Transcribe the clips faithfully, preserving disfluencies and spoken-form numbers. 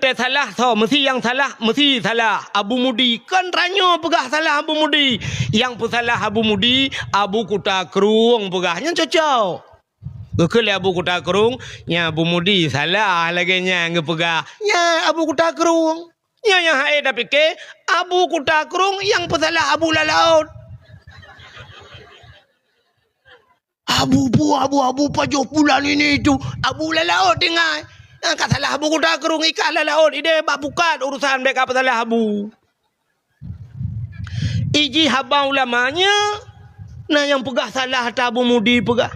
Eh, salah, so, meusi nyang salah, meusi salah Abu Mudi. Kon tanyoe peugah salah Abu Mudi. Nyang peusalah Abu Mudi, Abu Kuta Krueng peugah. Nyan cocok. Geukheun lé Abu Kuta Krueng, nyan Abu Mudi salah lagée nyan geupeugah. Nyan Abu Kuta Krueng. Nyan nyang hase tapike, Abu Kuta Krueng nyang peusalah Abu Lalaôt. Abu pu, abu, abu pajoh bulan ini itu, Abu Lalaôt tinggai. Nyang ka salah Abu Kuta Krueng, ikah Lalaôt ideh bak pukat urusan, bék ka peusalah Abu. Iji haba ulama nyan, na nyang peugah salah ata Abu Mudi peugah.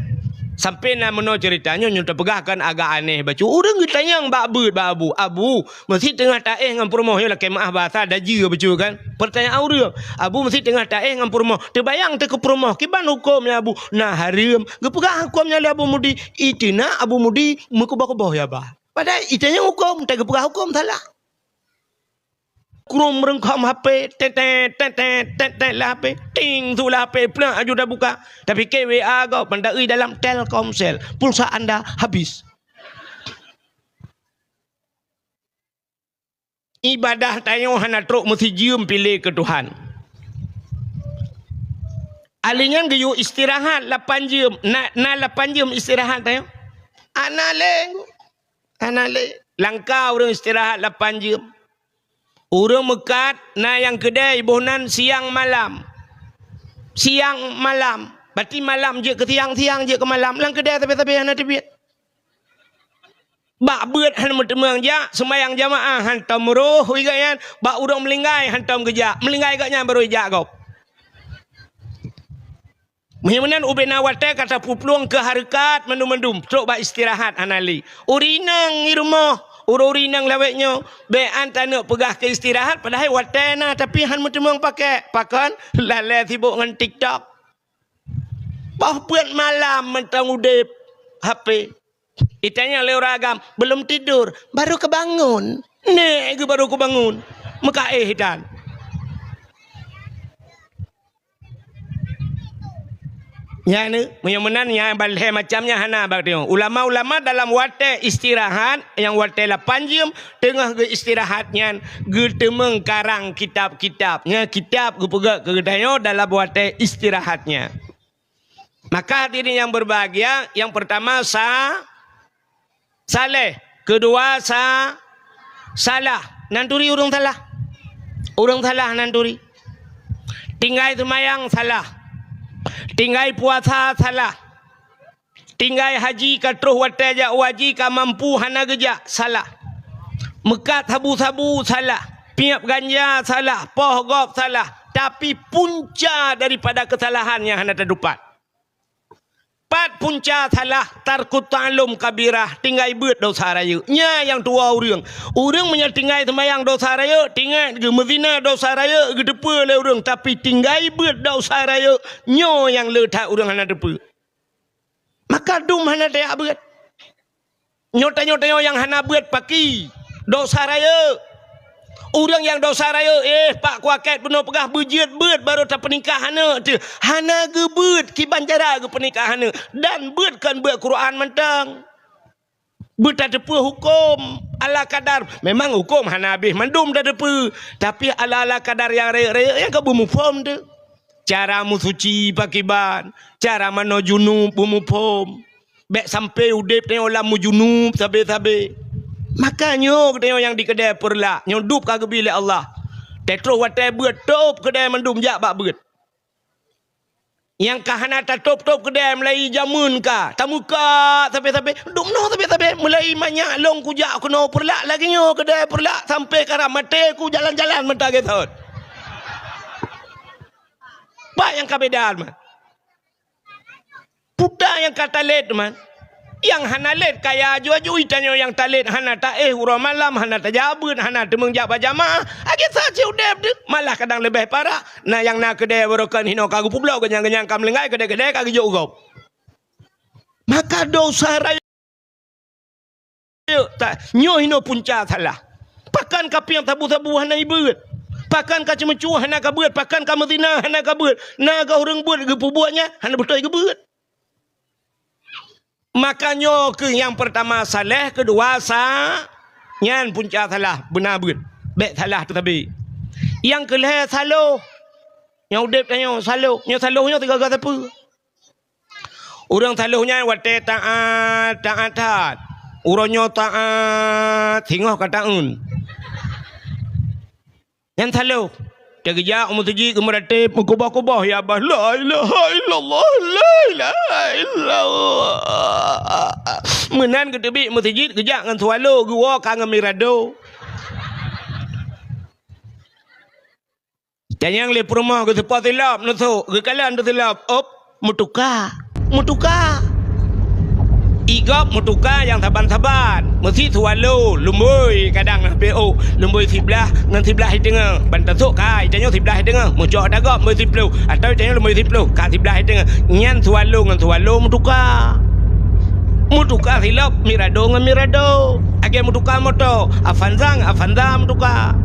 Sampai na meunoe ceurita nyoe, nyoe tapeugah kan agak aneh bacut. Ureuëng geutanyong bak beuet bak Abu, "Abu, meusi teungoh taéh ngon peurumoh nyoe lakée meuáh bahasa dajeue bacut kan?" Pertanyaan ureuëng, "Abu, meusi teungoh taéh ngon peurumoh, teubayang teuh keu peurumoh, kiban huköm nyan Abu?" Na hareuem, geupeugah huköm nyan lé Abu Mudi, itu na Abu Mudi meukeubah-keubah ya bah. Padahai itanyong huköm, tageupeugah huköm salah. Krueng meureuengkhom H P, tetet, tetet, tetet lah H P. Ting, su lah H P, plak, aju tabuka. Tapike W A gob, ban taeu dalam Telkomsel. Pulsa anda habis. Ibadah tanyoe hana trok meusijeuem piléh keu Tuhan. Ahli nyan geuyue istirahat lapan jeuem. Na, na lapan jeuem istirahat tanyoe? Hana lé. Hana lé. Langka ureuëng istirahat lapan jeuem. Ureuëng meukat na nyang keudée iboh nan siang malam. Siang malam. Berarti malam jeuet keu siang, siang jeuet keu malam. Lam keudée sabe-sabe hana teubiet. Bak beuet hana meuteumeung jak, seumayang jamaah hantom rôh, ui gobnyan, bak ureuëng meulinggai hantom geujak. Meulinggai gobnyan barô ijak gob. Meunyoe meunan ubena watée ka tapeuplueng keu hareukat mandum-mandum, trok bak istirahat hana lé. Ureuëng inong i rumoh, ureuëng-ureuëng inong lawét nyoe, bék an taneuk peugah keu istirahat, padahai watée na, tapi han meuteumeung pakék. Pakon? Lalée sibok ngon TikTok. Poh peuet malam mantong udeb H P. Itanyong lé ureuëng agam, "Belum tidur?" "Baru kebangun." Nèk geuh baru kubangun. Meukaéh itan. Nyan, meunyoe meunan, nyan ban lhée macam nyan hana bak tanyoe. Ulama-ulama dalam watée istirahat, nyang watée lapan jeuem, teungoh geuistirahat nyan, geuteumeung karang kitab-kitab. Nyan kitab geupeugét keu geutanyoe dalam watée istirahat nyan. Maka hadirin yang berbahagia, yang pertama sa-, saleh, kedua sa-, salah. Nan turi ureuëng salah. Ureuëng salah nan turi. Tinggai seumayang salah. Tinggai puasa salah. Tinggai haji ka troh watée jak u haji ka mampu hana geujak, salah. Meukat sabu-sabu, salah. Piep ganja, salah. Poh gob, salah. Tapi punca daripada keusalahan nyang hana tatupat. Pat punca salah, tarkut ta'allum kabirah, tinggai beuet dosa rayeuk. Nyan nyang tuwoe ureuëng. Ureuëng meunyoe tinggai seumayang dosa rayeuk, tingat geuh meuzina dosa rayeuk, geuteupeue lé ureuëng, tapi tinggai beuet dosa rayeuk, nyoe nyang le that ureuëng hana teupeue. Maka dum hana tajak beuet. Nyoe tanyoe-tanyoe nyang hana beuet paki, dosa rayeuk. Ureuëng nyang dosa rayeuk, eh, pak kuakét bunoe peugah beujeuet beuet barô tapeunikah aneuk teuh. Hana geubeuet kiban cara geupeunikah aneuk. Dan beuet kon beuet Quran mantong. Beutateupeue huköm ala kadar. Memang huköm hana habéh mandum tateupeue, tapi ala-ala kadar nyang rayeuk-rayeuk nyang ka beumuphom teuh. Cara meusuci pakiban, cara manoe junub beumuphom. Bék sampoe udeb tanyoe lam meujunub sabe-sabe. Maka nyoe geutanyoe nyang di keudée peureulak, nyoe dub ka geubi lé Allah. Teutroh watée beuet, tôb keudée mandum jak bak beuet. Nyang ka hana tatôb-tôb keudée mulai jameun ka, tameuka sabe-sabe, dum noe sabe-sabe, mulai manyak lôn kujak keunoe peureulak lagée nyoe keudée peureulak sampoe karab maté ku jalan-jalan mata geuthot. Pat nyang ka beda man? Puta nyang ka talét man. Nyang hana lét kaya aju-aju, tanyoe nyang talét hana taéh uroe malam, hana tajak beuet, hana teumeung jak bak jamaah. Lagée sa cit udeb teuh, malah kadang leubeh parah. Na nyang na keudée barokon hinoe ka geupeubloe geunyang-geunyang ka meulinggai keudée-keudée ka geujok u gob. Maka dosa rayeuk. Rayeuk ta-, nyoe hinoe punca salah. Pakon ka piep sabu-sabu hana ibeuet? Pakon ka ceumeucue hana ka beuet? Pakon ka meuzina hana ka beuet? Na goh ureuëng beuet geupeubuet nyan hana beutôi geubeuet. Maka nyoe keuh nyang peurtama saleh, keudua sa-, Nyan punca salah, beuna beuet. Bék salah teutabé. Nyang keulhée saloh. Nyang udeb tanyoe saloh. Nyoe saloh nyoe sigaga sapeue? Ureuëng saloh nyan watée taát, taát that. Uroe nyoe taát, singoh ka taeun. Nyan saloh. Teugeujak u meuseujid geumeuratéb, meukeubah-keubah, "Ya Allah, la ilaha illallah, la ilaha illallah." Meunan geuteubiet meuseujid, geujak ngon swallow, geuwoe ka ngon mirado. Tanyong lé peurumoh geuseupôt silop neusok, geukalon teusilop, op, meutuka. Meutuka. Igop meutuka nyang saban-saban. Meusi swallow, lumboi kadang na P O, lumboi siblaih ngon siblaih teungoh. Ban tasok kai, tanyoe siblaih teungoh. Meucok dagop lumboi siploh, atawa tanyoe lumboi siploh, ka siblaih teungoh. Nyan swallow ngon swallow meutuka. Meutuka silop, mirado ngon mirado. Lagée meutuka moto, Avanza ngon Avanza meutuka.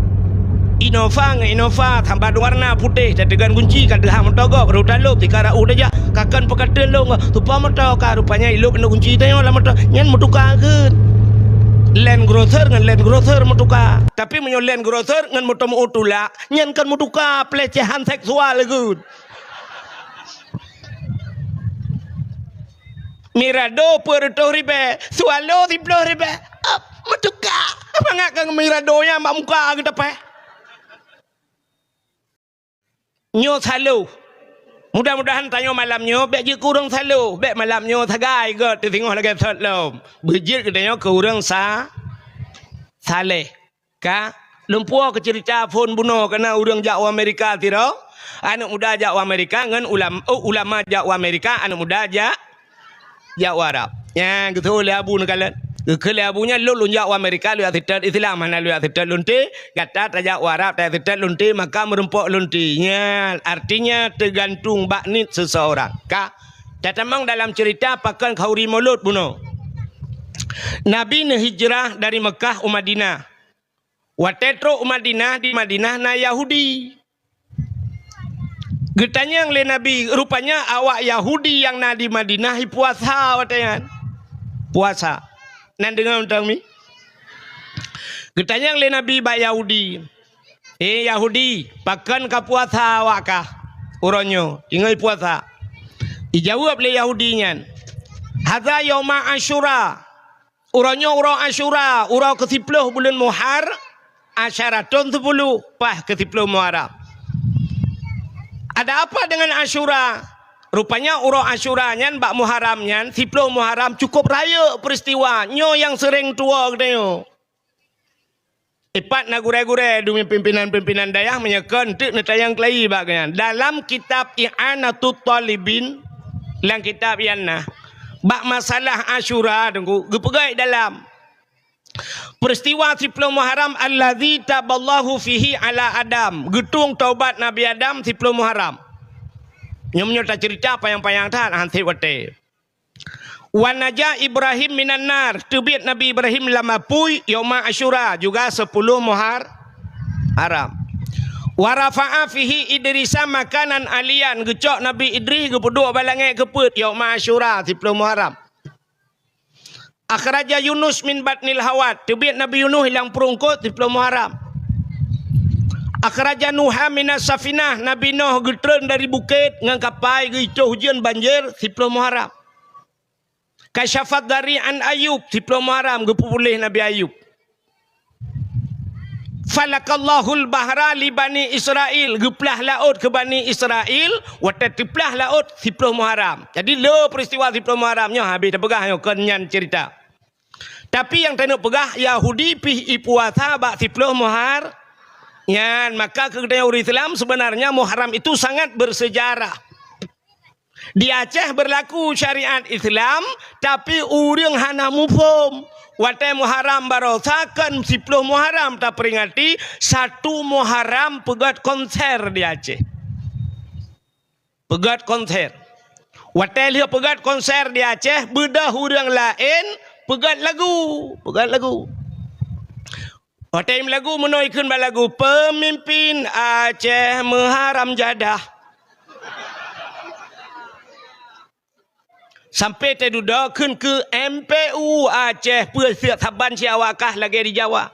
Innova ngon Innova, saban warna putéh, tateugan gunci, ka teuhah moto gob, rot talop, tika rauh tajak, ka kon peukateuen lôn, tupa moto ka, rupanya ilop inoe gunci tanyoe lam moto, nyan meutuka kheun. Land Cruiser ngon Land Cruiser meutuka. Tapi meunyoe Land Cruiser ngon moto meu tulak, nyan kon meutuka, pelecehan seksual kheun. Mirado peuet reutôh ribée, swallow siploh ribée. Ap, meutuka. Mangat keu mirado nyan bak muka geutapéh. Nyoe saloh. Mudah-mudahan tanyoe malam nyoe bék jeuet keu ureuëng saloh, bék malam nyoe sagai gét teusingoh lagée sot lom. Beujeuet geutanyoe keu ureuëng sa-, saleh. Ka, lôn puwoe keu ceurita phon bunoe, kana ureuëng jak u Amerika sidroe, aneuëk muda jak u Amerika ngon ulam-, oh, ulama jak u Amerika, aneuëk muda jak, jak u Arab. Nyan geutho lé abu neukalon. Geukheun lé abu nyan, lôn, lôn jak u Amerika, lôn jak seutôt Islam, hana lôn jak seutôt lonte, gata tajak u Arab, tajak seutôt lonte, maka meurumpok lonte. Nyan, artinya teugantung bak niet seuseurang. Ka, tatamong dalam ceurita pakon khauri mulod bunoe. Nabi neuhijrah dari Meukah u Madinah. Watée trok u Madinah, di Madinah na Yahudi. Geutanyong lé Nabi, rupanya awak Yahudi nyang na di Madinah jipuasa watée nyan. Puasa. Nan deungoe mantong mi? Geutanyong lé Nabi bak Yahudi, "Eh Yahudi, pakon ka puasa awak kah uroe nyoe? Ingat puasa." Ijaweueb lé Yahudi nyan, "Hadza yauma Asyura." Uroe nyoe uroe Asyura, uroe keusiploh buleuen Muhar-, Asyara, thon siploh, paih keusiploh Muharram. Ada apa dengan Asyura? Rupanya uroe Asyura nyan bak Muharram nyan, siploh Muharram cukôp rayeuk peuristiwa. Nyoe nyang seuréng tuwoe geutanyoe. Ipat na gurée-gurée deungon pimpinan-pimpinan dayah meunyoe kon teuk neutanyong keulayi bak geuhnyan. Dalam kitab I'anatut Talibin, lam kitab nyan na, bak masalah Asyura, Teungku, geupeugah dalam peuristiwa siploh Muharram, "Allazi taballahu fihi ala Adam", geutueng taubat Nabi Adam siploh Muharram. Nyoe meunyoe taceurita panyang-panyang that, han sép watée. "Wa naja Ibrahim minan nar", teubiet Nabi Ibrahim lam apui, yauma Asyura, juga siploh Muhar-, Haram. "Wa rafa'a fihi Idrisa makanan aliyan", geucok Nabi Idris geupeuduek bak langét keu peuet, yauma Asyura, siploh Muharram. "Akhraja Yunus min batnil hawat", teubiet Nabi Yunus lam pruet eungkôt, siploh Muharram. "Akhraja Nuha minas safinah", Nabi Nuh geutreun dari bukét ngon kapai, geuitoh ujeuen banjir, siploh Muharram. "Kasyafad dari an Ayub", siploh Muharram, geupeupuléh Nabi Ayub. "Falakallahul bahra li Bani Israil", geuplah laôt keu Bani Israil, watée teuplah laôt siploh Muharram. Jadi, le peuristiwa siploh Muharram nyoe habéh tapeugah nyoe, kon nyan ceurita. Tapi nyang taneuk peugah, Yahudi pih ipuasa bak siploh Muhar-, nyan, maka keu geutanyoe ureuëng Islam, sebenarnya Muharram itu sangat bersejarah. Di Aceh berlaku syariat Islam, tapi ureuëng hana muphom. Watée Muharram barosa kon siploh Muharram taperingati, satu Muharram peugét konser di Aceh. Peugét konser. Watée lheueh peugét konser di Aceh, beudôh ureuëng laén peugét lagu, peugét lagu. Watée meulagu meunoe ikheun bak lagu, "Peumimpin Aceh meuharam jadah." Sampai teududoe kheun keu M P U Aceh, peue seuet saban si awak kah lagée di Jawa.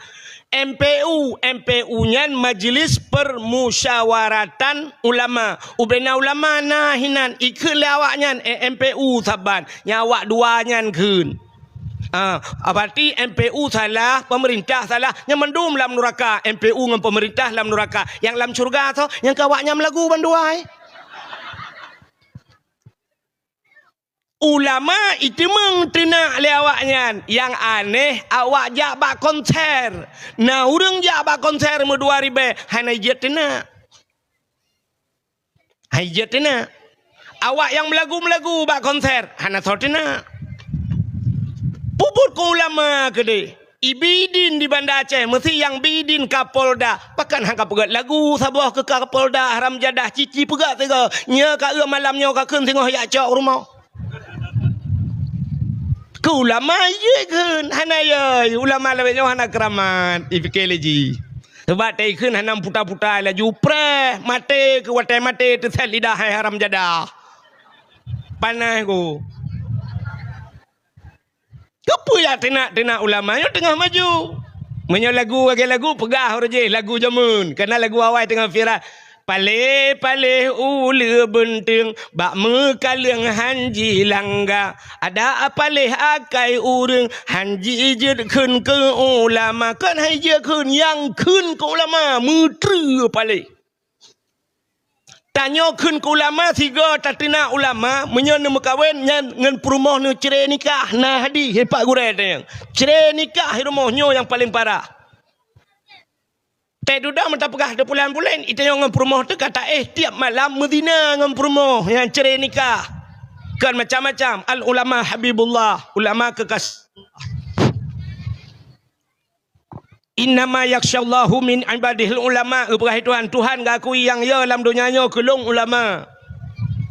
M P U, M P U nyan Majelis Permusyawaratan Ulama. Ubena ulama na hinan ikheun lé awak nyan, eh, M P U saban. Nyang awak dua nyan kheun. Ah, berarti M P U salah, pemerintah salah. Nyang mandum lam nuraka, M P U ngon pemerintah lam nuraka. Nyang lam syurga tho, nyang keu awak nyan meulagu bandua, eh. Ulama iteumeung teunak lé awak nyan. Nyang aneh, awak jak bak konser. Na ureuëng jak bak konser meudua ribée, hana jeuet teunak. Hai jeuet teunak. Awak nyang meulagu-meulagu bak konser, hana soe teunak. Peubuet keu ulama keudeh. Ibi idin di Banda Aceh, meusi nyang bi idin Kapolda. Pakon han ka peugét lagu saboh keu Kapolda, haram jadah, cici peugét sigoe. Nyoe ka eu malam nyoe ka kheun singoh jak cok rumoh. Keu ulama jeuet kheun, hana yoi. Ulama lawét nyoe hana keuramat, ipike lé jih. Sabab teukheun hana puta-puta laju preh, maté keu watée maté teusét lidah hai haram jadah. Panas ku. Keupeue jak teunak-teunak ulama nyoe teungoh maju? Meunyoe lagu lagée lagu peugah ureuëng jih lagu jameun, kana lagu awai teungoh viral. Paléh-paléh uleue beunteueng bak meukaleueng han jilangga. Ada paléh akai ureuëng han jijeuet kheun keu ulama. Kon hai jeuet kheun nyang kheun keu ulama meutreue paléh. Tanyoe kheun keu ulama sigoe tateunak ulama meunyoe neumeukawen nyan ngon peurumoh neucre nikah na hadih pat gurée tanyong. Cre nikah rumoh nyoe nyang paleng parah. Teududoe meuta peugah teupulan-pulen, itanyong ngon peurumoh teuka taéh tieb malam meuzina ngon peurumoh nyang cre nikah. Kon macam-macam. Al ulama habibullah, ulama keukas. Innama yakhsyallahu min ibadihil ulama, geupeugah Tuhan, Tuhan geuakui nyang yo lam donya nyoe keu lôn ulama.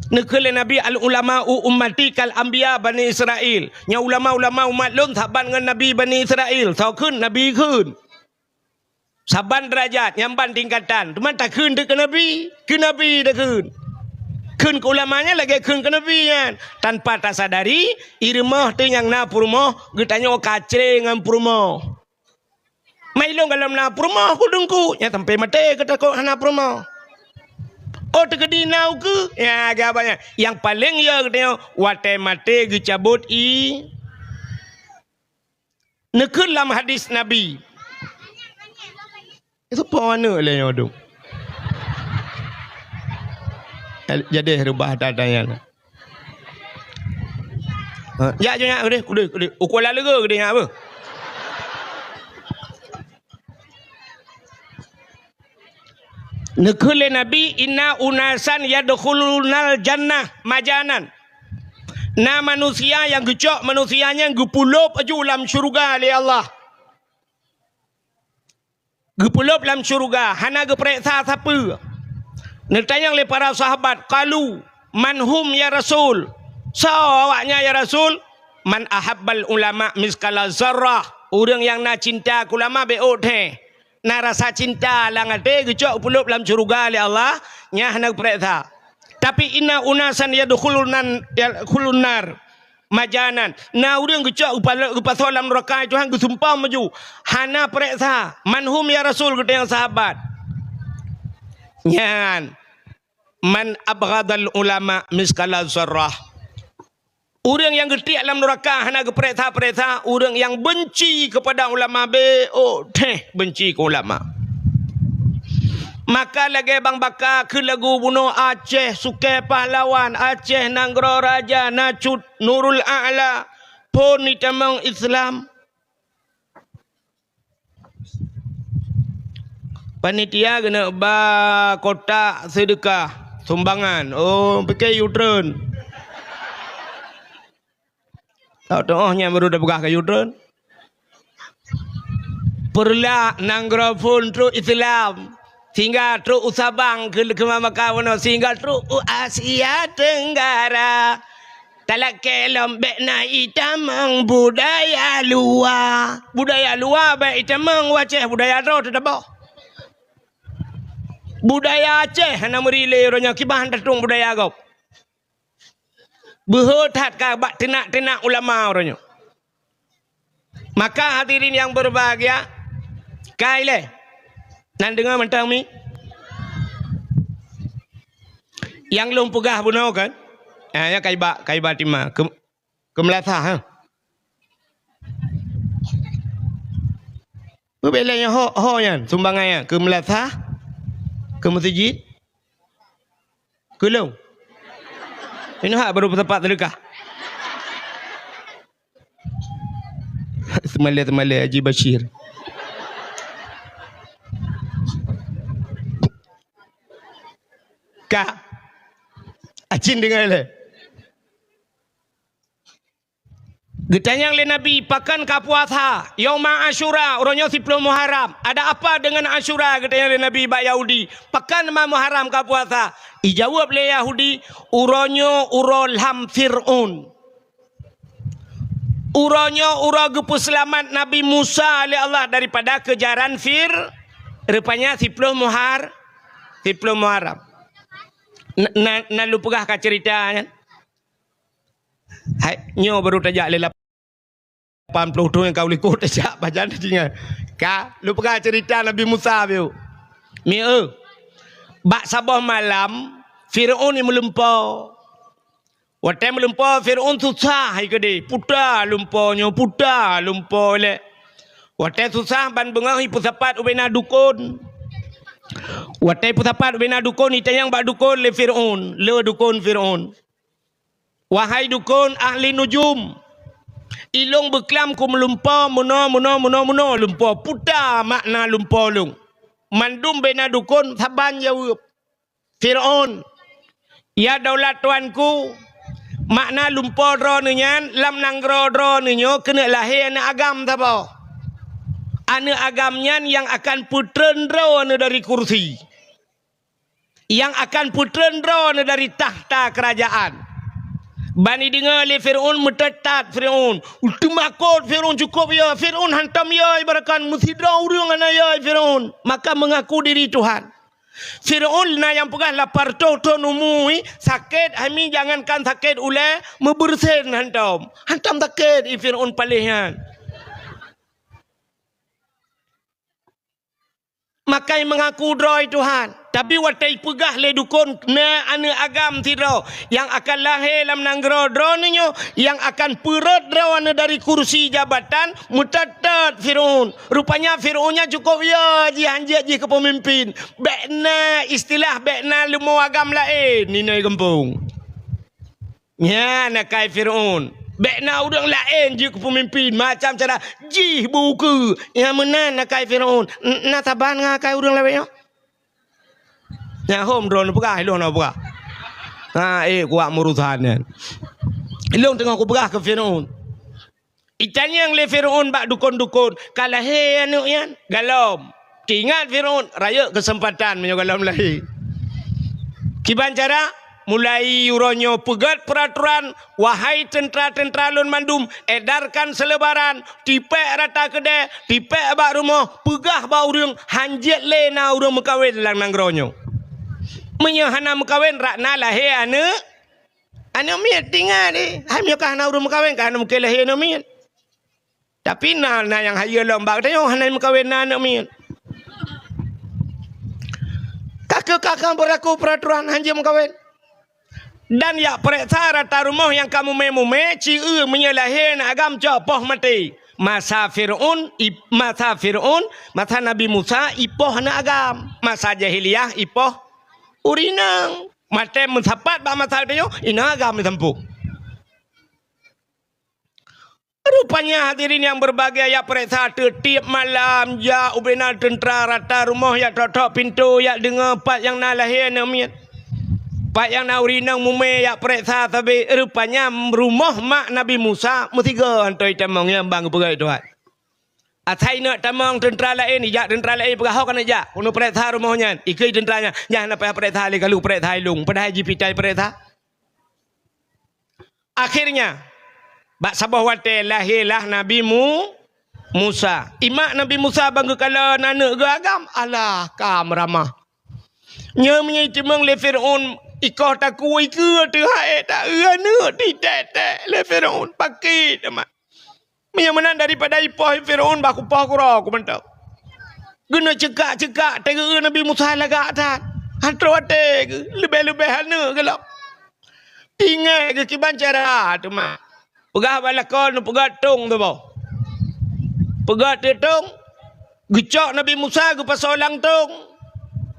Neukheun lé Nabi, al ulama u ummati kal anbiya Bani Israil. Nyoe ulama-ulama umat lôn saban ngon Nabi Bani Israil, soe kheun Nabi kheun. Saban deurajat, nyang ban tingkatan. Teuma takheun teuk keu Nabi, keu Nabi takheun. Kheun keu ulama nyan lagée kheun keu Nabi nyan. Tanpa tasadari, i rumoh teuh nyang na peurumoh, geutanyoe ka cre ngon peurumoh. Mai lôn galom na peurumoh ku teungku, nyang sampai maté geutakot hana peurumoh. Oh teukeudi na ukeue, ya gaba nyan. Nyang paleng yo geutanyoe watée maté geucabot i. Neukheun lam hadis Nabi. Soe po aneuk lé nyoe dum? Jadi reubah tanya. Ha, jak je nyak keudeh, keudeh, keudeh. Ukoe lalege keudeh nyak apa? Neukheun lé Nabi, inna unasan yadkhulunal jannah majanan. Na manusia nyang geucok manusia nyan geupeulop aju lam syeuruga lé Allah. Geupeulop lam syeuruga, hana geupareksa sapeue. Neutanyong lé para sahabat, qalu, "Man hum ya Rasul?" Soe awaknyan ya Rasul? "Man ahabbal ulama miskala zarrah." Ureuëng nyang na cinta keu ulama bék ôk theh. Na rasa cinta lam até geucok peulop lam syeuruga lé Allah, nyan hana geupareksa. Tapi inna unasan yadkhulunan, yadkhulun nar. Majanan. Na ureuëng geucok geupalo-, geupasoe lam nuraka Tuhan geusumpah maju. Hana pareksa. Man hum ya Rasul geutanyong sahabat. Nyan. Man abghadal ulama miskala zarrah. Ureuëng nyang geutiek lam nuraka hana geupareksa-pareksa, ureuëng nyang benci keupada ulama bék ôk theh benci keu ulama. Maka lagée bang baka keu lagu bunoe Aceh sukée pahlawan, Aceh nanggroe raja na cut Nurul A'la, phon itamong Islam. Panitia keuneuk ba kotak seudeukah sumbangan. Oh, pike U-turn. Tak tahu nyan baru dah peugah ke U-turn. Peureulak nanggroe phon trok Islam. Sehingga trok u Sabang keu, keu maka bunoe, sehingga trok u Asia Tenggara. Talakée lom bék na itamong budaya luwa. Budaya luwa bék itamong u Aceh, budaya droe teutabah. Budaya Aceh hana meuri lé uroe nyoe kiban tatong budaya gob. Beuhe that ka bak teunak-teunak ulama uroe nyoe. Maka hadirin yang berbahagia, kai lé. Nan deungoe mantong mi? Nyang lôn peugah bunoe kan? Ha, ya kai ba, kai ba tima. Ke, ke meulasah, ha. Peubelai nyang ho, ho nyan, sumbangan nyan, ke meulasah, ke meuseujid, ke lôn. Inoe hak baru peusapat seudeukah. Seumalée-seumalée Haji Bashir. Ka. Acin deungoe lé. Geutanyong lé Nabi, "Pakon ka puasa?" "Yauma Asyura, uroe nyoe siploh Muharram." "Ada apa dengan Asyura?" geutanyong lé Nabi bak Yahudi. "Pakon ma Muharram ka puasa?" Ijaweueb lé Yahudi, "Uroe nyoe uroe lham Fir'aun." Uroe nyoe uroe geupeuseulamat Nabi Musa lé Allah daripada keujaran Fir-, rupanya siploh Muhar-, siploh Muharram. Na, na, na lôn peugah ka ceurita nyan. Hai, nyoe baru tajak lé lapan ploh thon nyang ka u likot tajak pajan tatinggai. Ka, lôn peugah ceurita Nabi Musa bieu. Mi eu. Bak saboh malam, Fir'aun ni meulumpo. Watée meulumpo Fir'aun susah hai keudeh, puta lumpo nyoe, puta lumpo lé. Watée susah ban beungoh ipeusapat ubena dukon. Watée ipeusapat ubena dukon, itanyong bak dukon lé Fir'aun, lé dukon Fir'aun. "Wahai dukon ahli nujum, ilôn beuklam keu meulumpo meunoe, meunoe, meunoe, meunoe lumpo, puta makna lumpo lôn." Mandum bena dukon saban jaweueb. Fir'aun, "Ya daulat tuanku, makna lumpo droeneuh nyan lam nanggroe droeneuh nyoe keuneuk lahé aneuëk agam saboh. Aneuëk agam nyan nyang akan peutreun droeneuh dari kursi. Nyang akan peutreun droeneuh dari takhta keurajaan." Ban ideungoe lé Fir'aun, meuteutap Fir'aun. Teumakot Fir'aun cukôp yo. Fir'aun hantom yo, ibaratkan meusidroe ureuëng hana yo Fir'aun. Maka meungaku diri Tuhan. Fir'aun na nyang peugah lapan reutôh thon umu, sakét, hami jangankan sakét ulée, meubeureusen hantom. Hantom sakét i Fir'aun paléh nyan. Makai meungaku droe Tuhan. Tapi watée ipeugah lé dukon, na aneuëk agam sidroe nyang akan lahé lam nanggroe droeneuh nyoe, nyang akan peurot droeneuh dari kursi jabatan, meuteutap Fir'aun. Rupanya Fir'aun nyan cukôp yo jih hanjeuet jih keu peumimpin. Bék na istilah, bék na leumo agam laén inoe gampông. Nyan akai Fir'aun. Bék na ureuëng laén jeuet keu peumimpin macam cara jih beukeue. Nyang meunan akai Fir'aun. N-, na saban ngon akai ureuëng laén nyoe? Nyang hom droeneuh peugah, ilôn hana peugah. Ha, eh, kuat meurusan nyan. Ilôn teungoh kupeugah keu Fir'aun. Itanyong lé Fir'aun bak dukon-dukon, "Ka lahé aneuëk nyan?" "Galom." Teuingat Fir'aun, rayeuk keuseumpatan meunyoe galom lahé. Kiban cara, mulai uroe nyoe peugét peuratoran, wahai teuntra-teuntra lôn mandum, edarkan seulebaran, tipék rata keudée, tipék bak rumoh, peugah bak ureuëng, hanjeuet lé na ureuëng meukawen lam nanggroe nyoe. Meunyoe hana meukawen, rak na lahé aneuëk, Aneuëk miet, teuingat, eh, hai meunyoe ka hana ureuëng meukawen, ka hana mungken lahé aneuëk miet. Tapi na, na nyang hayeue lom bak geutanyoe hana meukawen na aneuëk miet. Ka keuh ka kang beurlaku peuratoran hanjeuet meukawen. Dan yak peureksa rata rumoh nyang ka mumé-mumé, ci eu meunyoe lahé aneuëk agam cok poh maté. Masa Fir'aun, i-, masa Fir'aun, masa Nabi Musa ipoh aneuëk agam. Masa jahiliyah ipoh ureuëng inong. Maté meusapat bak masa tanyoe, inong agam meusampôh. Rupanya hadirin yang berbahagia, yak peureksa teutiep malam, jak ubena teuntra rata rumoh, yak tok-tok pintoe, yak deungoe pat nyang na lahé aneuëk miet. Pat nyang na ureuëng inong mumé, yak peureksa sabe. Rupanya rumoh mak Nabi Musa meusigoe hantoi tamong nyang bang peugah Tuhan. Asai neuk tamong teuntra laén, ijak teuntra laén peugah ho keuneuk jak. Keuneuk peureksa rumoh nyan, ikeu teuntra nyan. Nyan hana payah peureksa lé, ka lheueh peureksa ilong. Padahai jipitai peureksa. Akhirnya, bak saboh watée lahé lah Nabi Mu-, Musa. Imak Nabi Musa bang geukalon aneuëk geuh agam, alah ka meuramah. Nyoe meunyoe itimong lé Fir'aun, Ikoh takue ikeue teuh hai ta-eu aneuk teutek-tek lé Firaun. Pakét teuma. Meunyoe meunan daripada ipoh Firaun bah kupoh keudroe ku mantong. Geuneuk ceukak-ceukak teuh geu Nabi Musa lagak that. Han troh até geu, leubeh-leubeh aneuk geu lom. Tinggai geu kiban cara teuma. Peugah bak lakoe neupeugöt tong teuh boh. Peugöt teuh tong, geucok Nabi Musa geupasoe lam tong.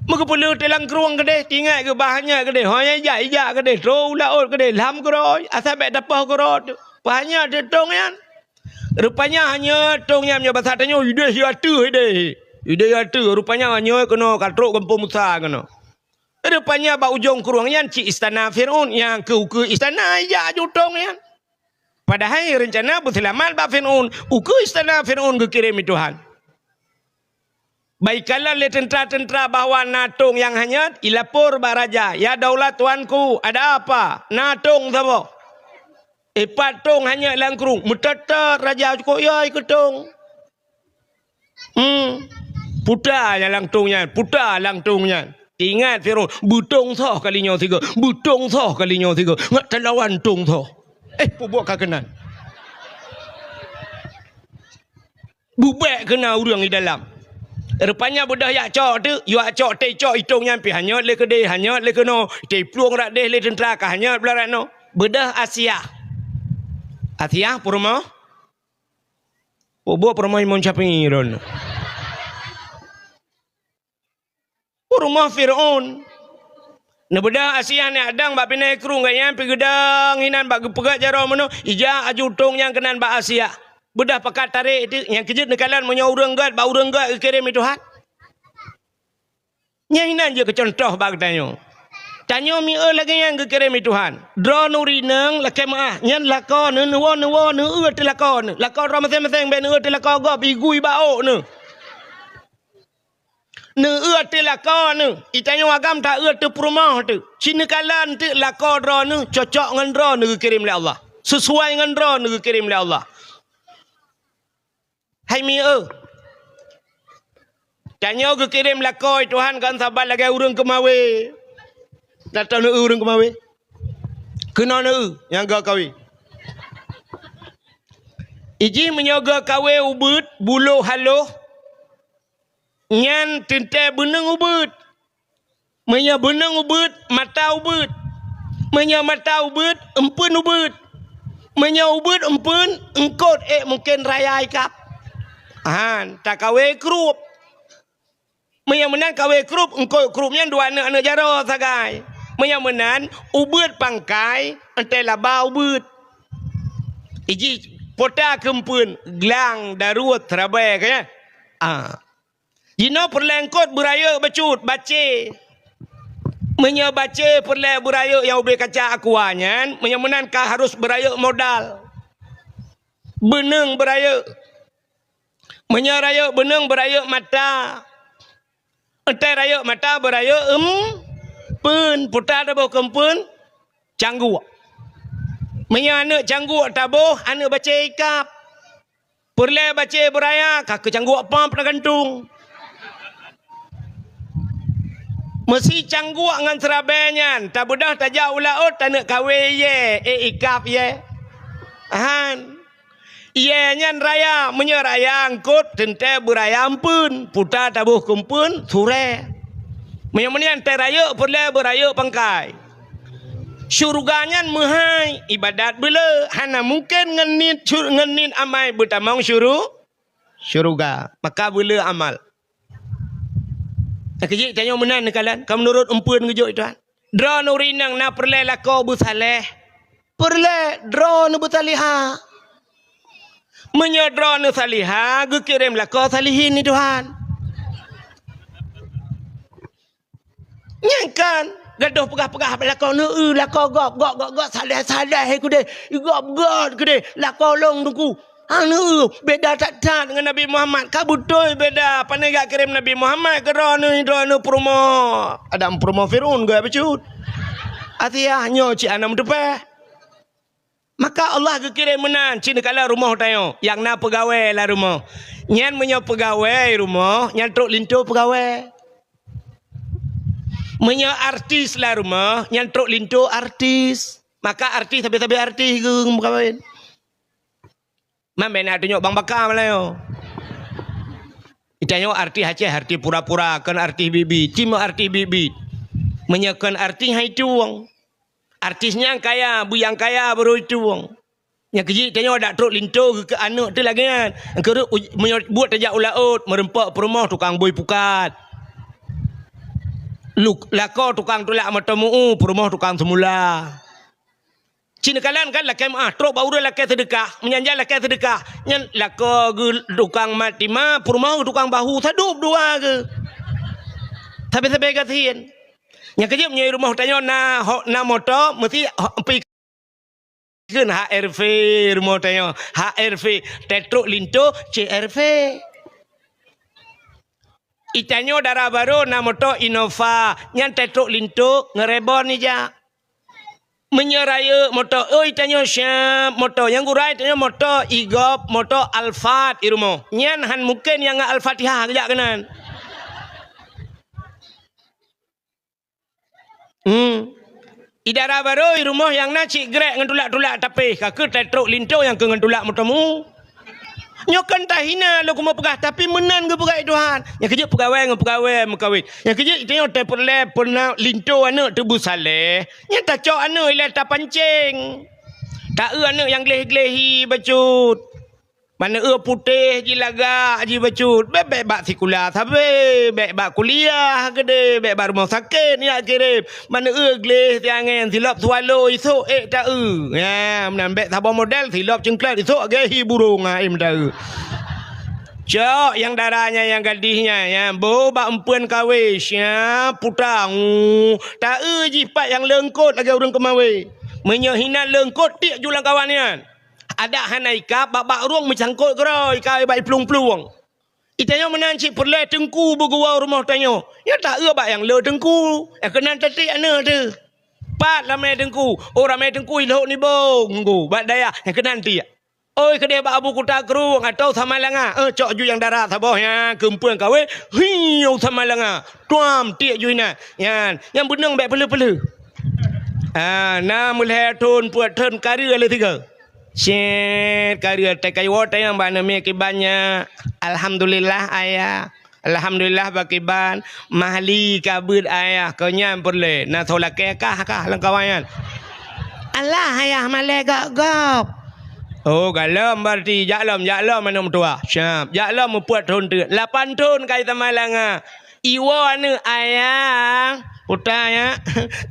Meugeupeuleueh teuh lam krueng keudeh, tinggai geu bah hanyöt keudeh. Ho nyang ijak-ijak keudeh, trok u laôt keudeh, lam keudroe, asai bèk tapoh keudroe teuh. Bah hanyöt teuh tong nyan. Rupanya hanyöt tong nyan meunyoe basa tanyoe, ideh ateueh ideh. Ideh ateueh, rupanya hanyöt keunoe ka trok gampông Musa keunoe. Rupanya bak ujong krueng nyan cit istana Firaun, nyang keu ukeue istana ijak aju tong nyan. Padahai reuncana beuseulamat bak Firaun, ukeue istana Firaun geukirém lé Tuhan. Bak ikalon lé teuntra-teuntra bahwa na tong nyang hanyöt, ilapor bak raja, "Ya daulat tuanku, ada apa? Na tong saboh." "Eh, pat tong hanyöt lam krueng?" Meutot-tot raja, "Cukôp yôi keu tong." Hmm. Puta nyan lam tong nyan, puta lam tong nyan. Ingat Firaun, beutong soh kali nyoe sigoe, beutong soh kali nyoe sigoe. Ngat talawan tong soh. Eh, peubuet ka keunan. Bubek keunan ureuëng di dalam. Rupanya beudôh jak cok teuh, jak cok teuh cok itong nyan pih hanyöt lé keudeh, hanyöt lé keunoe, teuh plueng rot deh lé teuntra ka hanyöt blah rot noe. Beudôh Asiah. Asiah peurumoh. Peubuet peurumoh Imam Syafi'i droeneuh. Peurumoh Firaun. Neubeudôh Asiah nyan adang bak binéh krueng gobnyan pih geudong hinan bak geupeugöt jaroe meunoe, ijak aju tong nyan keunan bak Asiah. Beudôh pakat tarek teuh, nyang keujeuet neukalon meunyoe ureuëng göt bak ureuëng göt geukirém lé Tuhan. Nyan hinan jeuet keu cuntoh bak geutanyoe. Tanyoe mieu lagée nyan geukirém lé Tuhan. Droeneuh rineueng lakée meuáh, nyan lakoe neuh, neuwoe, neuwoe, neueu teuh lakoe neuh. Lakoe droe maséng-maséng bék neueu teuh lakoe gob, igui bak ôk neuh. Neueu teuh lakoe neuh, i tanyoe agam taeu teuh peurumoh teuh. Ci neukalon teuh lakoe droeneuh cocok ngon droeneuh geukirém lé Allah. Sisuai ngon droeneuh geukirém lé Allah. Hai mieu, tanyoe geukirém lakoe Tuhan kon saban lagée ureuëng keumawé. Natoe neueu ureuëng keumawé. Keunoe neueu nyang geuh kawé. Ijih meunyoe geuh kawé ubeuet, buloh haloh, nyan teuntée beuneueng ubeuet. Meunyoe beuneueng ubeuet, mata ubeuet. Meunyoe mata ubeuet, eumpeuen ubeuet. Meunyoe ubeuet eumpeuen, eungkot ék mungken raya ikab. Han, takawé krup. Meunyoe meunan kawé krup, eungkot krup nyan dua aneuëk-aneuëk jaroe sagai. Meunyoe meunan, ubeuet pangkai, eunteuk laba ubeuet. Ijih pota keu eumpeuen, glang, daruet, seurabai, ka nyan? Ah. Jinoe peureulée eungkot beurayeuk bacut, bacé. Meunyoe bacé peureulée beurayeuk nyang ubé kaca aqua nyan, meunyoe meunan ka harôh beurayeuk modal. Beuneueng beurayeuk. Meunyoe rayeuk beuneueng beurayeuk mata. Eunteuk rayeuk mata beurayeuk eumpeuen, puta taboh keu eumpeuen, cangguek. Meunyoe aneuëk cangguek taboh, aneuëk bacé ikab. Peureulée bacé beuraya, ka keu cangguek pam teugantung. Meusi cangguek ngon seurabai nyan, tabeudôh tajak u laôt, taneuk kawé yée, ék ikab yée. Han. Yée nyan raya, meunyoe raya eungkot, teuntée beuraya eumpeuen, puta taboh keu eumpeuen, surée. Meunyoe meunan tée rayeuk peureulée beurayeuk pangkai. Syeuruga nyan meuhai, iébadat beuleu, hana mungken ngon niet syur-, ngon niet amai beutamong syuru-, syeuruga. Maka beuleu amal. Keujeuet tanyoe meunan neukalon, ka meunurot eumpeuen geujok Tuhan. Droeneuh ureuëng inong na peureulée lakoe beusaléh. Peureulée droeneuh beusalihah. Meunyoe droeneuh salihah, geukirém lakoe salihin lé Tuhan. Nyan kan, gadôh peugah-peugah bak lakoe neueu, lakoe gob, gob, gob, gob, saléh, saléh keudeh, gob, gob keudeh, lakoe lôn teungku. Aneuk, beda that-that ngon Nabi Muhammad. Ka beutôi beda. Pane geukirém Nabi Muhammad keu droeneuh, droeneuh peurumoh Adam, peurumoh Firaun geuh bacut. Asiah nyoe cit hana meuteupeh. Maka Allah geukirém meunan cit neukalon rumoh tanyoe nyang na peugawée lam rumoh. Nyan meunyoe peugawée rumoh, nyan trok linto peugawée. Meunyoe artis lam rumoh, nyan trok linto artis. Maka artis sabe-sabe artis geuh meukawen. Man bèk na tunyok bang baka malayo. Itanyoe artis Aceh, artis pura-pura, kon artis biet-biet. Cuma artis biet-biet. Meunyoe kon artis hai tueng. Artis nyang kaya, beu nyang kaya baru tueng. Nyang keujeuet tanyoe dak trok linto keu aneuk teuh lagèe nyan. Nyang keureuek uj-, meunyoe buet tajak u laôt, meureumpok peurumoh tukang bui pukat. Luk-, lakoe tukang tulak moto meu-u, peurumoh tukang seumula. Cit neukalon kan lakèe meu'ah, trok bak ureueng lakèe seudeukah, meunyan jak lakèe seudeukah. Nyan lakoe geu-, tukang mat tima, peurumoh geu tukang bahu, sadub dua geuh. Sabe-sabe gasien. Nyang keujeuet meunyoe rumoh tanyoe na ho-, na moto, meusti ho-, pi-, kheun H R V rumoh tanyoe. H R V, teutrok linto C R V. Itanyoe dara barô na moto Innova, nyan teutrok linto ngon rebon ija. Meunyoe rayeuk moto, oi, tanyoe siap moto. Nyang gura tanyoe moto Igop, moto Alphard i rumoh. Nyan han mungken nyang ngon Al-Fatihah geujak keunan. Hmm. I dara barô i rumoh nyang na cit grek ngon tulak-tulak tapéh, ka keuh teutrok linto nyang keu ngon tulak moto meu. Nyoe kon tahina lôn keumeung peugah, tapi meunan geupeugah lé Tuhan. Nyang keujeuet peugawée ngon peugawée meukawen. Nyang keujeuet tanyoe tapeureulée peuna linto aneuk teuh beusaléh. Nyan tacok aneuk ilée tapancéng. Ta-eu aneuk nyang gleh-gleh hi bacut. Mana eu putéh ji lagak ji bacut. Bèk-bèk bak sikula sabe, bèk bak kuliah keudéh, bèk bak rumoh sakét nyak kirém. Mana eu gleh siangén silop swallow isok ék ta-eu. Ya, meunan bèk saboh model silop ceuklét isok lagèe hi burông ha, im ta-eu. Cok nyang dara nyan nyang gadih nyan, ya, boh bak eumpeuen kawé, sia puta, ngu. Ta-eu jih pat nyang leungkot lagèe ureueng keumawé. Meunyoe hinan leungkot, tiek ju lam kawan nyan. Adak hana ikab, bak-bak rueng meucangkot keudroe, ikab bak iplueng-plueng. Itanyoe meunan cit peureulée teungku beuguwoe rumoh tanyoe. Nyoe ta-eu bak nyang le teungku. Nyang keunan teutik aneuk teuh. Pat ramé teungku. Oh, ramé teungku ilhok nibong teungku. Bak dayah nyang keunan tiek. Oi, keudéh bak Abu Kuta Krueng atau Samalanga. Eh, cok ju nyang dara saboh nyan keumpeueng kawé. Hi, u Samalanga. Tuam tiek ju inan. Nyan, nyang beuneueng bèk peuleuh-peuleuh. Ah, na meulhèe thon, peuet thon, kareueng lé sigoe. Cit, kareueng teuka iwoe tanyong bak neumie kiban nyan. Alhamdulillah, Ayah. Alhamdulillah, bak kiban. Mahli ka beuet, Ayah. Keu nyan peureulée. Na soe lakée kah, kah lam kawan nyan. Alah, Ayah, malée gob-gob. Oh, galom berarti. Jak lom, jak lom aneuk meutuah. Siap. Jak lom meupeuet thon teuk. Lapan thon ka i Samalanga. Iwoe aneuk, Ayah. Utai, ya.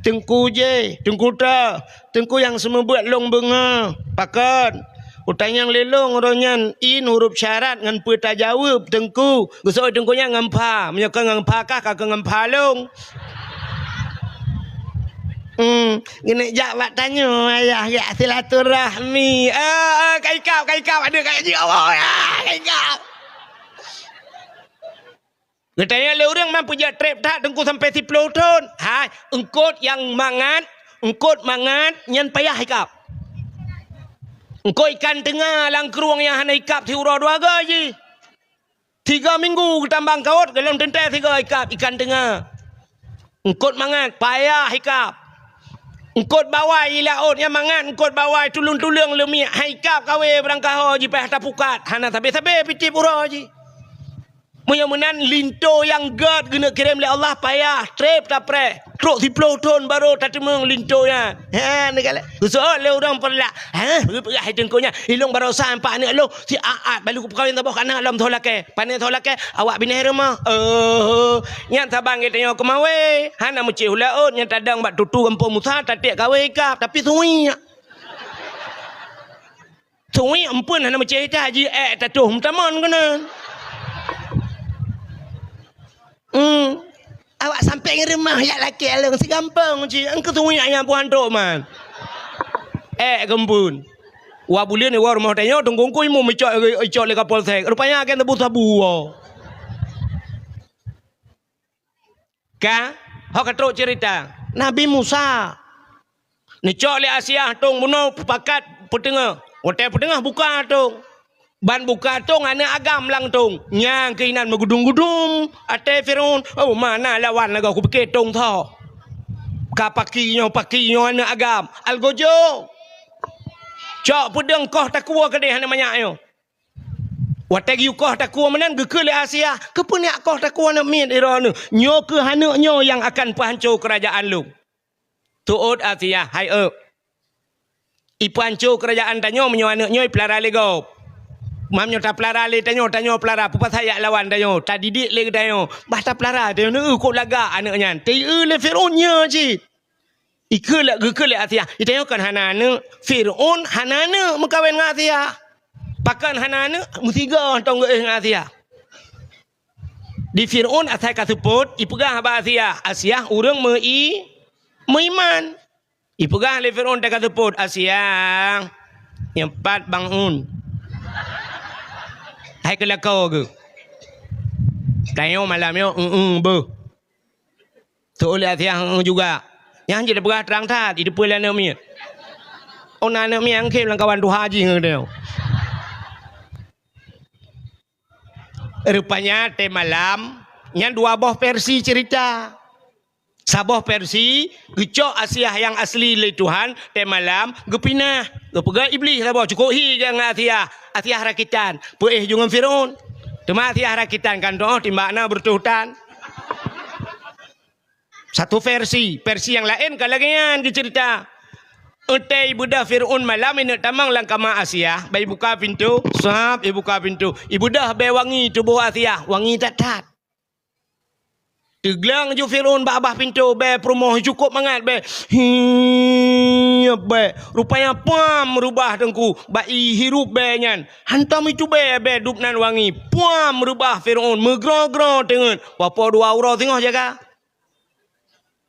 Teungku jih, teungku teuh. Teungku nyang seumeubeuet lôn beungoh, pakon? Utanyong lé lôn uroe nyan in huruf syarat ngon peue tajaweueb, Teungku. Geusoe Teungku nyan ngon pha. Meunyoe kon ngon pha kah, ka keuh ngon pha lôn. Hmm, geuneuk jak bak tanyoe, Ayah, jak silaturahmi. Ah, ah, ka ikab, ka ikab, aduh, ka jeuet Allah, ya, ka ikab. Geutanyong lé ureueng, man peujeuet trép that Teungku sampoe siploh thon? Hai, eungkot nyang mangat, eungkot mangat nyan payah ikab. Eungkot ikan teunga lam krueng nyang hana ikab siuroe dua goe jih. Tiga minggu geutambang kawot, golom teuntée sigoe ikab ikan teunga. Eungkot mangat, payah ikab. Eungkot bawai i laôt nyang mangat, eungkot bawai tuleueng-tuleueng leumiek, han ikab kawé beurangkaho jih payah tapukat, hana sabe-sabe pitiep uroe jih. Meunyoe meunan, linto nyang gét geuneuk kirém lé Allah payah, trép tapreh, trok siploh thon barô tateumeung linto nyan. He, neukalon. Geuseuôt lé ureueng peureulah. Hah, peugah-peugah hai teungku nyan. Ilông baroesa empat aneuk lôn, si Aat balu kupeukawen saboh ka na lom soe lakée. Pane soe lakée, awak binéh rumoh. Oh, nyan saban geutanyoe keumawé. Hana meucéh u laôt, nyan tadong bak tutu gampông Musa, tatiek kawé ikab, tapi suwiek. Suwiek empeuen hana meucéh ita ji ék tatoh meutamon keunan. Hmm. Awak sampoe ngon rumoh jak lakée lôn sigampông cit, eungkeu suwiek nyang puhan trok man. Ék geumbeuen. Wa buleuen iwoe rumoh tanyoe teungku-teungku imum icok, icok lé Kapolsek. Rupanya agen sabu-sabu woe. Ka, ho ka trok cerita. Nabi Musa. Neucok lé Asiah tông bunoe peupakat peuteungoh. Watée peuteungoh buka tông. Ban buka tông aneuk agam lam tông. Nyang keuh inan meugudum-gudum. Até Firaun, "Oh, mana lawan lagée kupike tông tho." Ka paki nyoe, paki nyoe aneuk agam. Algojo. Cok peudeueng koh takue keudeh aneuk manyak nyoe. Watée geuyue koh takue meunan geukheun lé Asiah, "Keupeue neujak koh takue aneuk miet droeneuh? Nyoe kheueh aneuk nyoe nyang akan peuhanco keurajeuen lôn." Teuôt Asiah, "Hai eu, ipeuhanco keurajeuen tanyoe meunyoe aneuk nyoe ipeulara lé gob. Meunyoe tapeulara lé tanyoe, tanyoe peulara, peue pasai jak lawan tanyoe, tadidik lé geutanyoe. Bah tapeulara tanyoe, neueu kok lagak aneuk nyan. Teu-eu lé Fir'aun nyoe cit." Ikheun lé, geukheun lé Asiah, "Itanyoe kon hana aneuk, Fir'aun hana aneuk meukawen ngon Asiah. Pakon hana aneuk, meusigoe tong geuéh ngon Asiah." Di Fir'aun asai ka seupôt, ipeugah bak Asiah, "Asiah ureuëng meu-i-, meuiman." Ipeugah lé Fir'aun teuka seupôt, "Asiah, nyang pat bangun." Hai keulako geuh. Tanyoe malam nyoe, eu-eu beuh. Teuôt lé Asiah, eu-eu juga. Nyang jeuet peugah trang that, jiteupeue lé aneuk miet. Oh, na aneuk miet nyang khém lam kawan tuha jih ngon geutanyoe. Rupanya tée malam, nyan dua boh versi cerita. Saboh versi, geucok Asiah nyang asli lé Tuhan, tée malam, geupinah. Geupeugah Iblih saboh, cukôp hi geuh ngon Asiah. Asiah rakitan, peuéh ju ngon Fir'aun. Teuma Asiah rakitan kan toh, timbak na beureutoh tan. Satu versi, versi nyang laén ka lagée nyan geuceurita. Eunteuk ibeudôh Fir'aun malam ineuk tamong lam kama Asiah, bah ibuka pintoe, sab ibuka pintoe. Ibeudôh bée wangi tuboh Asiah, wangi that-that. Teugleng ju Fir'aun bak babah pintoe, bée peurumoh cukôp mangat bée. Hiep bée. Rupanya puam reubah teungku, bak ihirup bée nyan. Hantom itubée bée dub nan wangi. Puam reubah Fir'aun, meugroe-groe teungeut. Wapoe dua uroe singoh jaga.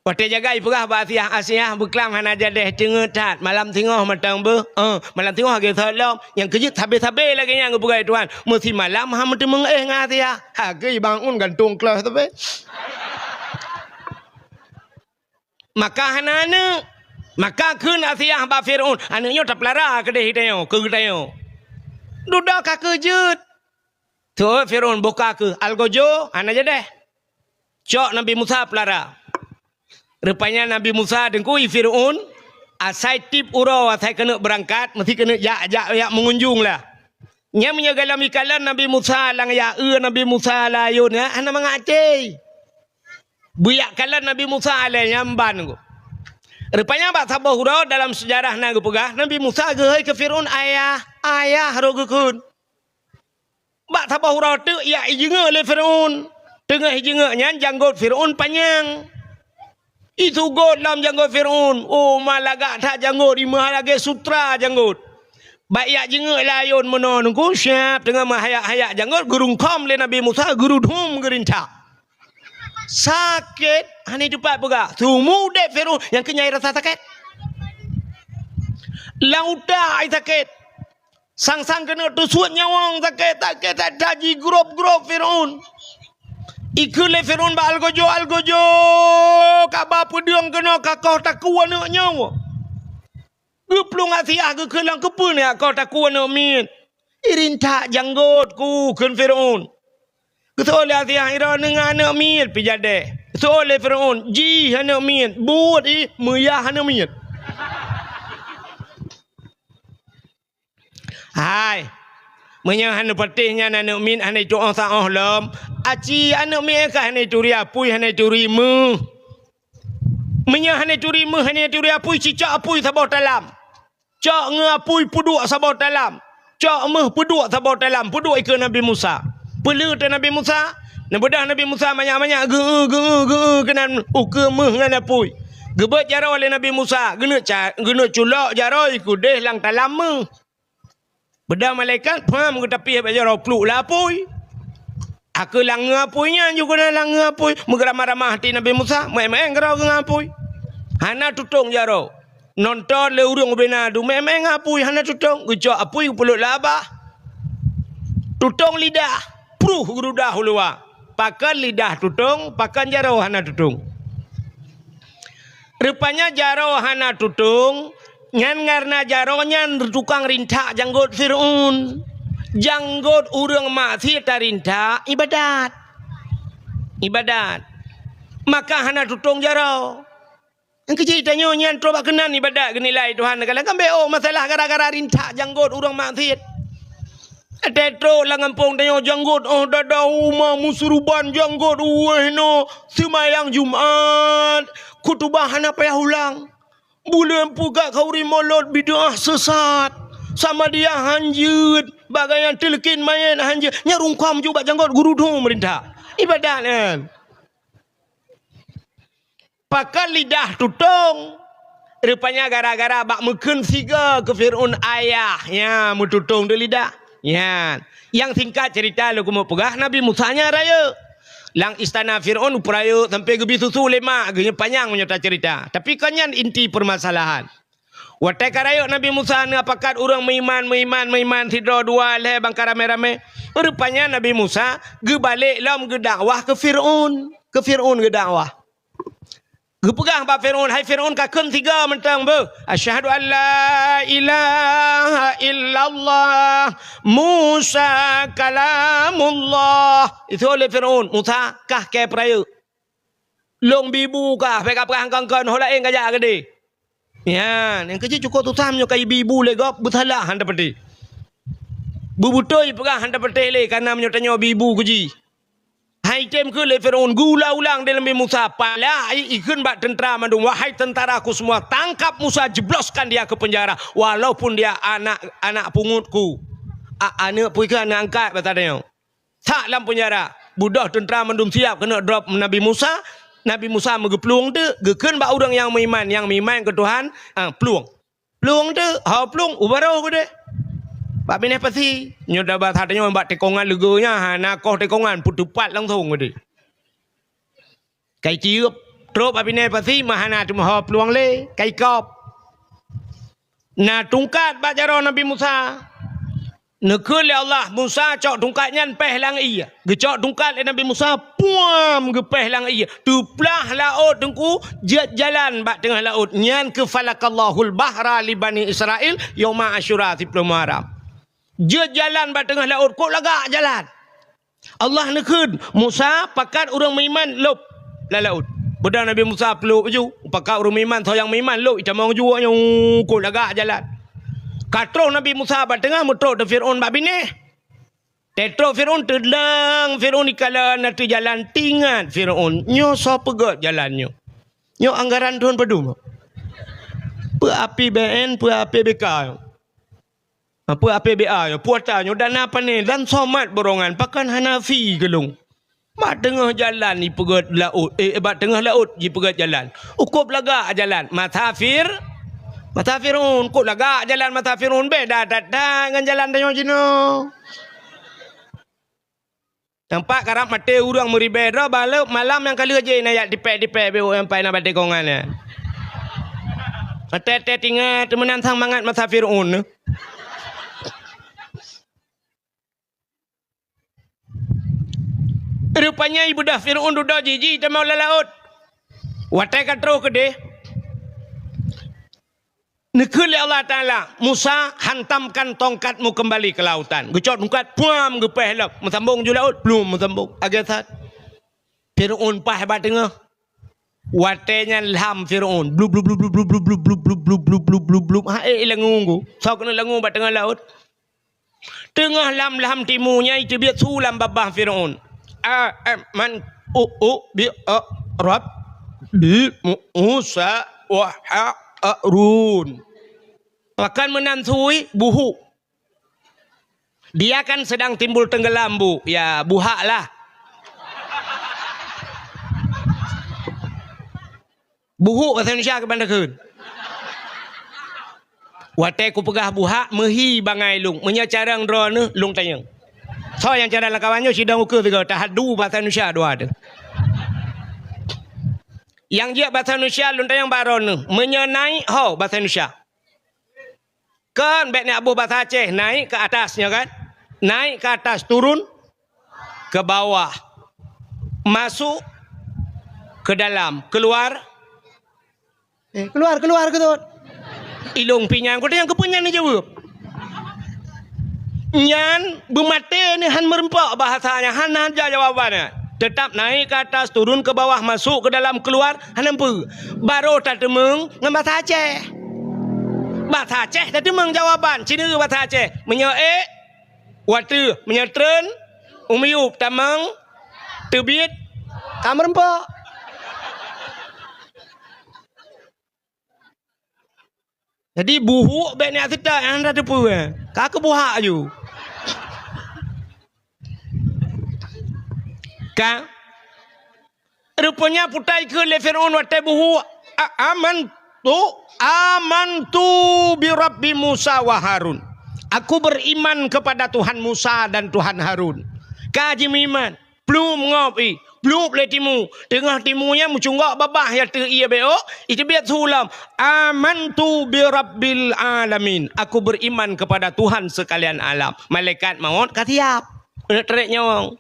Watée jaga ipeugah bak Asiah, "Asiah beuklam hana jadeh teungeut that, malam singoh mantong beuh." "Eh, malam singoh lagée sot lom." Nyang keujeuet sabe-sabe lagée nyan geupeugah Tuhan, "Meusimalam han meuteumé éh ngon Asiah." Hagée bangun gantong klah sabe. Maka hana aneuk. Maka kheun Asiah bak Fir'aun, "Aneuk nyoe tapeulara keudeh geutanyoe, keu geutanyoe." Dudoe ka keujeuet. Teuôt Fir'aun, "Boh ka kheueh, algojo hana jadeh. Cok Nabi Musa peulara." Rupanya Nabi Musa teungku i Fir'aun, asai tieb uroe asai keuneuk beurangkat, meusti keuneuk jak, jak, jak meungunjung lah. Nyan meunyoe gohlom ikalon Nabi Musa lam jak eu Nabi Musa lam layeuen nyan, hana mangat até. Beujak kalon Nabi Musa alai nyan ban teungku. Rupanya bak saboh uroe dalam seujarah na geupeugah, Nabi Musa geuhôi keu Fir'aun, "Ayah, ayah," rot geukheun. Bak saboh uroe teuk jak ijeungeuk lé Fir'aun. Teungoh ijeungeuk nyan janggôt Fir'aun panyang. Isugôt lom janggôt Fir'aun. Oh, ma lagak that janggôt, imeuha lagée sutra janggôt. Bak jak jeungeuk layeuen meunoe teungku, siab teungoh meuhayak-hayak janggôt, geurungkhom lé Nabi Musa, geurudhom geurintak. Sakét, hana teupat peugah. Seumeu udeb Fir'aun nyang keunyai rasa sakét. Lam utak ai sakét. Sang-sang keuneuk teusuet nyawöng sakét, sakét that-that jigrob-grob Fir'aun. Ikheun lé Fir'aun bak algojo, "Algojo, kaba peudeueng keunoe ka koh takue aneuk nyoe." Geuplueng Asiah geukheun lom, "Keupeue neujak koh takue aneuk miet? Irintak janggôt ku," kheun Fir'aun. Geuseuôt lé Asiah, "Droeneuh ngon aneuk miet pih jadeh." Geuseuôt lé Fir'aun, "Jih aneuk miet, buet ih meuyah aneuk miet." Hai, meunyoe hana patéh nyan aneuk miet hana itu'oh saôh lom, aci aneuk miet ka hana ituri apui, hana ituri méuh. Meunyoe hana ituri méuh, hana ituri apui, cicok apui saboh talam. Cok ngon apui peuduek saboh talam. Cok méuh peuduek saboh talam, peuduek ikeue Nabi Musa. Peuleueh teuh Nabi Musa, neubeudôh Nabi Musa manyak-manyak geu-eu, geu-eu, geu-eu keunan ukeue méuh ngon apui. Geubeuet jaroe lé Nabi Musa, geuneuk ca-, geuneuk culok jaroe ikeue udeh lam talam méuh. Beudôh malaikat, pham geutapih bak jaroe pluek lam apui. Akeue langue apui nyan ju keunan langue apui. Meugeurama-rama até Nabi Musa, meu'en-meu'en keudroe geungon apui. Hana tutong jaroe. Nonton lé ureuëng ubena du meu'en-meu'en ngon apui, hana tutong. Geucok apui geupeuleuek lam babah. Tutong lidah, pruh geududah u luwa. Pakon lidah tutong, pakon jaroe hana tutong. Rupanya jaroe hana tutong, nyan kareuna jaroe nyan tukang rintak janggôt Fir'aun. Janggôt ureuëng maksiet tarintak ibadat. Ibadat. Maka hana tutong jaroe. Nyang keuh jih tanyoe nyan troh bak keunan ibadat geunilai Tuhan, kadang kan beu masalah gara-gara rintak janggot ureuëng maksiet. Watée troh lam gampông tanyoe janggot, oh, dada uma meusuruban janggot, wéh no, seumayang Jumat, khutubah hana payah ulang. Buleuen peugah khauri molot bid'ah sesat. Samadiyah hanjeuet, bagayan teuleukin mayét hanjeuet. Nyang rungkam ju bak janggot guru dum meurintak. Ibadat nyan. Pakat lidah tutong. Rupanya gara-gara bak meukheun sigoe keu Fir'aun ayah. Nya, meututong di lidah. Nyan. Nyang singkat cerita lôn keumeung peugah, Nabi Musa nyan rayeuk. Lam istana Fir'aun peurayeuk sampai geubi susu lé mak geuh, nyan panyang meunyoe tacerita. Tapi kon nyan inti permasalahan. Watée ka rayeuk Nabi Musa neupakat ureuëng meuiman, meuiman, meuiman sidroe dua lhée bangka ramé-ramé. Rupanya Nabi Musa geubalek lom geudakwah keu Fir'aun. Keu Fir'aun geudakwah. Geupeugah bak Fir'aun, "Hai Fir'aun, ka kheun sigoe mantong beuh. Asyhadu an la ilaha illallah, Musa kalamullah." Itu oleh Fir'aun, "Musa, kah kée peurayeuk. Lôn bi bu kah, bék kapeugah kon-kon, ho laén kajak keudeh." Nyan, nyang keuh jih cukôp susah meunyoe ka ibi bu lé gob, beusalah hana patéh. Beubeutôi peugah hana patéh lé, kareuna meunyoe tanyoe bi bu keu jih. Hai tem keu lé Firaun geuulang-ulang di Nabi Musa, pala i-, ikheun bak teuntra mandum, "Wahai tentaraku semua, tangkap Musa, jebloskan dia ke penjara, walaupun dia anak, anak pungutku." A-, aneuk peue keu aneuk angkat basa tanyoe. Sak lam peunjara, beudôh teuntra mandum siap keuneuk drop Nabi Musa. Nabi Musa meugeuplueng teuk, geukheun bak ureuëng nyang meuiman, nyang meuiman keu Tuhan, ah, plueng. Plueng teuk, ho plueng, u barô keudeh. Bak binéh pasi, nyoe da basa tanyoe bak tikongan leugo nyan, hana koh tikongan, peuteupat langsong keudeh. Kai cieup, trok bak binéh pasi, meuh hana teumeuho plueng lé, kai kop. Na tungkat bak jaroe Nabi Musa. Neukheun lé Allah, "Musa, cok tungkat nyan péh lam ié." Geucok tungkat lé Nabi Musa, puam, geupéh lam ié. Teuplah laôt teungku, jeuet jalan bak teungoh laôt. Nyan keuh falakallahul bahra li Bani Israil, yauma Asyura, siploh Muharram. Jeuet jalan bak teungoh laôt, kok lagak jalan. Allah neukheun, "Musa, pakat ureuëng meuiman lôb lam laôt." Beudôh Nabi Musa peulôb laju, pakat ureuëng meuiman, soe nyang meuiman lôb, itamong juok nyoe, kok lagak jalan. Ka troh Nabi Musa bak teungoh, meutrok teuk Firaun bak binéh. Teutrok Firaun, teudong Firaun ikalon ateueh jalan, teuingat Firaun, "Nyoe soe peugét jalan nyoe? Nyoe anggaran thôn padum? Peue A P B N, peue A P B K?" Peue A P B A nyoe, peue ata nyoe, dana pané dan somat burongan, pakon hana fi keu lôn. Bak teungoh jalan jipeugét laôt, eh, bak teungoh laôt jipeugét jalan. Ukôb lagak jalan, masa Fir-, masa Firaun, kok lagak jalan masa Firaun, beda that-that ngon jalan tanyoe jinoe. Nampak karab maté ureuëng meuribée droe, baleue malam nyang ka lheueh jih na jak tipée-tipée beu nyang pai na bak tikongan nyan. Maté-té tingat meunan sang mangat masa Firaun nyoe. Rupanya ibeudôh Firaun dudoe jiji teuma lam laôt. Watée ka troh keudeh, neukheun lé Allah Taala, "Musa, hantamkan tongkatmu kembali ke lautan." Geucok tungkat, puam, geupéh lom. Meusambong ju laôt, pluem, meusambong. Agée that. Firaun paih bak teungoh. Watée nyan lham Firaun. Blub, blub, blub. Ha, eh, langue. Soe keuneuk langue bak teungoh laôt. Teungoh lam, lam timu nyan teubiet su lam babah Firaun. A, eh, man, u, u, bi, a, rab, bi, mu, usa, wa, ha, a, run. Pakon meunan sui, buhuk. Dia kan sedang timbul tenggelam, Bu. Ya, buhak lah. Buhuk bahasa Indonesia keu ban takheun. Watée kupeugah buhak, meuhi bangai lôn. Meunyoe carông droeneuh, lôn tanyong. Soe nyang carông lam kawan nyoe sidang ukeue sigoe, tahadu bahasa Indonesia dua tu. Nyang jeuet bahasa Indonesia, lôn tanyong bak droeneuh. Meunyoe naik, ho bahasa Indonesia. Kan bék neuboh bahasa Aceh, naik ke atas, nyo kan? Naik ke atas, turun ke bawah. Masuk ke dalam, keluar, eh, keluar, keluar ke tu. Ilong pinyang, kau tanya ke punya ni jawab. Nyan beumaté ni han meureumpok bahasanya, han, han ja jawabannya. Teutap naik ke atas, turun ke bawah, masuk ke dalam, keluar, hana peue. Barô tateumeung ngon basa Aceh. Basa Aceh tateumeung jawaban, ci neugui basa Aceh. Meunyoe ék, watèe, meunyoe treun, u miyueb, tamong, teubiet, ka meureumpok. Jadi, buhuk bèk neujak seutôt, hana tateupeue. Ka keubuhak ju. Ka? Rupanya putai keu lé Firaun watèe buhuk, "A-, amantu, amantu bi Rabbi Musa wa Harun." Aku beriman kepada Tuhan Musa dan Tuhan Harun. Ka jimeuiman. Plup ngop i, plup lé timu. Teungoh timu nyan meucunggok babah ya teu ie beo, iteubiet su lom. "Amantu bi Rabbil Alamin." Aku beriman kepada Tuhan sekalian alam. Malaikat maut ka siap. Neuk trek nyawong.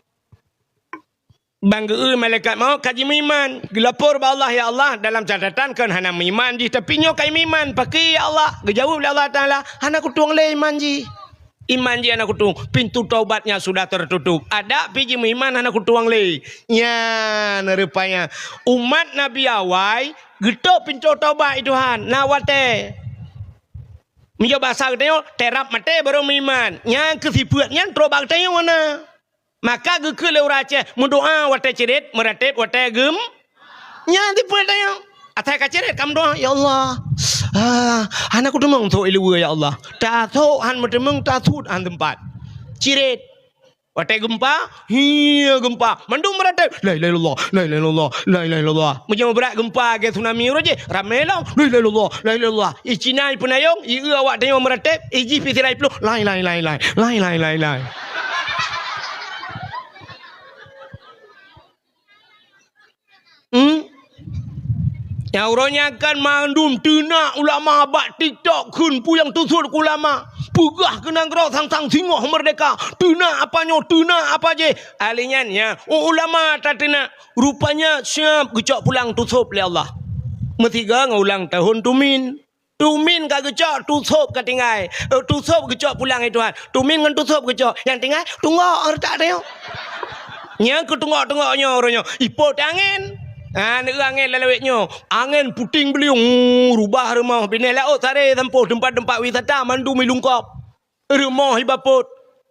Ban geu-eu malaikat maut ka jimeuiman. Geulapor bak Allah, "Ya Allah, dalam catatan kon hana meuiman jih, tapi nyoe ka meuiman. Pakri ya Allah?" Geujaweueb lé Allah Taala, "Hana kutueng lé iman jih." Iman jih hana kutueng, pintu taubatnya sudah tertutup. Adak pih jimeuiman hana kutueng lé. Nyan rupanya umat Nabi awai geutôp pintoe taubat i Tuhan, na watèe. Meunyoe basa geutanyoe, teurab maté barô meuiman. Nyan keu sifeuet nyan trôk bak geutanyoe na. Maka geukheun lé ureueng Aceh, meudoa watèe cirét, meuratéb watèe geum-, Nyan tipe tanyoe. Asai ka cirét ka meudoa, "Ya Allah, ah, hana kuteumeung sôk i luwa, ya Allah. Tasôk han meuteumeung, tasut han teumpat." Cirét. Watèe geumpa, hia geumpa. Mandum meuratéb, "La ilaha illallah, la ilaha illallah, la ilaha illallah." Meunyoe brat geumpa lagèe tsunami uroe jih, ramé lom, "La ilaha illallah, la ilaha illallah." I Cina i peunayong, i eu awak tanyoe meuratéb, i jih pih sira i ploh, "Lai, lai, lai, lai, lai, lai, lai, lai." Hmm? Nyang uroe nyan kan mandum teunak ulama bak TikTok kheun peue nyang teusut keu ulama. Peugah keu nanggroe sang-sang singoh meurdeka. Teunak apa nyoe, teunak apa jéh. Ahli nyan, ya, oh, ulama tateunak. Rupanya siap geucok pulang teusôb lé Allah. Meusigoe ngon ulang tahun tumin. Tumin ka geucok, teusôb ka tinggai. Eh, teusôb geucok pulang, hai Tuhan. Tumin ngon teusôb geucok. Nyang tinggai, tunggok reutak tanyoe. Nyang keu tunggok-tunggok nyoe, uroe nyoe. Ipot angén. Ha, neu angén lalawét nyoe. Angén puting beliung, uh, rubah rumoh. Binéh laôt saré sampôh teumpat-teumpat wisata mandum ilungkop. Rumoh iba pôt.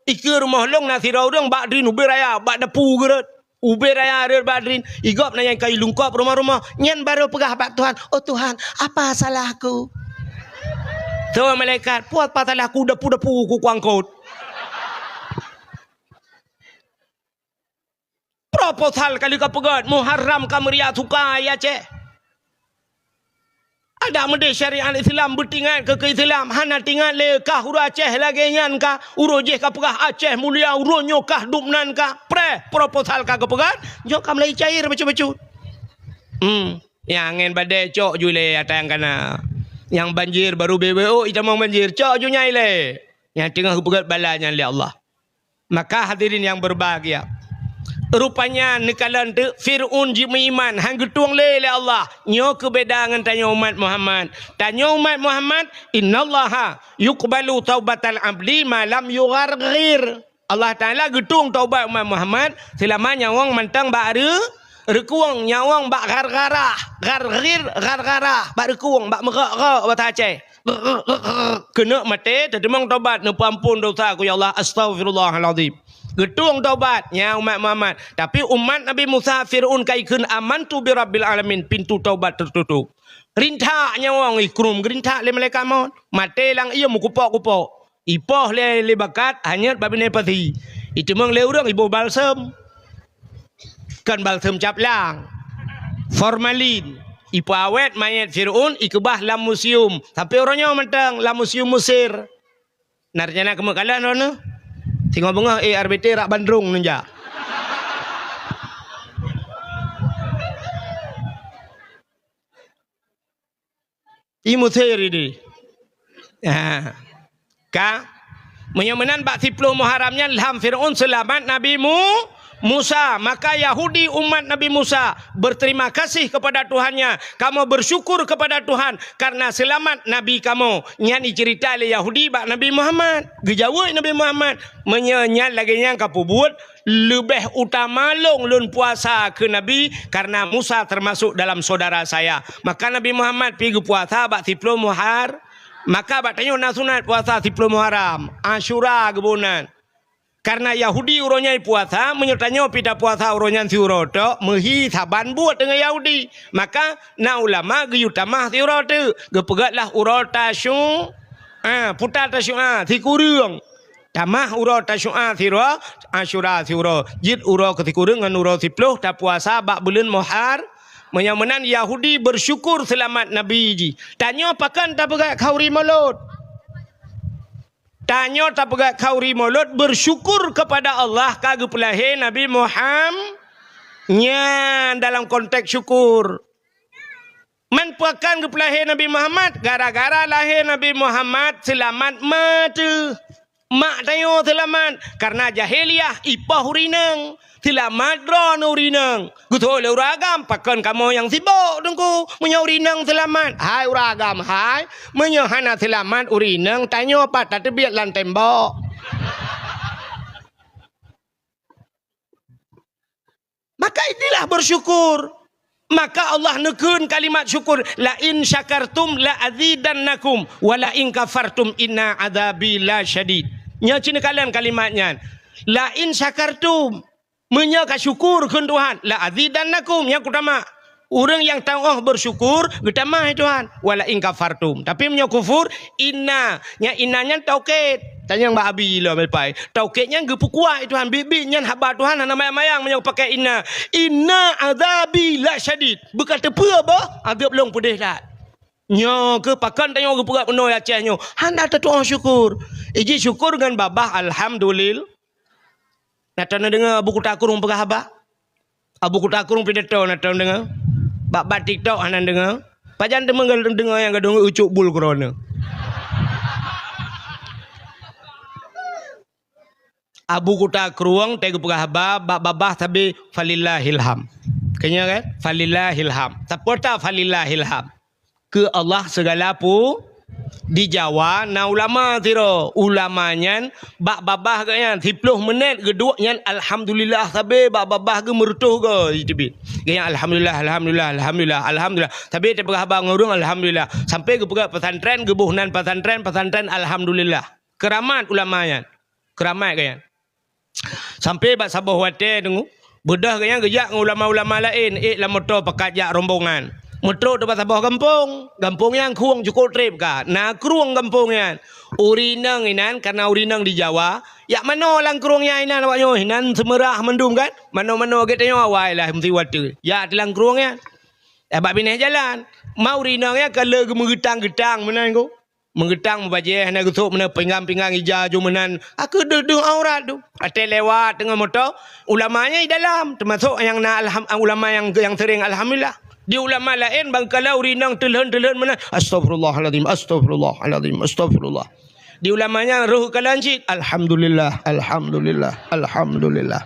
Ikeue rumoh lôn na sidroe ureueng bak drin ubé raya, bak dapu geurot. Ubé raya rot bak drin, i gob na nyang ka ilungkop rumoh-rumoh. Nyan barô peugah bak Tuhan, "Oh Tuhan, apa salahku?" Tho malaikat, "Peue apa salahku, dapu-dapu ku kuangkot." Proposal ka lheueh ka peugöt, Muharram ka meuria suka i Aceh. Adak meudeh syariat Islam beutingat keu, keu Islam, hana tingat lé kah ureueng Aceh lagèe nyan kah, uroe jéh ka peugah Aceh mulia, uroe nyoe kah dum nan kah. Preh, proposal ka geupeugöt, nyoe ka mulai cair bacut-bacut. Hmm, nyang angén badé cok ju lé ata nyang kana. Nyang banjir baru beu-beu, oh, itamong banjir, cok ju nyai lé. Nyang teungoh geupeugöt bala nyan lé Allah. Maka hadirin yang berbahagia, rupanya neukalon teuk Fir'aun jimeuiman, han geutueng lé lé Allah. Nyoe keu beda ngon tanyoe umat Muhammad. Tanyoe umat Muhammad, "Innallaha yuqbalu taubatal abdi ma lam yugharghir." Allah Taala geutueng taubat umat Muhammad seulama nyawöng mantong bak re-, reukueng, nyawöng bak ghargharah, gharghir, ghargharah, bak reukueng, bak meurok-rok basa Aceh. Keuneuk maté, teuteumong tobat, neupeuampon dosa keu Allah, astaghfirullahalazim. Geutueng tobat, nyan umat Muhammad. Tapi umat Nabi Musa, Fir'aun ka ikheun, "Amantu bi rabbil alamin," pintu tobat teututup. Rintak nyawöng ikrum, geurintak lé malaikat maut. Maté lam ié meukupok-kupok. Ipoh lé, lé bakat, hanyot bak binéh pasi. Iteumong lé ureueng iboh balsem. Kon balsem cap lang. Formalin. Ipeuawét mayét Fir'aun, ikeubah lam museum. Sampoe uroe nyoe mantong lam museum Mesir. Na reuncana keumeuk kalon droeneuh? Singoh beungoh, eh, R B T rak bandrong neujak. I Mesir ideh. Ha. Ka? Meunyoe meunan bak siploh Muharram nyan lham Fir'aun seulamat Nabi Mu-, Musa, maka Yahudi umat Nabi Musa berterima kasih kepada Tuhannya, kamoe bersyukur kepada Tuhan karena selamat Nabi kamoe. Nyan iceurita lé Yahudi bak Nabi Muhammad. Geujaweueb Nabi Muhammad, "Meunyoe nyan lagée nyan kapeubuet, leubeh utama lôn lôn puasa keu Nabi, karena Musa termasuk dalam saudara saya." Maka Nabi Muhammad pi geupuasa bak siplôh Muhar-, maka bak tanyoe na sunat puasa siplôh Muharram, Asyura geuboh nan. Karena Yahudi uroe nyan puasa, meunyoe tanyoe pi tapuasa uroe nyan siuroe tok, meuhi saban buet deungon Yahudi. Maka na ulama geuyue tamah siuroe teuk, geupeugah lah uroe Tasyu-, ah, puta Tasyu'a sikureueng. Tamah uroe Tasyu'a siuroe, Asyura siuroe. Jeuet uroe keu sikureueng ngon uroe siplôh tapuasa bak buleuen Muhar-, meunyoe meunan Yahudi bersyukur seulamat Nabi jih. Tanyoe pakon tapeugah khauri Maulud? Tanyoe tapeugah khauri Maulud, bersyukur kepada Allah ka geupeulahé Nabi Muham-, nyan dalam konteks syukur. Man pakon geupeulahé Nabi Muhammad? Gara-gara lahé Nabi Muhammad seulamat ma teuh. Mak tanyoe seulamat, karena jahiliyah ipoh ureueng inong. Seulamat droeneuh ureueng inong. Geutôh lé ureueng agam, pakon kamoe nyang sibok, Teungku? Meunyoe ureueng inong seulamat, hai ureueng agam, hai, meunyoe hana seulamat ureueng inong, tanyoe pat tateubiet lam tembok. Maka inilah bersyukur. Maka Allah neukheun kalimat syukur, "La in syakartum la azidannakum, wa la in kafartum inna adzabi la syadid." Nyoe cit neukalon kalimat nyan. "La in syakartum," meunyoe ka syukur kheun Tuhan, "la azidannakum," nyan kutama. Ureueng nyang teu'oh bersyukur, geutamah lé Tuhan, "Wa la in kafartum." Tapi meunyoe kufur, "Inna." Nyan inna nyan taukid. Tanyong bak Abi lom, Pai. Taukid nyan geupeukuat lé Tuhan. Biet-biet nyan haba Tuhan hana mayang-mayang meunyoe pakai inna. "Inna adzabi la syadid." Beuka teupeue boh, azab lôn peudeh that. Nyoe keuh pakon tanyoe geupeugah bunoe Aceh nyoe. Hana tatu'oh syukur. Iji syukur ngon babah alhamdulil-, Na teudeungoe Abu Kuta Krueng peugah haba? Abu Kuta Krueng pidato na teudeungoe? Bak-bak TikTok hana deungoe? Pajan teuma deungoe nyang gadong ucok bul keudroe nyoe? Abu Kuta Krueng teuh geupeugah haba bak babah sabe falillahil ham. Keunyoe kan? Falillahil ham. Sapeue ta falillahil ham? Keu Allah sigala pu-, di Jawa na ulama sidroe. Ulama nyan bak babah geuh nyan, siplôh meunét geuduek nyan alhamdulillah sabe bak babah geuh meureutoh goe jiteubiet. Geuh nyan alhamdulillah, alhamdulillah, alhamdulillah, alhamdulillah. Sabe teupeugah haba ngon ureueng alhamdulillah. Sampai geupeugah pesantren, geuboh nan pesantren, pesantren alhamdulillah. Keuramat ulama nyan. Keuramat geuh nyan. Sampai bak saboh watée deungoe, beudôh geuh nyan geujak ngon ulama-ulama laén, ék lam moto pakat jak rombongan. Meutrok teuma saboh gampông, gampông nyan krueng cukôp treb ka, na krueng gampông nyan. Ureueng inong inan, kareuna ureueng inong di Jawa, jak manoe lam krueng nyan inan awak nyoe, inan seumeurah mandum kan, manoe-manoe gét tanyoe awai lah meusiwa teuk. Jak lam krueng nyan. Eh, bak binéh jalan. Ma ureueng inong nyan ka lheueh geumeugeutang-geutang meunan ko. Meugeutang mubajée hana geusôk meunan pinggang-pinggang ija ju meunan, ka deuh-deuh aurat tu. Watée lewat deungon moto, ulama nyan di dalam, teumasok nyang na alham-, ulama nyang, nyang seuring alhamdulillah. Di ulama laén bangkala ureueng inong teulhon-teulhon meunan, "Astagfirullahalazim, astagfirullahalazim, astagfirullah." Di ulama nyan roh kalon cit, "Alhamdulillah, alhamdulillah, alhamdulillah."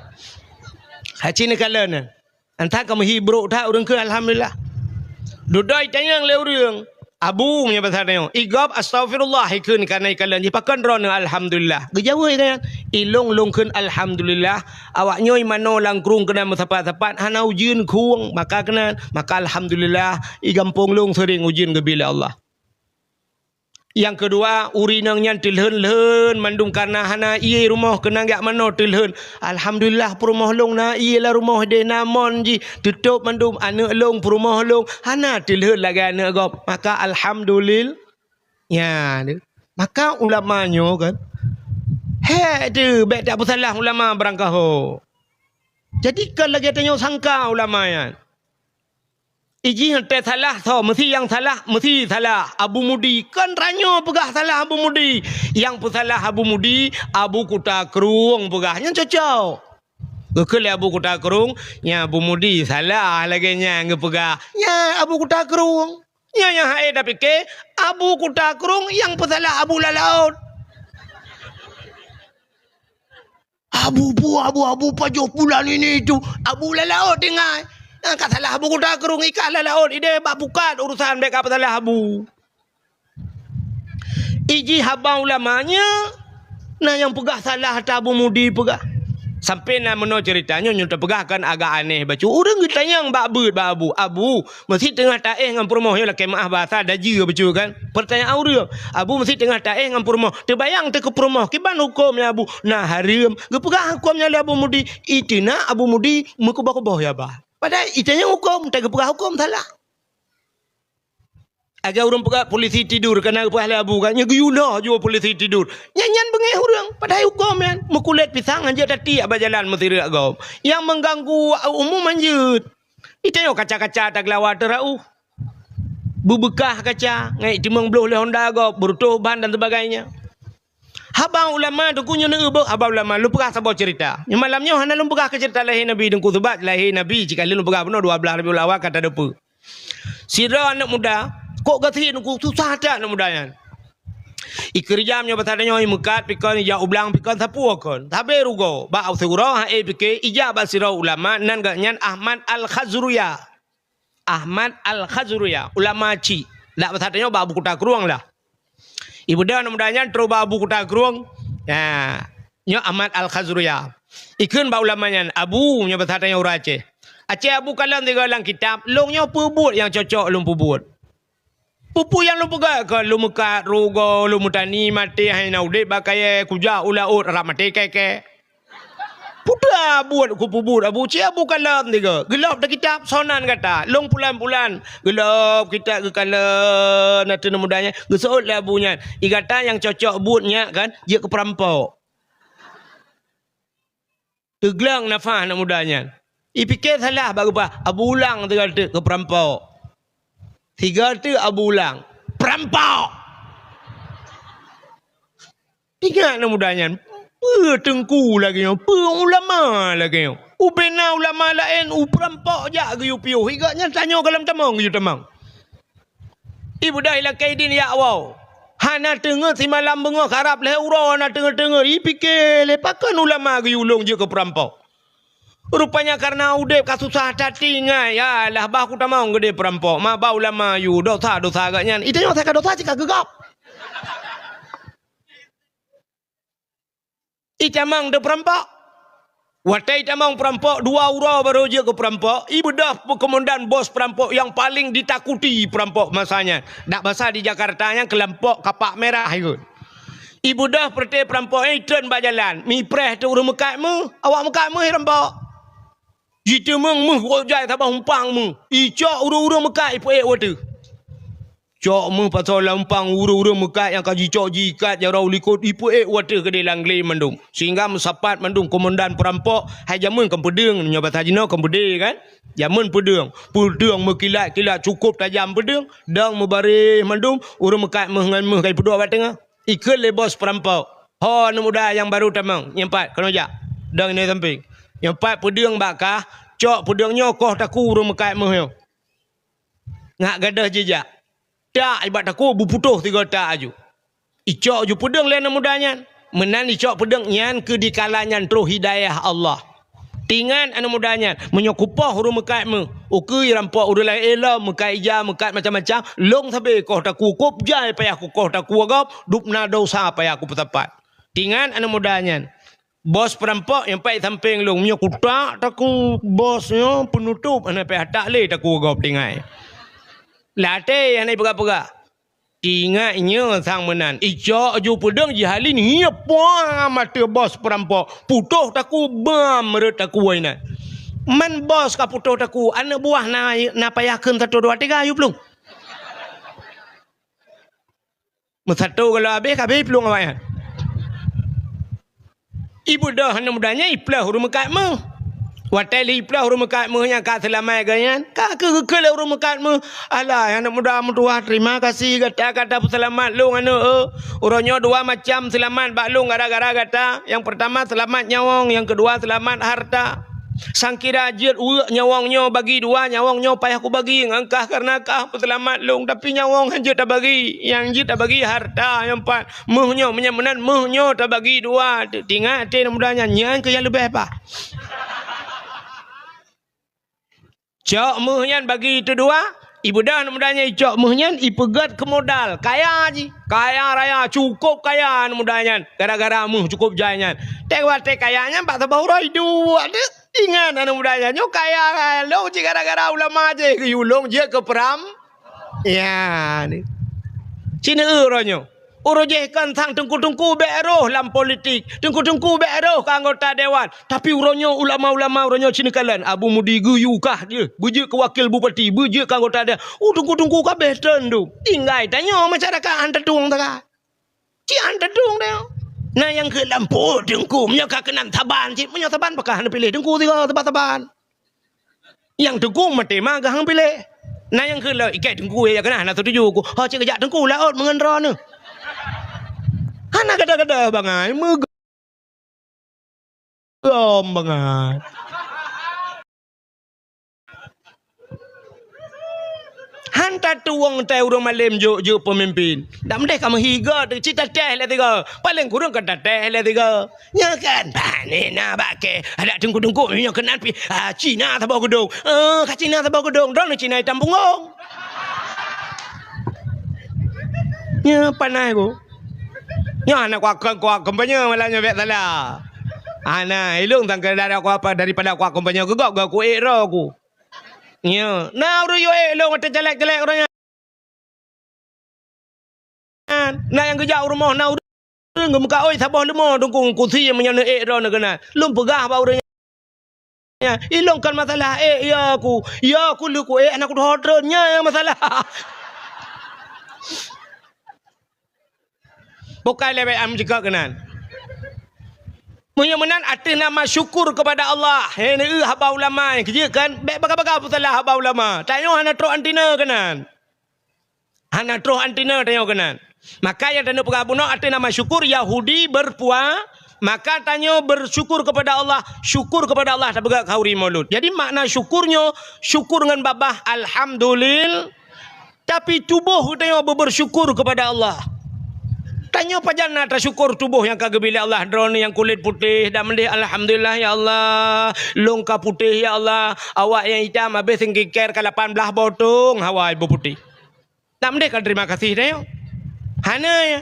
Hana neukalon nyan. Entah ka meuhi brok that ureueng kheun alhamdulillah. Dudoe itanyong lé ureueng, "Abu," meunyoe basa tanyoe, "I gob astagfirullah," ikheun kana ikalon jih, "Pakon droeneuh alhamdulillah?" Geujaweueb ikalon, "Ilôn lôn kheun alhamdulillah, awak nyoe imanoe lam krueng keunan meusapat-sapat, hana ujeuen krueng, maka keunan, maka alhamdulillah, i gampông lôn seuring ujeuen geubri lé Allah." Nyang keudua, ureueng inong nyan teulhon-lhon mandum kareuna hana ié rumoh keunan jak manoe teulhon. Alhamdulillah, peurumoh lôn na ié lam rumoh deh na mon jih, teutôb mandum aneuk lôn peurumoh lôn, hana teulhon lagée aneuk gob. Maka alhamdulil-, nya, maka ulama nyoe kan, hék teuh bék tapeusalah ulama barangkaho. Jadi kon lagée tanyoe sangka ulama nyan. Ijih teusalah soe, meusi nyang salah, meusi salah Abu Mudi. Kon tanyoe peugah salah Abu Mudi. Nyang peusalah Abu Mudi, Abu Kuta Krueng peugah. Nyan cocok. Geukheun lé Abu Kuta Krueng, "Nyan Abu Mudi salah lagée nyan geupeugah." Nyan Abu Kuta Krueng. Nyan nyang hana tapike, Abu Kuta Krueng nyang peusalah Abu Lalaôt. "Abu, bu, abu, abu, pajoh bulan ini itu. Abu lam laôt tinggai. Nyang ka salah Abu Kuta Krueng, i kah lam laôt, ideh bak pukat urusan, bèk ka peusalah Abu." Iji haba ulama nyoe, na nyang peugah salah ata Abu Mudi peugah. Sampai na meunoe ceurita nyoe, nyoe teupeugah kan agak aneh bacut. Ureueng geutanyong bak beuet bak Abu, "Abu, meusi teungoh taéh ngon peurumoh," nyoe lakèe meu'ah bahasa dajeue bacut kan. Peurtanyaan ureueng, "Abu, meusi teungoh taéh ngon peurumoh. Teubayang teuh keu peurumoh, kiban hukôm nyan Abu?" "Na hareuem." Geupeugah hukôm nyan lé Abu Mudi, iteunak Abu Mudi meukeubah-keubah ya bah. Padahai itanyong hukôm, tageupeugah hukôm salah. Lagèe ureueng peugah polisi tidur, kana geupeugah lé Abu kan, nyoe geuyue lheueh jua polisi tidur. Nyan, nyan beungèh ureueng, padahai hukôm nyan. Meukulét pisang hanjeuet tatiek bak jalan meusireuk gob. Nyang mengganggu umum hanjeuet. Itanyong kaca-kaca tageulawa teurauh. Beubeukah kaca, ngai timong bloh lé honda gob, beurutôh ban dan sebagainya. Haba ulama teungku nyoe neueu boh, haba ulama. Lôn peugah saboh ceurita. Nyoe malam nyoe hana lôn peugah keu ceurita lahé Nabi teungku, sabab lahé Nabi cit ka lheueh lôn peugah bunoe dua blaih Rabiul Awal ka tadeupeue. Sidroe aneuk muda, kok gasien teungku, susah that aneuk muda nyan. Ikeureuja meunyoe basa tanyoe, imeukat pikon, ija ublang pikon, sapeue kon. Sabe rugoe, bak siuroe hana pike, ija bak sidroe ulama, nan geuh nyan Ahmad Al-Khazruya. Ahmad Al-Khazruya, ulama cit. Dak basa tanyoe bak Abu Kuta Krueng lah. Ibeudôh aneuk muda nyan trok bak Abu Kuta Krueng. Nah, nyoe Ahmad Al-Khazruya. Ikheun bak ulama nyan, "Abu," nyoe basa tanyoe ureueng Aceh. "Aceh, Abu kalon sigoe lam kitab, lôn nyoe peue buet nyang cocok lôn peubuet? Peue-peue nyang lôn peugah kon, lôn meukat rugoe, lôn meutani maté, hai na udép bak kayèe, kujak u laôt rab maté kèe-kèe. Peue buet kupeubuet, Abu?" "Ci Abu kalon sigoe." Geulôb teuh kitab, "Soe nan gata?" "Lôn pulan-pulan." Geulôb kitab geukalon ateueh aneuk muda nyan. Geuseuôt lé Abu nyan, "I gata nyang cocok buet nyak kan, jeuet keu peurampok." Teugleng nafah aneuk muda nyan. Ipike salah bak geupeugah, Abu ulang sigoe teuk keu peurampok. Sigoe teuk Abu ulang, "Peurampok!" Ingat aneuk muda nyan, peue teungku lagèe nyoe, peue ulama lagèe nyoe. Ubena ulama laén, u peurampok jak geuyue piôh, i gobnyan tanyoe goh lom tamong geuyue tamong. Ibeudôh ilakèe idin jak woe. Hana teungeut simalam beungoh, karab lhèe uroe hana teungeut-teungeut. Ipike lé pakon ulama geuyue lôn jeuet keu peurampok. Rupanya kareuna udép ka susah that tinggai, yalah bah kutamong geudeh peurampok, ma ba ulama yue dosa-dosa gobnyan. Itanyong asai ka dosa cit ka keu gob. Itamong teuk peurampok. Watèe itamong peurampok, dua uroe barô jeuet keu peurampok, ibeudôh peukomandan bos peurampok nyang paleng ditakuti peurampok masa nyan. Dak basa di Jakarta nyan keulompok Kapak Merah ikheun. Ibeudôh peureute peurampok nyan itreun bak jalan, mipreh teuk ureueng meukat méuh, awak meukat méuh rampok. Jiteumeung méuh, wok jai saboh umpang méuh. Icok ureueng-ureueng meukat ipeuék u ateueh. Cok méuh pasoe lam umpang, ureueng-ureueng meukat nyang ka jicok jiikat jaroe u likot ipeuék u ateueh keudeh lam glé mandum. Sehingga meusapat mandum komandan peurampok, hai jameun kon peudeueng, nyoe basa jinoe kon peudeueng kan? Jameun peudeueng. Peudeueng meukilat-kilat cukôp tajam peudeueng, dong meubaréh mandum, ureueng meukat méuh ngon méuh ka ipeuduek bak teungoh. Ikheun lé bos peurampok, "Ho aneuk muda nyang barô tamong, nyoe pat, keunoe jak. Dong inoe sampéng. Nyoe pat peudeueng bak kah, cok peudeueng nyoe koh takue ureueng meukat méuh nyoe." Ngat gadôh jijak. Tak, i bak takue beuputôh sigoe tak aju. Icok ju peudeueng lé aneuk muda nyan. Meunan icok peudeueng nyan keu dikala nyan troh hidayah Allah. Tingat aneuk muda nyan, meunyoe kupoh ureueng meukat méuh, ukeue rampok ureueng laén lom, meukat ija, meukat macam-macam, lôn sabe koh takue, kôb jai payah kukoh takue gob, dub na dosa payah kupeusapat. Tingat aneuk muda nyan, bos peurampok nyang pat sampéng lôn, meunyoe kutak takue bos nyoe peunutôp, hana payah tak lé takue gob tinggai. Lam até hana ipeugah-peugah. Ingat nyoe sang meunan, icok ju peudeueng jihalin hiep puang ateueh bos peurampok, putôh takue bam rot takue inan. Man bos ka putôh takue, aneuk buah na, na payah kheun satu dua tiga, yue plueng. Meusato galak habéh, ka habéh plueng awaknyan. Ibeudôh aneuk muda nyan iplôh ureueng meukat méuh. Watèe lheueh iplôh ureueng meukat méuh nyan ka seulamat geuh nyan, ka keuh geukheun lé ureueng meukat méuh, "Alah, aneuk muda meutuwah, terima kasih gata ka tapeuseulamat lôn aneuk, eh. Uroe nyoe dua macam seulamat bak lôn gara-gara gata. Nyang peurtama seulamat nyawöng, nyang keudua seulamat hareuta." Sangkira jeuet uek nyawong nyoe bagi dua, nyawong nyoe payah kubagi ngon kah kareuna kah peuseulamat lôn, tapi nyawong han jeuet tabagi. Nyang jeuet tabagi harta nyang pat. Méuh nyoe, meunyoe meunan méuh nyoe tabagi dua. Teuingat até aneuk muda nyan, nyan keuh nyang leubeh bah. Cok méuh nyan bagi teudua, ibeudôh aneuk muda nyan icok méuh nyan ipeugét keu modal. Kaya jih, kaya raya, cukôp kaya aneuk muda nyan gara-gara méuh cukôp jai nyan. Teuk watée kaya nyan bak saboh uroe iduek deuh. Ingat aneuk muda nyan, nyoe kaya lôn cit gara-gara ulama jih geuyue lôn jeuet keu peuram. Ya, ni. Cit neueu uroe nyoe. Uroe jih kon sang teungku-teungku bék roh lam politik, teungku-teungku bék roh keu anggota dewan. Tapi uroe nyoe ulama-ulama uroe nyoe cit neukalon, Abu Mudi geuyue kah jih, beujeuet keu wakil bupati, beujeuet keu anggota dewan. Uh, teungku-teungku ka béh teundum. Tinggai tanyoe masyarakat han tatueng tagai. Cit han tatueng tanyoe. Na nyang keu lampôh teungku, meunyoe ka keunan saban cit, meunyoe saban pakon hana piléh teungku sigoe saban-saban. Nyang teungku maté ma geuhang piléh. Na nyang kheun lom, "Ikai teungku ya keunan hana setuju ku." Ho cit geujak teungku laôt meungon droeneuh. Hana gada-gada bangai, meugom bangai. Han tatueng tai ureuëng malém jok-jok peumimpin. Dak meudeh ka meuhiga teuh cit tatéh lé tiga. Paléng kureueng ka tatéh lé tiga. Nyoe kan, bah, ni na bak kée, adak teungku-teungku, nyoe keunan pih, ah, Cina saboh geudong. Eh, ka Cina saboh geudong, droeneuh Cina itam punggong. Nyoe panas ku. Nyoe hana kuakon, kuakon panyang malam nyoe bék salah. Hana, ilong tangkai dara ku apa daripada kuakon panyang geugok gak ku ék roh ku. Nyoe, na ureuëng yue ék lôn watée caleg-caleg ureuëng nyan. Na nyang geujak u rumoh, na ureuëng geumeukaôi saboh leumo teungku kusi meunyoe neuék droeneuh keunan. Lôn peugah bak ureuëng nyan, "Ilong kon masalah ék, ya ku. Ya ku leuku ék, hana kuteuho treun. Nyan nyang masalah." Bukai lé bék am jika keunan. Meunyoe meunan ateueh nama syukur kepada Allah. He, neueu haba ulama nyang keujeuet kan? Bék baga-baga peusalah haba ulama. Tanyoe hana trok antina keunan. Hana troh antina tanyoe keunan. Maka nyang tanyoe peugah bunoe ateueh nama syukur Yahudi berpua, maka tanyoe bersyukur kepada Allah, syukur kepada Allah tapeugah khauri maulud. Jadi makna syukur nyoe, syukur ngon babah alhamdulil-, tapi tuboh tanyoe beubersyukur kepada Allah. Tanyoe pajan na tasyukur tuboh nyang ka geubri lé Allah, droeneuh nyang kulét putéh, dak meudeh alhamdulillah ya Allah, lôn ka putéh ya Allah, awak nyang itam habéh singkiker ka lapan blaih botong hawa beuputéh. Dak meudeh ka terima kasih tanyoe? Hana ya.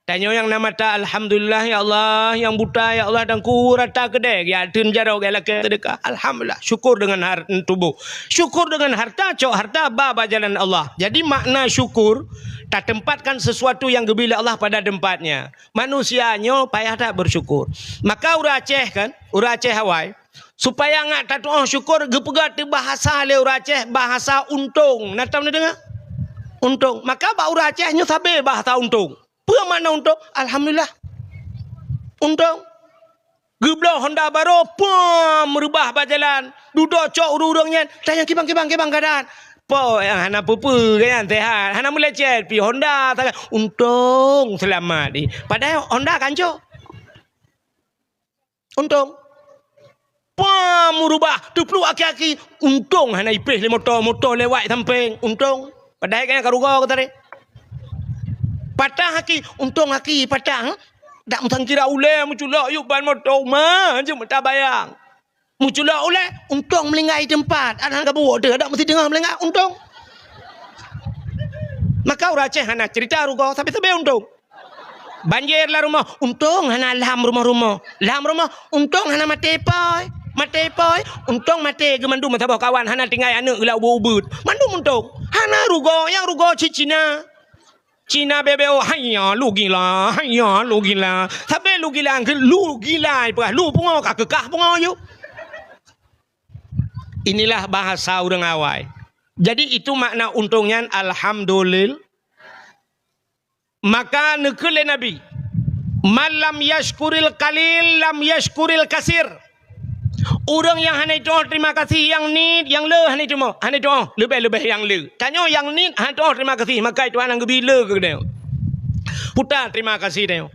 Tanyoe nyang na mata, alhamdulillah ya Allah, nyang buta ya Allah, dan ku rata keudée, geujak teun jaroe, geujak lakée seudeukah. Alhamdulillah, syukur dengan har-, tuboh. Syukur dengan harta, cok harta ba, ba jalan Allah. Jadi makna syukur, tatempatkan sesuatu yang geubri lé Allah pada tempatnya. Manusia nyoe payah that bersyukur. Maka ureuëng Aceh kan, ureuëng Aceh awai, supaya ngat tatuoh syukur, geupeugah teuh bahasa lé ureuëng Aceh, bahasa untông. Na tam neudeungoe? Untông. Maka bak ureuëng Aceh nyoe sabe bahasa untông. Peue makna untông? Alhamdulillah. Untông. Geubloe honda barô, pom, meurubah bak jalan. Dudoe cok ureuëng-ureuëng nyan, tanyong kibang, kibang, kibang keuadaan. Po nyang hana peue-peue, nyan sehat. Hana meulecet, pi honda sagai. Untông seulamat di. Padahai honda ka ancô. Untông. Pom, meurubah, teupluek aki-aki. Untông hana ipéh lé moto, moto lewat sampéng. Untông. Padahai ka rugoe ka tadi. Patah aki, untông aki patah. Dak meusangkira ulée meuculok yub ban moto uma, jeuet meuta bayang. Meuculok ulée, untông meulinggai teumpat. Adak ka buwok teuh, dak meusideuengah meulinggai, untông. Maka ureuëng Aceh hana cerita rugoe, sabe-sabe untông. Banjir lam rumoh, untông hana lam rumoh-rumoh. Lam rumoh, untông hana maté pôi. Maté pôi, untông maté geumandum saboh kawan, hana tinggai aneuëk geulah ubeut-ubeut. Mandum untông. Hana rugoe, nyang rugoe cit Cina. Cina bebeo, haiya lu gila, haiya lu gila. Sabe lu gila, lu gila, ipeugah lu pungo ka keukah pungo ju. Inilah bahasa ureuëng awai. Jadi itu makna untông nyan, alhamdulillah. Maka neukheun lé Nabi, "Man lam yashkuril qalil lam yashkuril kasir." Ureuëng nyang hana jituoh terima kasih nyang niet, nyang le hana jituoh, hana jituoh, leubeh-leubeh nyang le. Tanyoe nyang niet hana jituoh terima kasih, maka Tuhan nyang geubri le keu geutanyoe. Puta terima kasih tanyoe.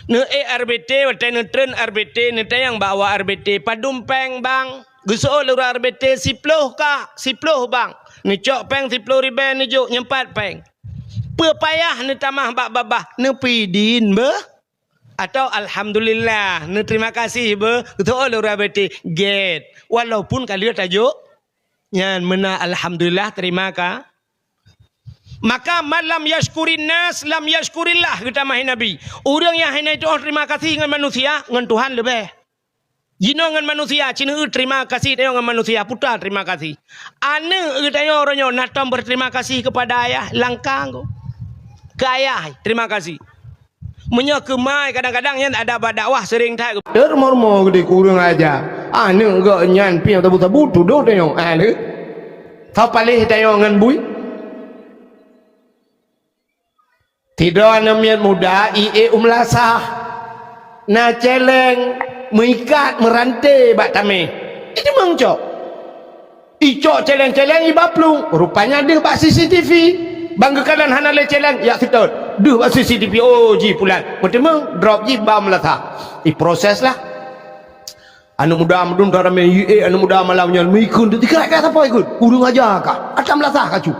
Neuék R B T, watée neutreun R B T, neutanyong bak awak R B T, "Padum péng, Bang?" Geuseuôt lé ureuëng R B T siploh ka, siploh bang. Neucok péng siploh ribée neujok nyoe pat péng. Peue payah neutamah bak babah, neupeudin beuh? Atau alhamdulillah, neuterima kasih beuh, geuseuôt lé ureuëng R B T gét. Walaupun ka lheueh tajok, nyan meunan alhamdulillah, terima ka. Maka man lam yashkurin nas lam yashkurillah, geutamah Nabi. Ureuëng nyang hana jiteuôt terima kasih ngon manusia, ngon Tuhan leubeh. Jinoe ngon manusia, ci neueu terima kasih tanyoe ngon manusia, puta terima kasih. Aneuëk geutanyoe uroe nyoe na tom berterima kasih kepada ayah, langkang ko. Keu ayah, terima kasih. Meunyoe keu mai, kadang-kadang nyan ada bak dakwah sering that. Termormo geude kureueng aja. Aneuëk geuh nyan piang tabu-tabu tudoh tanyoe. Aneuëk. Ka paléh tanyoe ngon bui. Sidroe aneuëk miet muda ié u meulasah. Na céléng meuikat meuranté bak tameh. Iteumeung cok. Icok céléng-céléng iba plueng. Rupanya deuh bak C C T V. Bang geukalon hana lé céléng, yak seutôt. Deuh bak C C T V, oh ji pulan. Meuteumeung, drop ji ba meulasah. Iproses lah. Aneuëk muda meudun ka ramé, ié aneuëk muda malam nyan meuikheun teuka ka sapoe ikheun. Ureuëng aja ka. Ata meulasah kacu.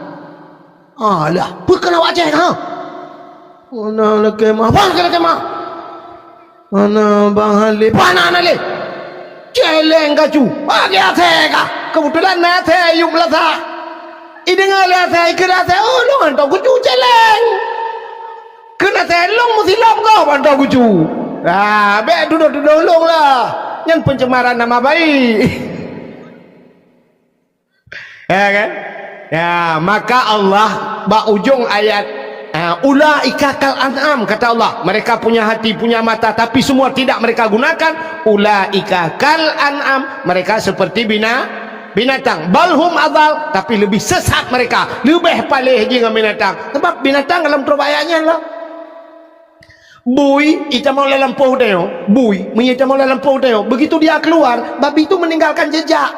Alah, peue keuneuk awak céh ka? Hana lakée meu'ah, hana lakée meu'ah. Hana bang Halé, hana, hana lé. Céléng kacu, bagi asée ka. Keubeutulan na asée yub meulasah. Ideungoe lé asée, ikheun asée, "Oh, lôn hantom kucu céléng." Kheun asée, "Lôn meusilop gob hantom kucu." Ah, bék tudoh-tudoh lôn lah. Nyan pencemaran nama baik. Ya kan? Ya, maka Allah bak ujong ayat, ha, "Ulaika kal an'am," kata Allah. Mereka punya hati, punya mata, tapi semua tidak mereka gunakan. "Ulaika kal an'am," mereka seperti bina-, binatang. "Bal hum adal," tapi lebih sesat mereka, leubeh paléh ji ngon binatang. Sebab binatang dalam troh ayat nyan lah. Bui itamong lam lampôh tanyoe, bui meunyoe itamong lam lampôh tanyoe, begitu dia keluar, babi itu meninggalkan jejak.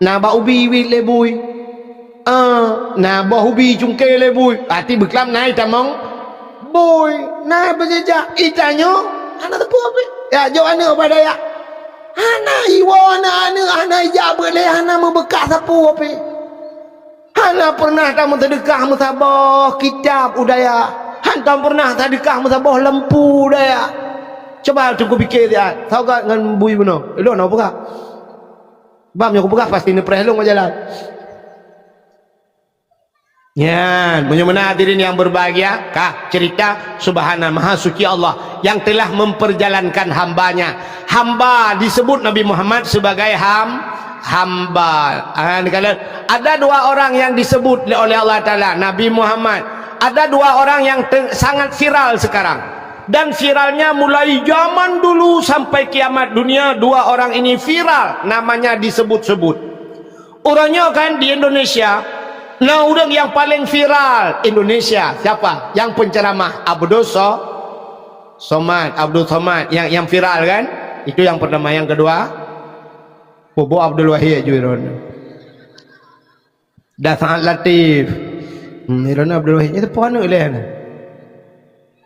Na bak ubi iwit lé bui. Ah, na boh ubi icungké lé bui. Berarti beuklam na itamong bui, na beujejak. Itanyoe hana teupeu pih. Ya, jok aneuëk bak dayah. Hana iwoe aneuëk-aneuëk, hana ijak beuet lé, hana meubeukah sapeue pih. Hana pernah tameuseudekah meusaboh kitab u dayah. Hantom pernah tadeukah meusaboh lampu u dayah. Cuba teungku pike siat, sagat ngon bui bunoe. Lôn hana peugah. Bam nyang kupeugah pasti neupreh lôn bak jalan. Nyan, meunyoe meunan hadirin yang berbahagia, kah cerita subhana maha suci Allah yang telah memperjalankan hambanya. Hamba disebut Nabi Muhammad sebagai ham-, hamba. Ah, ni kala, ada dua orang yang disebut oleh Allah Taala, Nabi Muhammad. Ada dua orang yang te-, sangat viral sekarang. Dan viralnya mulai zaman dulu sampai kiamat dunia, dua orang ini viral, namanya disebut-sebut. Uroe nyoe kan di Indonesia, na ureuëng nyang paleng viral Indonesia. Siapa? Nyang penceramah Abdul So-, Somad, Abdul Somad yang, yang viral kan? Itu yang pertama. Yang kedua, Bobo Abdul Wahid ju iron. Da Saad Latif. Hmm, iron Abdul Wahid. Itu pun aneuk leh.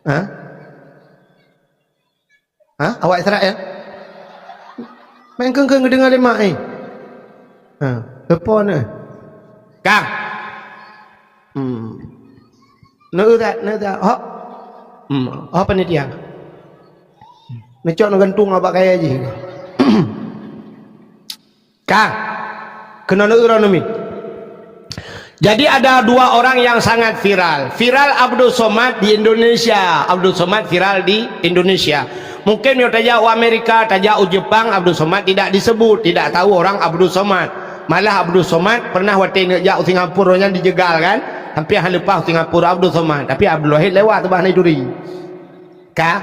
Ha? Ha? Awak Israel? Main keng-keng geudeungoe lé mak, eh. Ha, teupon, eh. Kang. Hmm. Neu that, neu that. Hok. Hmm. Oh, panitia. Neucok neugantung abak kaya jih. Kang, keunoe neuuroe neumi. Jadi ada dua orang yang sangat viral. Viral Abdul Somad di Indonesia. Abdul Somad viral di Indonesia. Mungkin nyoe tajak u Amerika, tajak u Jepang, Abdul Somad tidak disebut, tidak tahu orang Abdul Somad. Malah Abdul Somad pernah watée neuk jak u Singapura nyan dijegal kan. Hampir han leupah u Singapura Abdul Somad. Tapi Abdul Wahid lewat teubah na ituri. Ka?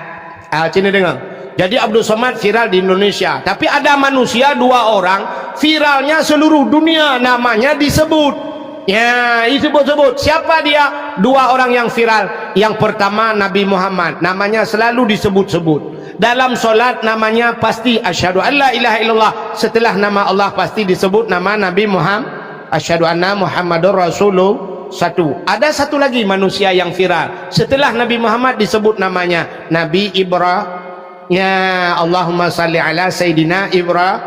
Ah, sini dengar. Jadi Abdul Somad viral di Indonesia. Tapi ada manusia dua orang viralnya seluruh dunia namanya disebut. Ya, disebut-sebut. Siapa dia? Dua orang yang viral. Yang pertama Nabi Muhammad. Namanya selalu disebut-sebut. Dalam solat namanya pasti asyhadu an la ilaha illallah. Setelah nama Allah pasti disebut nama Nabi Muhammad. Asyhadu anna Muhammadur Rasulullah. Satu. Ada satu lagi manusia yang viral. Setelah Nabi Muhammad disebut namanya, Nabi Ibra-, ya, Allahumma salli ala Sayyidina Ibra-,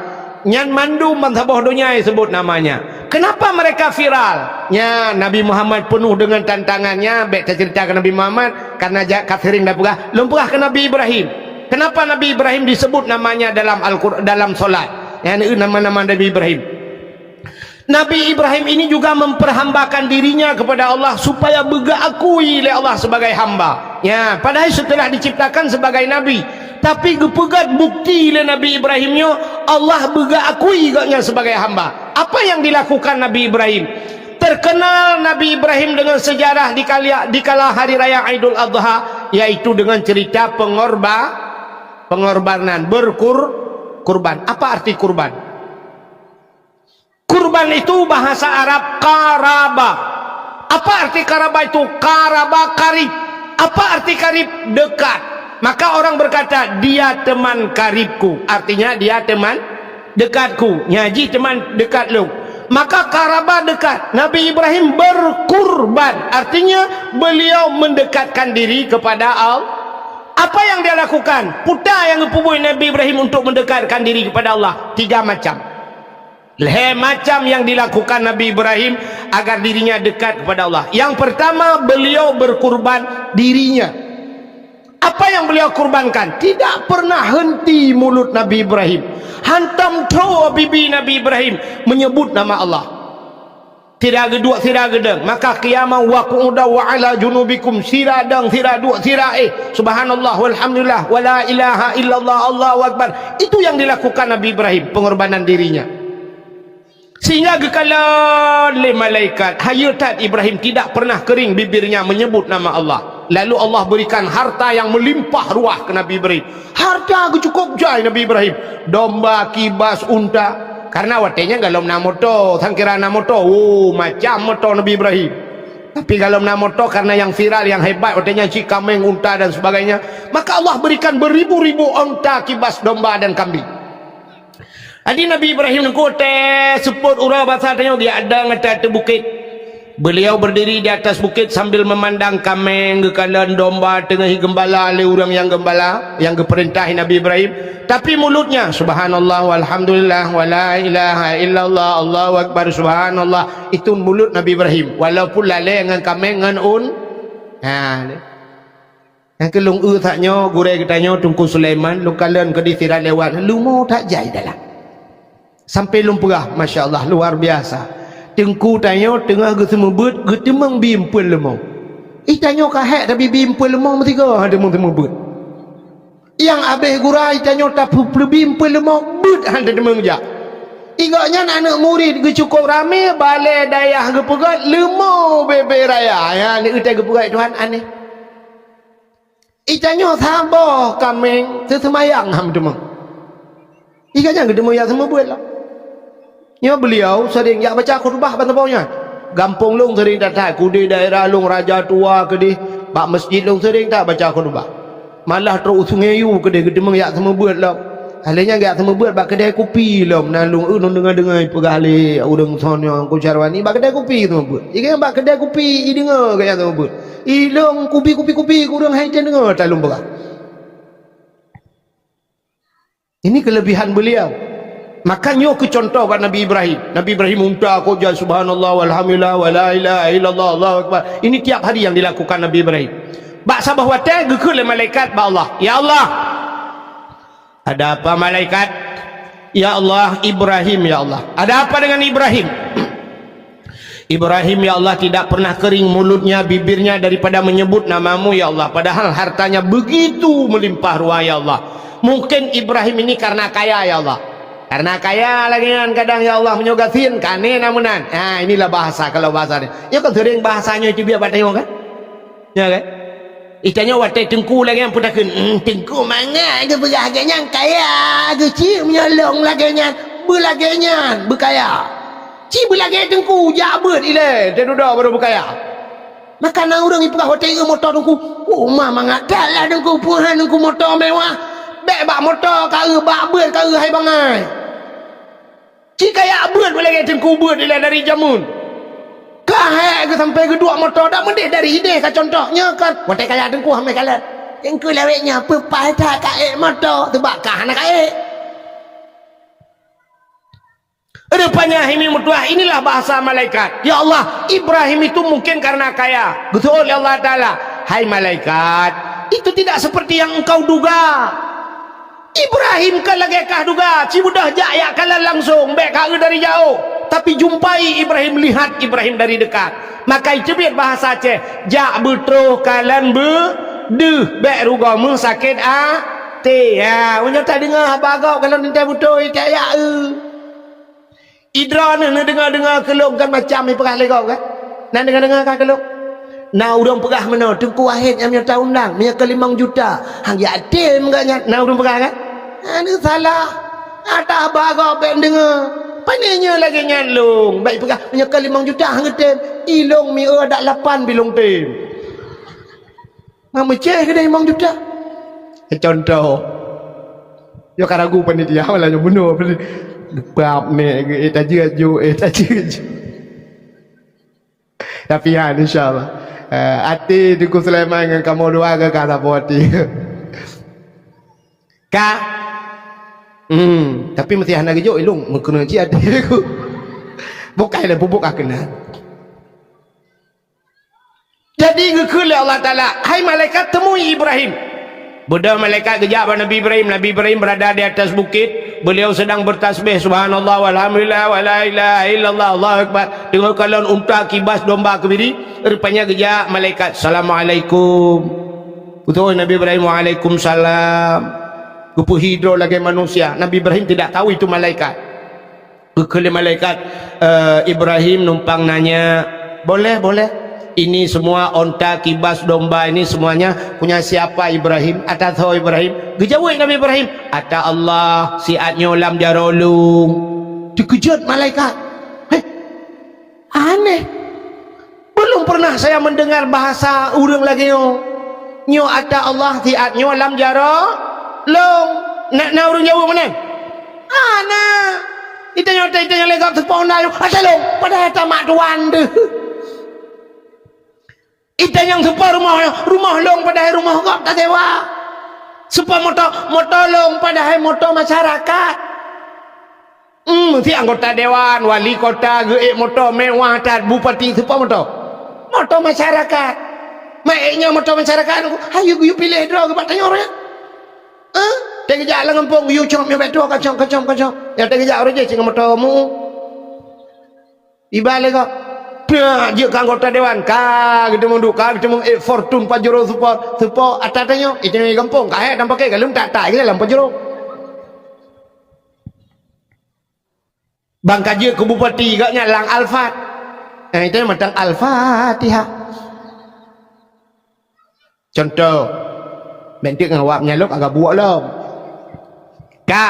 Nyan mandum bansaboh donya jiseubut namanya. Kenapa mereka viral? Nya, Nabi Muhammad penuh dengan tantangannya, bèk taceurita keu Nabi Muhammad, karena ja-, ka sering tapeugah, lôn peugah keu Nabi Ibrahim. Kenapa Nabi Ibrahim disebut namanya dalam Al-Qur-, dalam solat? Nyan nama-nama Nabi Ibrahim. Nabi Ibrahim ini juga memperhambakan dirinya kepada Allah supaya beugeukui lé Allah sebagai hamba. Ya, padahai setelah diciptakan sebagai nabi, tapi geupeugöt bukti lé Nabi Ibrahim nyoe Allah beugeukui gobnyan sebagai hamba. Apa yang dilakukan Nabi Ibrahim? Terkenal Nabi Ibrahim dengan sejarah di kali-, di kala hari raya Aidul Adha, yaitu dengan cerita pengorba-, pengorbanan, berkur-, kurban. Apa arti kurban? Kurban itu bahasa Arab qaraba. Apa arti qaraba itu? Qaraba, karib. Apa arti karib? Dekat. Maka orang berkata, "Dia teman karibku." Artinya, dia teman dekatku. Nya jih teman dekat lôn. Maka qaraba dekat. Nabi Ibrahim berkurban. Artinya, beliau mendekatkan diri kepada Allah. Apa yang dia lakukan? Peue nyang geupeubuet Nabi Ibrahim untuk mendekatkan diri kepada Allah? Tiga macam. Lhèe macam yang dilakukan Nabi Ibrahim agar dirinya dekat kepada Allah. Yang pertama, beliau berkurban dirinya. Apa yang beliau kurbankan? Tidak pernah henti mulut Nabi Ibrahim. Hantom tho bibi Nabi Ibrahim menyebut nama Allah. Sira geuduek, sira geudong. Maka qiyama wa qu'uda wa ala junubikum. Sira dong, sira duek, sira éh. Subhanallah, walhamdulillah, wa la ilaha illallah, Allahu akbar. Itu yang dilakukan Nabi Ibrahim, pengorbanan dirinya. Sehingga geukalon lé malaikat, hayeu that Ibrahim tidak pernah kering bibirnya menyebut nama Allah. Lalu Allah berikan harta yang melimpah ruah keu Nabi Ibrahim. Harta geucukôp jai Nabi Ibrahim. Domba, kibas, unta. Karena watèe nyan golom na moto, sangkira na moto. Oh, macam moto Nabi Ibrahim. Tapi golom na moto karena yang viral, yang hebat, watèe nyan cit kaméng, unta dan sebagainya. Maka Allah berikan beribu-ribu unta, kibas, domba dan kambing. Jadi Nabi Ibrahim nyan watèe seupôt uroe basa tanyoe geujak dong ateueh bukét. Beliau berdiri di atas bukit sambil memandang kaméng geukalon, domba teungoh geumbala lé ureueng nyang geumbala, nyang geupeurintah Nabi Ibrahim. Tapi mulutnya, "Subhanallah, walhamdulillah, wa la ilaha illallah, Allahu akbar, subhanallah." Itu mulut Nabi Ibrahim. Walaupun lalè ngon kaméng ngon un-, ha, Nyang keu lôn eu that nyoe, gurèe geutanyoe Teungku Sulaiman, lôn kalon keudéh sira lewat, leumo that jai dalam. Sampai lôn peugah, masya Allah, luar biasa. Teungku tanyoe teungoh geuseumeubeuet, geuteumeung bi eumpeuen leumo. Ih, tanyoe ka hék tabi bi eumpeuen leumo meusigoe han teumeung seumeubeuet. Nyang abéh gura ih tanyoe tapeuleubi eumpeuen leumo, beuet han teumeung jak. Ih, gobnyan aneuk murit geucukôp ramé, balè dayah geupeugöt, leumo bèbèe raya. Nyan, aneuk teuh geupeugöt Tuhan aneh. Ih, tanyoe saboh kaméng teuseumayang han teumeung. Ih, gobnyan geuteumeung jak seumeubeuet lom. Nyoe beuliau sering jak baca khutubah ban saboh nyan. Gampông lôn sering that-that, keudéh daerah lôn Raja Tua keudéh, bak meuseujid lôn sering that baca khutubah. Malah trok u Sungai Yu keudéh geuteumeung jak seumeubeuet lom. Lheuh nyan geujak seumeubeuet bak keudè kupi lom, na lôn, eu, lôn deungoe-deungoe peugah lé ureueng soe nyoe Teungku Syarwani bak keudè kupi seumeubeuet. Ih, gobnyan bak keudè kupi, ih, deungoe gobnyan seumeubeuet. Ih, lôn kupi, kupi, kupi, ureueng han teudeungoe that lôn peugah. Ini kelebihan beliau. Maka nyoe keuh contoh bak Nabi Ibrahim. Nabi Ibrahim unta kok jai, subhanallah, walhamdulillah, wa la ilaha illallah, Allahu akbar. Ini tiap hari yang dilakukan Nabi Ibrahim. Bak saboh watèe geukheun lé malaikat bak Allah, "Ya Allah." "Ada apa, malaikat?" "Ya Allah, Ibrahim, ya Allah." "Ada apa dengan Ibrahim?" "Ibrahim, ya Allah, tidak pernah kering mulutnya, bibirnya daripada menyebut nama-Mu, ya Allah. Padahal hartanya begitu melimpah ruah, ya Allah. Mungkin Ibrahim ini karena kaya, ya Allah. Karena kaya lagèe nyan kadang, ya Allah, meunyoe gasien, ka aneh na meunan." Ha, inilah bahasa, kalau bahasa ni. Nyoe kan sering bahasa nyoe teubiet bak tanyoe kan? Ya kan? Ih, tanyoe watèe teungku lagèe nyan peutakheun, "Hmm, teungku mangat geupeugah lagèe nyan, kaya geucit meunyoe lôn lagèe nyan, beulagèe nyan beukaya." Ci beulagèe teungku, jak beuet ilèe, teududoe baru beukaya. Maka na ureueng jipeugah watèe eu moto teungku, "Oh, ma mangat that lah teungku, peue han teungku moto mewah. Bèk bak moto ka eu, bak beuet ka eu hai bangai." Ci kaya beuet lagèe teungku beuet ilèe dari jameun. Ka hék geusampai geuduek moto, dak meudeh dari idéh ka contoh. Nyoe kan, watèe kaya teungku hamé kalon. Teungku lawét nyoe peupai that ka ék moto, teubak ka hana ka ék. Rupanya hai meutuah, inilah bahasa malaikat. "Ya Allah, Ibrahim itu mungkin karena kaya." Geuseuôt lé Allah Taala, "Hai malaikat, itu tidak seperti yang engkau duga. Ibrahim ka lagée kah duga, ci beudôh jak yak kalon langsung, bék ka eu dari jauh. Tapi jumpai Ibrahim, lihat Ibrahim dari dekat." Maka iteubiet bahasa Aceh, "Jak beutroh kalon beudeuh, bék rugoe meusakét até." Ha, meunyoe tadeungoe haba gob kalon teuntée beutôi, tak yak eu. Idroeneuh neudeungoe-deungoe keu lôn kan macam ipeugah lé gob kan? Na deungoe-deungoe ka keu lôn? Na ureuëng peugah meunoe, Teungku Wahid nyang meunyoe taundang, meunyoe keu limong juta, han jitem gobnyan. Na ureuëng peugah kan? Hana salah. Ata haba gob bék deungoe. Pane nyoe lagée nyan lôn, bék ipeugah, meunyoe keu limong juta han geutem. I lôn mieu adak lapan bi lôn tem. Mak meucéh keudeh limong juta. Eh, contoh. Yo ka ragu panitia, malah nyoe bunoe. Geupap nek, eh, tajeuet ju, eh, tajeuet ju. Tapi, ya, insya Allah. Eh, até Teungku Sulaiman ngon kamoe dua ke ka saboh até. Ka? Hmm, tapi meusti hana geujok ilong, meukeunong cit até ku. Bukai lé bubuk ka keunan. Jadi geukheun lé Allah Taala, "Hai malaikat, temui Ibrahim." Beudôh malaikat geujak bak Nabi Ibrahim. Nabi Ibrahim berada di atas bukit. Beliau sedang bertasbih, "Subhanallah, walhamdulillah, wala ilaha illallah, Allahu akbar." Teungoh kalon unta, kibas, domba, keubiri. Rupanya geujak malaikat, "Assalamualaikum." Beutôi Nabi Ibrahim, "Waalaikumsalam." Geupeuhidroe lagée manusia. Nabi Ibrahim tidak tahu itu malaikat. Geukheun lé malaikat, eh, Ibrahim numpang nanya, "Boleh, boleh. Ini semua onta, kibas, domba ini semuanya punya siapa, Ibrahim? Ata soe, Ibrahim?" Geujaweueb Nabi Ibrahim, "Ata Allah, siat nyoe lam jaroe lôn." Teukeujot malaikat. "Heh, aneh. Belum pernah saya mendengar bahasa ureuëng lagée nyoe. Nyoe ata Allah, siat nyoe lam jaroe lôn." Na, na ureuëng jaweueb meunan? Hana. Itanyong, itanyong lé gob, "Soe po ata nyoe?" "Ata lôn, padahai ata mak tuan deuh." Itanyong, "Soe po rumoh nyoe?" "Rumoh lôn, padahai rumoh gob tasewa." "Soe po moto?" "Moto lôn, padahai moto masyarakat." Hmm, si anggota dewan, wali kota geuék moto mewah that, bupati, soe po moto? Moto masyarakat. Mak ék nyoe moto masyarakat, hayeu geuyue piléh droe geuh bak tanyoe nyan. Eh? Teugeujak lam gampông, geuyue cop nyoe bak droe, kacok, kacok, kacok. Nyang teugeujak ureuëng jih singoh moto mu. Iba lé kok. Peuet jeuet keu anggota dewan, ka geuteumeung duek, ka geuteumeung ék Fortune Pajero Sport, Sport ata tanyoe, itanyong gampông, ka hék dan pakai galeuem tak-tak lé lam Pajero. Ban ka jeuet keu bupati gobnyan lam Alphard. Eh, itu mantong Al-Fatihah. Contoh, bentuk ngon awak menyalok agak buok lom. Ka.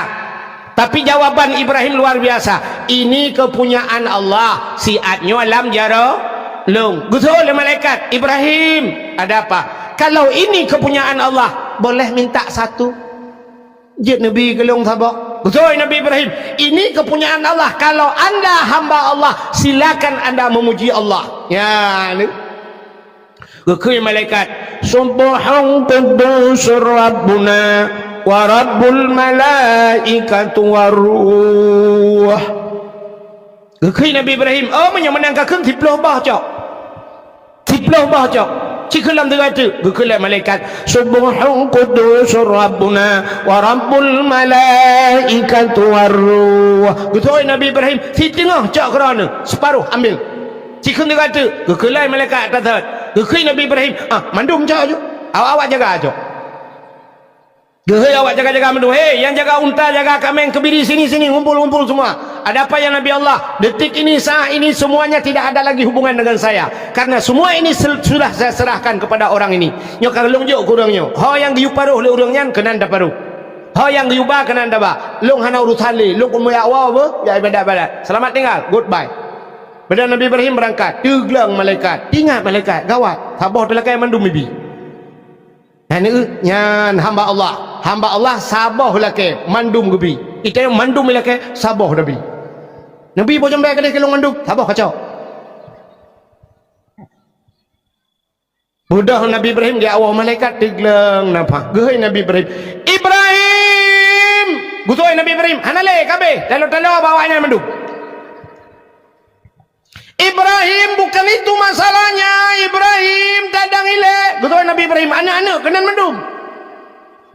Tapi jawaban Ibrahim luar biasa. "Ini kepunyaan Allah, siat nyoe lam jaroe lôn." Geuseuôt lé malaikat, "Ibrahim, ada apa?" "Kalau ini kepunyaan Allah, boleh minta satu?" Jeuet neubi keu lôn saboh. Beutôi Nabi Ibrahim, "Ini kepunyaan Allah. Kalau anda hamba Allah, silakan anda memuji Allah." Ya, ni. Geukheun malaikat, "Subbuhun quddusur Rabbuna wa Rabbul malaikatu war ruh." Geukheun Nabi Ibrahim, "Oh, meunyoe meunan kakheun siploh boh cok. Siploh boh cok. Ci kheun lam teungoh teuk." Geukheun lé malaikat, "Subbuhun quddusur Rabbuna wa Rabbul malaikatu war ruh." Geutôi Nabi Ibrahim, "Siteungoh cok keudroe neuh, seuparoh ambil." Ci kheun teungoh teuk. Geukheun lé malaikat ata thot. Geukheun Nabi Ibrahim, "Ah, mandum cok ju. Awak-awak jaga cok." Geuhôi awak jaga-jaga mandum, "Hei, nyang jaga unta, jaga kaméng, keubiri, sini, sini, ngumpul, ngumpul semua. Ada apa ya Nabi Allah? Detik ini, saat ini, semuanya tidak ada lagi hubungan dengan saya. Karena semua ini sel-, sudah saya serahkan kepada orang ini. Nyoe ka lôn jok keu ureuëng nyoe. Ho nyang geuyue paroh lé ureuëng nyan, keunan taparoh. Ho nyang geuyue ba, keunan taba. Lôn hana urusan lé, lôn keuneuk jak woe beuh, jak ibadat-ibadat. Selamat tinggal, goodbye." Padahai Nabi Ibrahim beurangkat, teugleng malaikat, teuingat malaikat, gawat, saboh teulakée mandum ibi. Nyan, nyan hamba Allah. Hamba Allah saboh lakée mandum geubi. Itée mandum lakée saboh Nabi. Nabi boh jambée keudeh keu lôn mandum, saboh kacok. Beudôh Nabi Ibrahim di awak malaikat teugleng nafah. Geuhôi Nabi Ibrahim, "Ibrahim!" Geutôi Nabi Ibrahim, "Hana lé, ka abéh. Talo-talo bak awaknyan mandum." Ibrahim, bukan itu masalahnya. Ibrahim tadang ilée. Beutôi Nabi Ibrahim, aneuk-aneuk keunan mandum.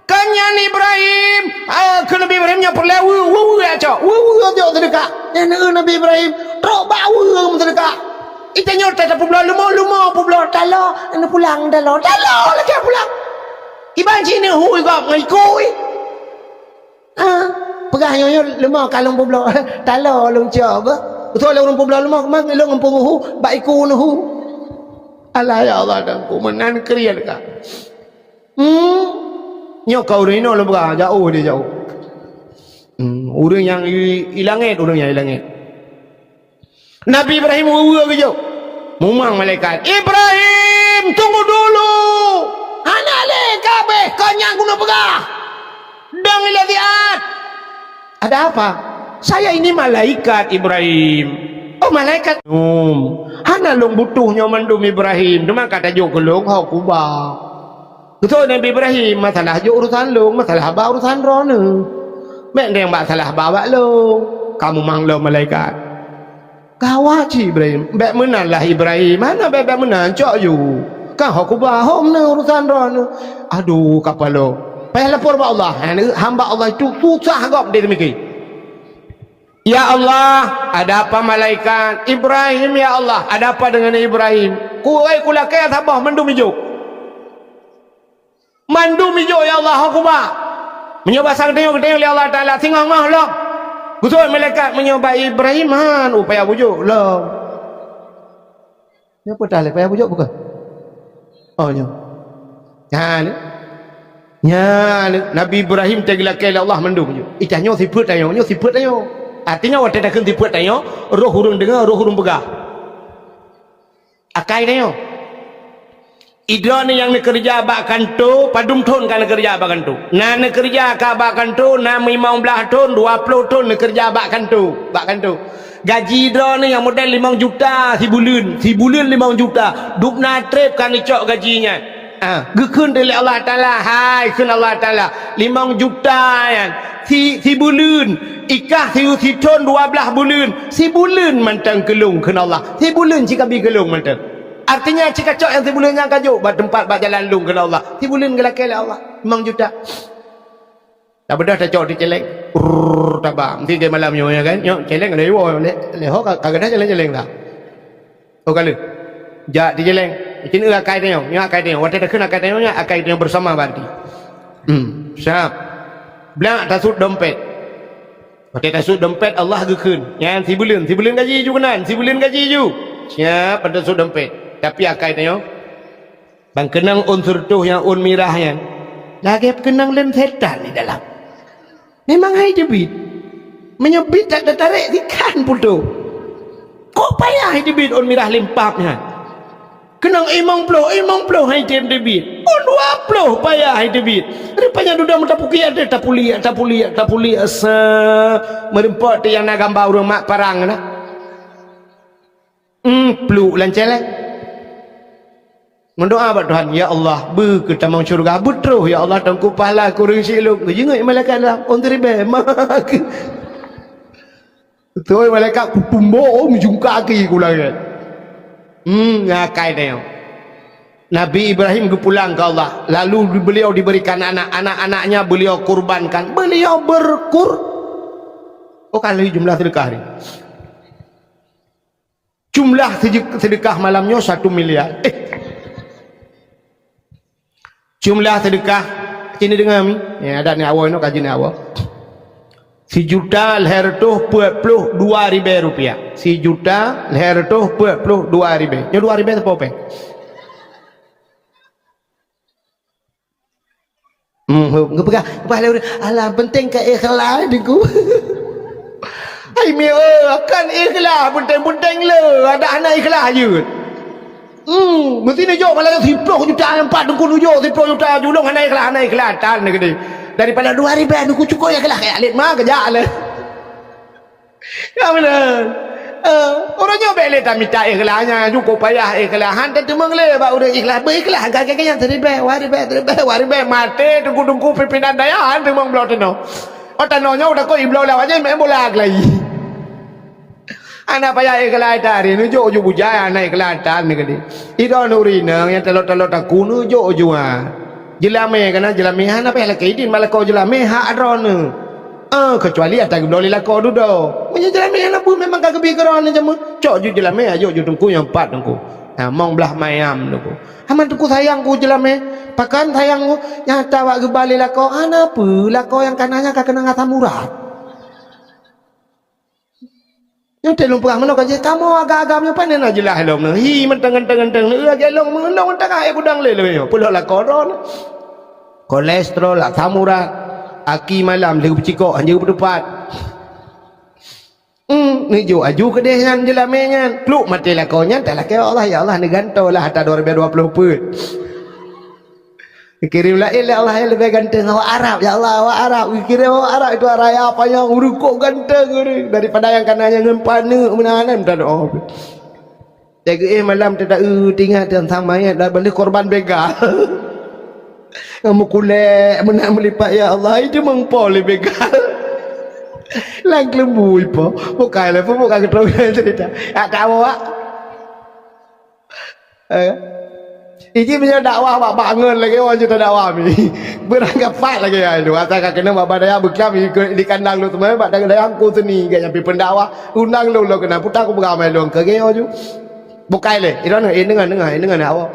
Kan nyan Ibrahim, ah, keu Nabi Ibrahim nyoe peureulée weue, weue, weue jak cok, weue, weue jak cok seudeukah. Nyan, eh, Nabi Ibrahim, trok bak weue meuseudekah. Itanyoe ta-, tapeubloe leumo, leumo peubloe, taloe, neupulang taloe, taloe lagée pulang. Kiban cit neuhu gob ngon iku, eh. Ah, peugah nyoe, nyoe leumo ka lôn peubloe. Taloe lôn cok beuh. Beutôi lé ureuëng peubloe leumo, keumang lôn ngon peue hu, bak iku neuhu. Alah, ya Allah, dan ku meunan kriet ka. Hmm. Nyoe ka ureuëng inoe lôn peugah, jauh dia jauh. Hmm, ureuëng nyang i, i langét, ureuëng nyang i langét. Nabi Ibrahim weue-weue geujok. Mumang malaikat, "Ibrahim, tunggu dulu! Hana lé kabeh kon nyang keuneuk peugah! Dong ilée siat!" "Ada apa?" "Saya ini malaikat, Ibrahim." "Oh, malaikat." "Hum, hana lôn butuh nyoe mandum, Ibrahim, teuma ka tajok keu lôn ho kuba." Beutôi Nabi Ibrahim, masalah jok urusan lôn, masalah haba urusan droeneuh. Bék deng bak salah haba bak lôn, ka mumang lom malaikat. Gawat cit Ibrahim, bék meunan lah Ibrahim, hana bék-bék meunan, cok ju. Ka ho kuba hom na urusan droeneuh. Aduh, kapalo. Payah lapor bak Allah, hamba Allah itu susah gob dia miki. Ya Allah, ada apa malaikat? Ibrahim, ya Allah, ada apa dengan Ibrahim? Kuwai kulakée saboh mandum ijok. Mandum ijok, ya Allah, ho kuba. Meunyoe basa geutanyoe, geutanyoe lé Allah Taala singoh-ngoh lom. Geusuet malaikat meunyoe bak Ibrahim han upaya bujok lom. Nyoe peue tah lé payah bujok bukan? Oh, nyoe. Nyan. Nyan, Nabi Ibrahim teugeulakée lé Allah mandum nyoe. Itah nyoe sifeuet tanyoe, nyoe sifeuet tanyoe. Artinya watée takheun sifeuet tanyoe, roh ureuëng deungoe, roh ureuëng peugah. Akai tanyoe. Idroeneuh nyang neukeureuja bak kanto, padum thon ka neukeureuja bak kanto. Na neukeureuja ka bak kanto, na limong blaih thon, dua ploh thon neukeureuja bak kanto, bak kanto. Gaji droeneuh nyang model limong juta sibuleuen, sibuleuen limong juta. Dubna treb ka neucok gaji nyan. Ah, geukheun lé Allah Taala, hai kheun Allah Taala, limong juta nyan si, sibuleuen, ikah si, sithon dua blaih buleuen, sibuleuen mantong keu lôn kheun Allah. Sibuleuen cit kabi keu lôn mantong. Artinya cit kacok nyang sibuleuen nyan kajok bak teumpat bak jalan lôn kheun Allah. Sibuleuen geulakée lé Allah, limong juta. Tabeudôh tacok di celeng. Rrrr, taba. Mesti di malam nyoe, ya kan? Nyoe celeng ada iwoe. Lé, lé ho ka, ka gadah celeng-celeng dah. Oh, ka lheueh. Jak di celeng. Icin eu akai tanyoe. Nyoe akai tanyoe. Watée takheun akai tanyoe nyan, akai tanyoe bersama berarti. Hmm, siap. Blak tasut dompet. Watée tasut dompet, Allah geukheun. Nyan sibuleuen, sibuleuen gaji ju keunan, sibuleuen gaji ju. Siap, tasut dompet. Tapi akai tanyoe Ban keunong ôn seureutôh nyang ôn mirah nyan, lagée keunong lén setan di dalam. Memang hai teubiet. Meunyoe biet that tatarek, sikan putôh. Kok payah hai teubiet ôn mirah limpab nyan? Keunong imong ploh, imong ploh hai tem teubiet. Ôn dua ploh payah hai teubiet. Rupanya dudoe meutapukiak teuh, tapuliak, tapuliak, tapuliak, sa meureumpok teuh nyang na gamba ureuëng mak parang na. Em, pluek lam celeng. Meudoá bak Tuhan, "Ya Allah, beu keu tamong syeuruga, beutroh, ya Allah, teungku pahala keu ureuëng syiek lôn." Geujingeuk malaikat lam, "Ôn siribée, mak." Beutôi malaikat kutumbok, oh, meujungka keu ku langét. Hmm, ngakai tanyoe. Nabi Ibrahim geupulang keu Allah, lalu beliau diberikan anak, anak-anaknya beliau kurbankan. Beliau berkur-, oh, kali jumlah sedekah ni. Jumlah seudeukah malam nyoe satu miliar. Eh. Jumlah seudeukah, sini deungoe mi. Ya, adak ni awai nyoe kaji ni awai. Sijuta lhée reutôh peuet ploh dua ribée rupiah. Sijuta lhée reutôh peuet ploh dua ribée. Nyoe dua ribée sapo péng? Hmm, geupeugah, geupeugah lé ureuëng, "Alah, penting ka ikhlas, Teungku." Hai mi, oh, kan ikhlas, penting-penting le, ada hana ikhlas jeuet. Hmm, meusti neujok malah siploh juta empat Teungku neujok siploh juta julong hana ikhlas, hana ikhlas tan neugede. Daripada dua ribée Teungku cukup ikhlas, kaya alit ma kejak le. Ya betul. Eh, orang nyoe bek le tamita ikhlas nya, cukup payah ikhlas. Han teumang le bak ureuëng ikhlas, berikhlas. Gaga-gaga nyang seribai, wah ribai, seribai, wah ribai. Mate tunggu-tunggu pimpinan daya, han teumang bloe tanoh. Oh, tanoh nyoe udah kok ibloe lawat je, main bola lagi. Hana payah iklan tan, neujok ju bujai hana iklan tan ni keudeh. Idong ureueng inong nyang talot-talot takue neujok ju, ha. Jeulamé kana jeulamé hana payah lakée idin bak lakoe jeulamé hak droeneuh. Eh, keucuali ata geubloe lé lakoe dudoe. Meunyoe jeulamé hana peue memang ka geubri keu droeneuh jameun, cok ju jeulamé, ajok ju teungku nyang pat teungku. Ha, mong blah mayam teungku. Aman teungku sayang keu jeulamé. Pakon sayang keu? Nyata bak geuba lé lakoe, hana peue lakoe nyang kana nyan ka keunong asam urat. Nyoe teuh lôn peugah meunoe ka jeuet kamoe agam-agam nyoe pane na jeulaih lom nyoe. Hi mantong ganteng-ganteng nyoe lagèe lôn meunoe mantong ka ék udang lé lôn nyoe. Peulhok lakoe droe nyoe. Kolesterol, asam urat, aki malam lheueh peucikok hanjeuet peuteupat. Hmm, neujok aju keudeh nyan jeulamé nyan. Pluk maté lakoe nyan talakée Allah, ya Allah neugantoe lah ata dua ribu dua puluh peuet. Geukirém laén lé Allah nyang leubeh ganteng awak Arab. Ya Allah, awak Arab. Geukirém awak Arab itu raya panyang, ureueng kok ganteng ureueng. Daripada nyang kana nyan ngon paneuk meunan, meunan, oh. Teuka éh malam teuta-eu tingat teuntang manyét dan balik korban begal. Ngon meukulek meunan meulipat, ya Allah, itu meupo lé begal. Lam keuleumbu ipo. Bukai lé pun bukan keutong cerita. Tak tahu, Wak. Eh. Iji meunyoe dakwah bak bangon lagèe orang juta dakwah mi. Beurangkapat lagèe nyan tu. Asai ka keuneuk bak dayah beuklam di kandang lôn teuma bak dayah Teungku Seuni gét nyang pi pendakwah. Undang lôn lôn keunan puta ku peugah mai lôn keu gét nyoe ju. Bukai lé. Ilôn eh deungon deungon eh deungon awak.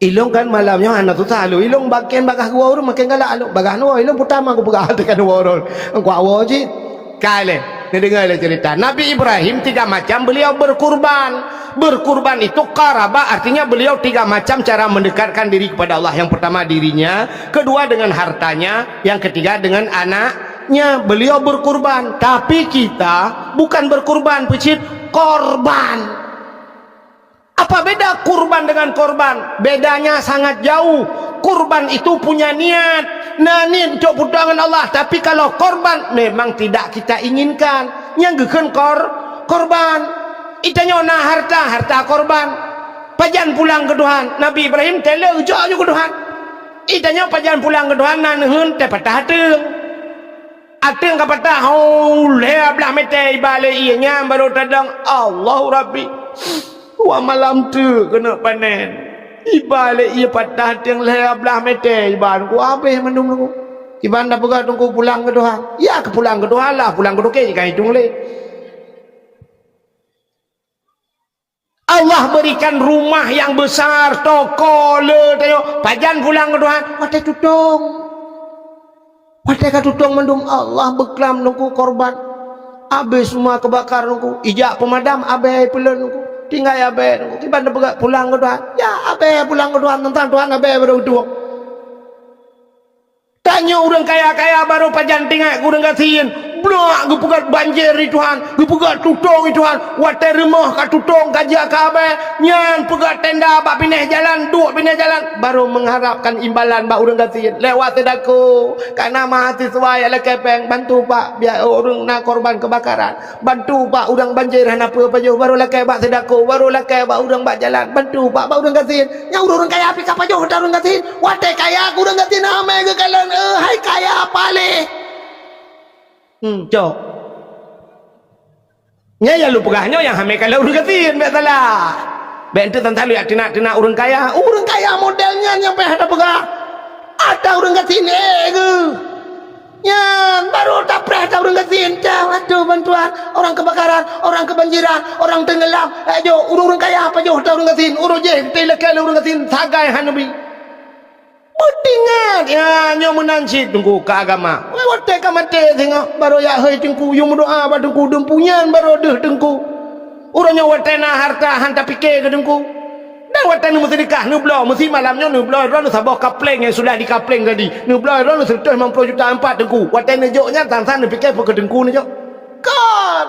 Ilôn kan malam nyoe hana susah lôn. Ilôn makin bagah geuwoe ureueng makin galak lôn. Bagah nyoe ilôn puta ma ku peugah teuk kan woe ureueng. Engkau woe cit. Kai lé, neudeungoe lé cerita. Nabi Ibrahim tiga macam beliau berkurban. Berkurban itu qaraba, artinya beliau tiga macam cara mendekatkan diri kepada Allah. Yang pertama dirinya, kedua dengan hartanya, yang ketiga dengan anaknya. Beliau berkurban. Tapi kita bukan berkurban, peucit korban. Apa beda kurban dengan korban? Bedanya sangat jauh. Kurban itu punya niat. Na niet untuk peutuangan Allah. Tapi kalau korban, memang tidak kita inginkan. Nyang geukheun kor-, korban. Itanyoe na harta, harta korban. Pajan pulang keu Tuhan. Nabi Ibrahim teuleuk jok ju keu Tuhan. Itanyoe pajan pulang keu Tuhan, na neuheun teuh patah ateueng. Ateueng ka patah, hau, lhèe blah mètè iba lé ié nyan, barô tadong, Allahu Rabbi. Dua malam teuk keuneuk panen. Iba lé ié patah ateueng lhèe blah mètè iba, ku habéh mandum ku. Kiban tapeugah teungku pulang keu Tuhan. Ya keu pulang keu Tuhan lah, pulang keu toke jih ka itong lé. Allah berikan rumah yang besar, toko le, tanyoe. Pajan pulang keu Tuhan? Watèe tutong. Watèe ka tutong mandum Allah beuklam teungku korban. Habéh semua kebakar teungku. Ijak pemadam habéh peulon teungku. Tinggai habéh teungku. Kiban tapeugah pulang keu Tuhan? Ya habéh pulang keu Tuhan, teuntang Tuhan habéh baro tutong. Tanyoe ureueng kaya-kaya barô pajan teuingat keu ureueng gasien. Bloe geupeugöt banjir di Tuhan, geupeugöt tutong di Tuhan. Watèe rumoh ka tutong ka jak ka abèe, nyan peugöt tenda bak binéh jalan, duek binéh jalan, barô mengharapkan imbalan bak ureueng gasien lewat seudako. Kana mahasiswa nyang lakèe pèng, bantu pak, biar ureueng na korban kebakaran. Bantu pak ureueng banjir hana peue pajoh, barô lakèe bak seudako, barô lakèe bak ureueng bak jalan, bantu pak bak ureueng gasien. Nyang ureueng kaya pih ka pajoh ata ureueng gasien. Watèe kaya keu ureueng gasien amé geukalon, eh hai kaya paléh. Hmm, cok. Nyan nyang lôn peugah nyoe nyang amé kalon ureueng gasien bèk salah. Bèk enteuk tan salah teunak-teunak ureueng kaya. Ureueng kaya model nyan nyang payah tapeugah. Ata ureueng gasien ék geuh. Nyan, barô tapreh ata ureueng gasien, dah, aduh, bantuan, orang kebakaran, orang kebanjiran, orang tenggelam. Eh, jok, ureueng-ureueng kaya pajoh ata ureueng gasien, ureueng jéh, teuh lakèe lé ureueng gasien, sagai hana bi. Beutingat, ya, nyoe meunan cit teungku keu agama. Wai watèe ka maté singoh, barô jak hôi teungku, yue meudoa bak teungku, deumpu nyan barô deuh teungku. Uroe nyoe watèe na harta han tapike keu teungku. Dan watèe neumeuseudeukah, neubloe, meusi malam nyoe neubloe droeneuh saboh kapleng nyang sudah dikapleng tadi. Neubloe droeneuh seureutôh limong ploh juta ampat teungku. Watèe neujok nyan, san-san neupike peu keu teungku neujok. Kon!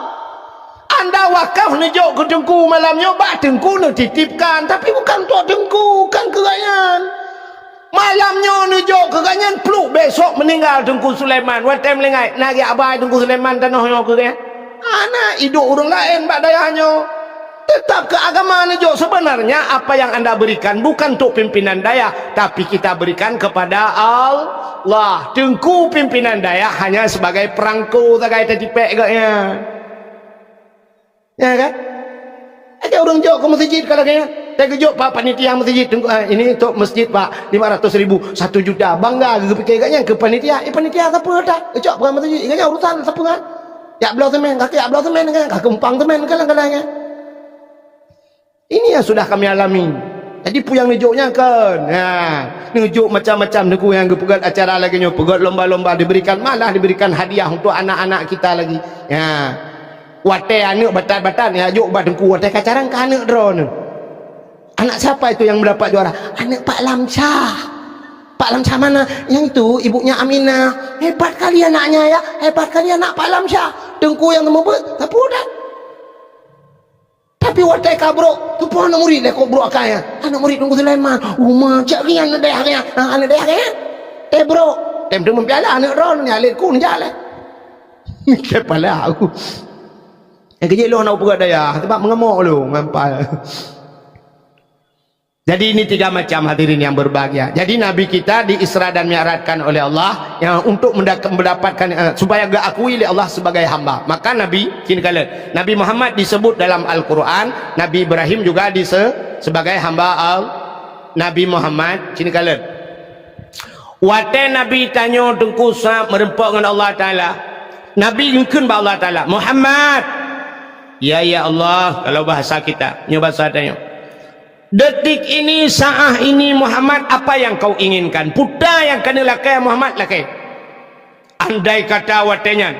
Anda wakaf neujok keu teungku malam nyoe, bak teungku neutitipkan, tapi bukan untuk teungku, kan keu gobnyan. Malam nyoe neujok keu gobnyan, pluk besok meuninggai Teungku Sulaiman. Watèe meuninggai, na geujak ba Teungku Sulaiman tanoh nyoe keu gobnyan? Hana, iduek ureueng laén bak dayah nyoe. Teutap keu agama neujok. Sebenarnya apa yang anda berikan bukan untuk pimpinan dayah, tapi kita berikan kepada Allah. Teungku pimpinan dayah hanya sebagai perangko sagai tatipèk gobnyan. Ya kan? Ada ureuëng jok keu meuseujid ka lagée nyan. Teugeujok pak panitia meuseujid, "Teungku, ah, ini untuk masjid, Pak, lima ratus ribu, satu juta." Bangga geupike gobnyan keu panitia. Eh, panitia sapeue that? Geucok peugah meuseujid. Gobnyan urusan sapeue nyan? Jak bloe semen, ka keuh jak bloe semen kan? Ka keuh umpang semen kan kadang-kadang nyan. Ini yang sudah kami alami. Jadi peue nyang neujok nyan kan? Nah, neujok macam-macam, Teungku, nyang geupeugét acara lagée nyoe, peugét lomba-lomba, diberikan, malah diberikan hadiah untuk anak-anak kita lagi. Ya. Watée aneuëk batat-batat, ya, jok bak Teungku, watée ka carang ka aneuëk droeneuh. "Anak siapa itu yang mendapat juara?" "Anak Pak Lamsyah." "Pak Lamsyah mana?" "Yang itu, ibunya Aminah." "Hebat kali anaknya ya, hebat kali anak Pak Lamsyah." Teungku nyang meubeuet, sapeue that? Tapi watée ka brok, teupeue aneuk murit lé kok brok akai nyan. Aneuk murit Teungku Sulaiman, uma cak rian aneuk dayah nyan. Ha, aneuk dayah nyan. Teubrok, tem teumeung piala aneuk droeneuh nyan lé ku neujak lé. Kepala aku. Eh, kejak lôn hana peugah dayah, sebab mengemok lôn, ngampal. Jadi ini tiga macam, hadirin yang berbahagia. Jadi Nabi kita di Isra dan Mi'rajkan oleh Allah, ya, untuk mendak-, mendapatkan, eh, supaya geakui oleh Allah sebagai hamba. Maka Nabi, sini kalian, Nabi Muhammad disebut dalam Al-Quran, Nabi Ibrahim juga dise-, sebagai hamba Al-, Nabi Muhammad, sini kalian. Watée Nabi tanyoe Teungku sa meureumpok ngon Allah Taala, Nabi geukheun bak Allah Taala, "Muhammad." Ya, ya Allah, kalau bahasa kita, nyoe bahasa tanyoe. Detik ini, saat ini, Muhammad, apa yang kau inginkan? Peue nyang keuneuk lakée, Muhammad, lakée. Andai kata watée nyan,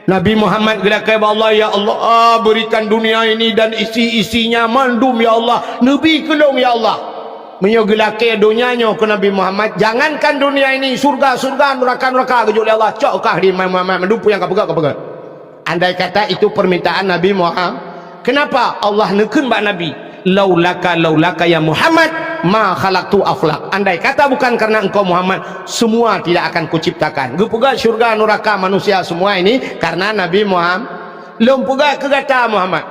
Nabi Muhammad geulakée bak Allah, "Ya Allah, berikan dunia ini dan isi-isinya mandum, ya Allah. Neubi keu lôn, ya Allah." Meunyoe geulakée donya nyoe keu Nabi Muhammad, jangankan dunia ini, surga-surga, nuraka-nuraka geujok lé Allah, cok kah di Muhammad, mandum peue nyang ka peugah, ka peugah. Andai kata itu permintaan Nabi Muhammad, kenapa Allah neukheun bak Nabi, "Laulaka, laulaka ya Muhammad, ma khalaqtu aflak." Andai kata bukan karena engkau Muhammad, semua tidak akan kuciptakan. Geupeugah syurga, nuraka, manusia, semua ini karena Nabi Muhammad. Lôn peugah keu gata Muhammad.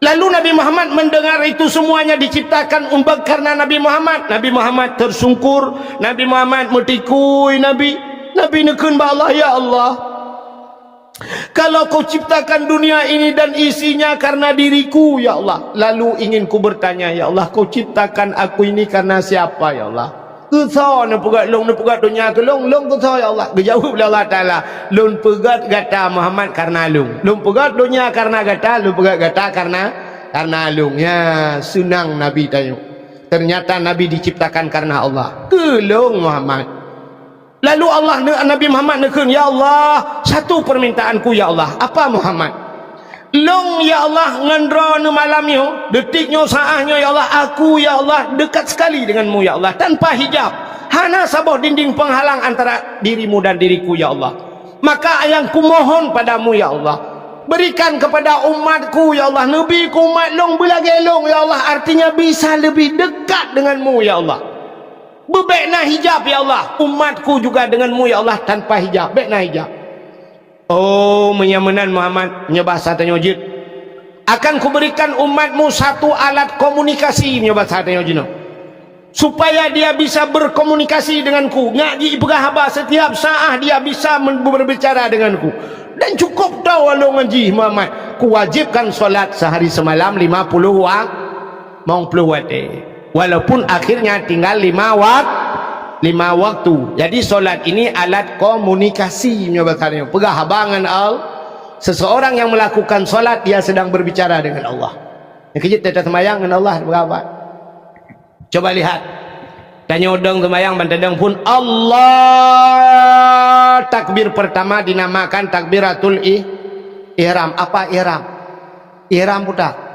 Lalu Nabi Muhammad mendengar itu semuanya diciptakan umbak karena Nabi Muhammad. Nabi Muhammad tersungkur, Nabi Muhammad meutikui, Nabi, Nabi neukheun bak Allah, "Ya Allah, kalau kau ciptakan dunia ini dan isinya karena diriku, ya Allah, lalu ingin ku bertanya, ya Allah, kau ciptakan aku ini karena siapa, ya Allah?" Keusoe neupeugah lôn, neupeugah donya keu lôn, lôn keusoe ya Allah. Geujaweueb lé Allah Taala, "Lôn peugah gata Muhammad karena lôn. Lôn peugah donya karena gata, lôn peugah gata karena, karena lôn." Ya, seunang Nabi tanyoe. Ternyata Nabi diciptakan karena Allah. Keu lôn Muhammad. Lalu Allah ne-, Nabi Muhammad neukheun, "Ya Allah, satu permintaanku ya Allah." "Apa Muhammad?" "Lôn, ya Allah, ngon droeneuh malam nyoe, detik nyoe, saat nyoe, ya Allah, aku, ya Allah, dekat sekali denganmu, ya Allah, tanpa hijab. Hana saboh dinding penghalang antara dirimu dan diriku, ya Allah. Maka nyang kumohon padamu, ya Allah, berikan kepada umatku, ya Allah, neubi keu umat lôn beulagée lôn, ya Allah, artinya bisa lebih dekat denganmu, ya Allah. Beu bék na hijab, ya Allah, umatku juga denganmu, ya Allah, tanpa hijab, bék na hijab." Oh, meunyoe meunan Muhammad, nyoe basa tanyoe jeuet. "Akan kuberikan umatmu satu alat komunikasi," nyoe basa tanyoe jinoe. "Supaya dia bisa berkomunikasi denganku, nyak jipeugah haba setiap saat dia bisa men-, berbicara denganku. Dan cukup tahu lôn ngon jih Muhammad, kuwajibkan solat sehari semalam lima puluh wa-, mong puluh watée." Walaupun akhirnya tinggal lima wak-, lima waktu. Jadi solat ini alat komunikasi, meunyoe bahasa nyoe. Peugah haba ngon Allah. Seseorang yang melakukan solat, dia sedang berbicara dengan Allah. Nyang keujeuet teuta seumayang ngon Allah, peugah haba. Coba lihat. Tanyoe dong seumayang, ban tadong phon Allah. Takbir pertama dinamakan takbiratul ih-, ihram. Apa ihram? Ihram peue that?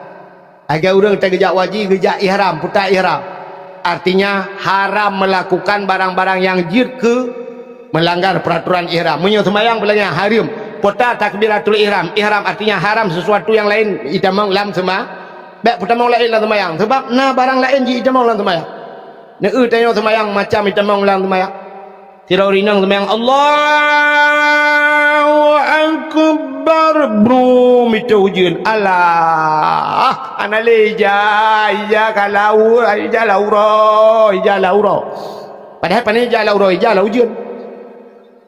Lagée ureuëng teugeujak haji, geujak ihram, peue that ihram. Artinya, haram melakukan barang-barang nyang jeuet keu melanggar peraturan ihram. Meunyoe seumayang peulanggaran haram, peue that takbiratul ihram. Ihram artinya haram sesuatu nyang laén jitamong lam seuma-, bék peutamong laén lam seumayang. Sabab na barang laén jitamong lam seumayang. Neu tanyoe seumayang macam jitamong lam seumayang. Sidroe ureuëng inong seumayang, "Allahu Akbar." Brum, itôh ujeuen. Alah, hana lé ija, ija ka lau-, ija lau uroe, ija lau uroe. Padahai pane ija lau uroe, ija lau ujeuen.